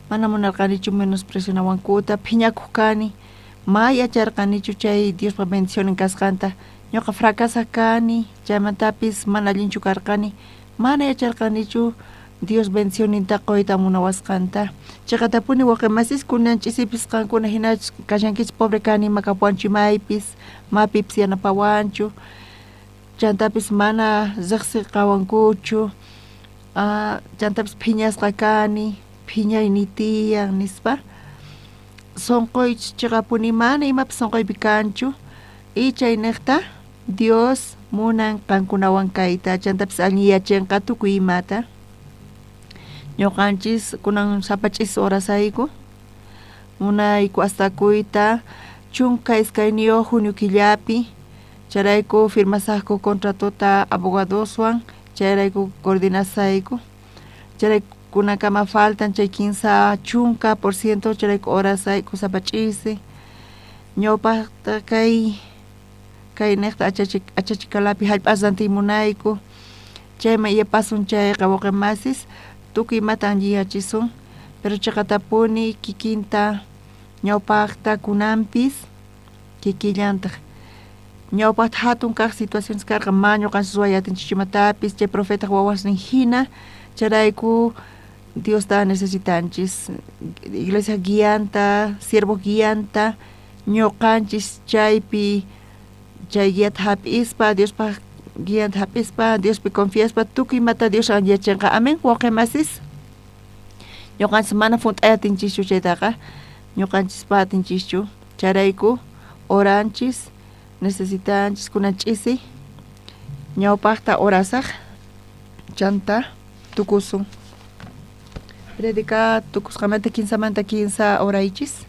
mana munarqanichu menosprecianawankuta, phiñakuq kani, ma yacharqanichu chay Diospa bendicionin kasqanta, Ñuqa fracasaj kani, chaymantapis mana allinchu karqani, mana yacharqanichu Dios bendicionninta quyta munawasqanta. Chiqatapuni wawqimasis kunan ch'isipis qankuna hinachus kashankichis pobre kani ima kapuwanchu imaypis, mapipis yanapawanchu, chantapis mana riqsiqawankuchu, chantapis phiñasqa kani, phiñayni tiyan nispa. Sunquy chiqapuni mana imapis sunquypi kanchu y chayniqta Dios munan qankunawan kayta, chantapis alliyachinqa tukuy imata. Ñuqanchis kunan sapa ch'isi orasayku, munayku astakuyta 12 junio killapi, chayrayku firmasaqku contratota abogadoswan, chayrayku coordinasayku, chayrayku kunankama faltan chay 30% chayrayku orasayku sapa ch'isi. Ñawpaqta kay kayniqta achachikalapi hallp'as rantiy munayku, chayman yapasun chayqa wawqimasis tukuy imata alliyachisun, pero chiqatapuni kikinta ñawpaqta kunanpis kikillantaq. Ñawpaqta hatun kaq situaciones karqa mana ñuqanchis ruway atinchikchu imatapis chay profetaq wawasnin hina, chayrayku Diosta necesitanchis, iglesia guianta, siervo guianta, ñuqanchis chaypi chay guiata hap'ispa, Diospaq guianta hap'ispa, Diospi confiaspa tukuy imata Dios alliyachinqa. Amén, wawqimasis. Ñuqanchis mana junt'ay atinchischu chaytaqa, ñuqanchispa atinchischu, chayrayku oranchis, necesitanchis kunan ch'isi ñawpaqta orasaq, chanta tukusun. Predica tukusqamanta 3 oraychis.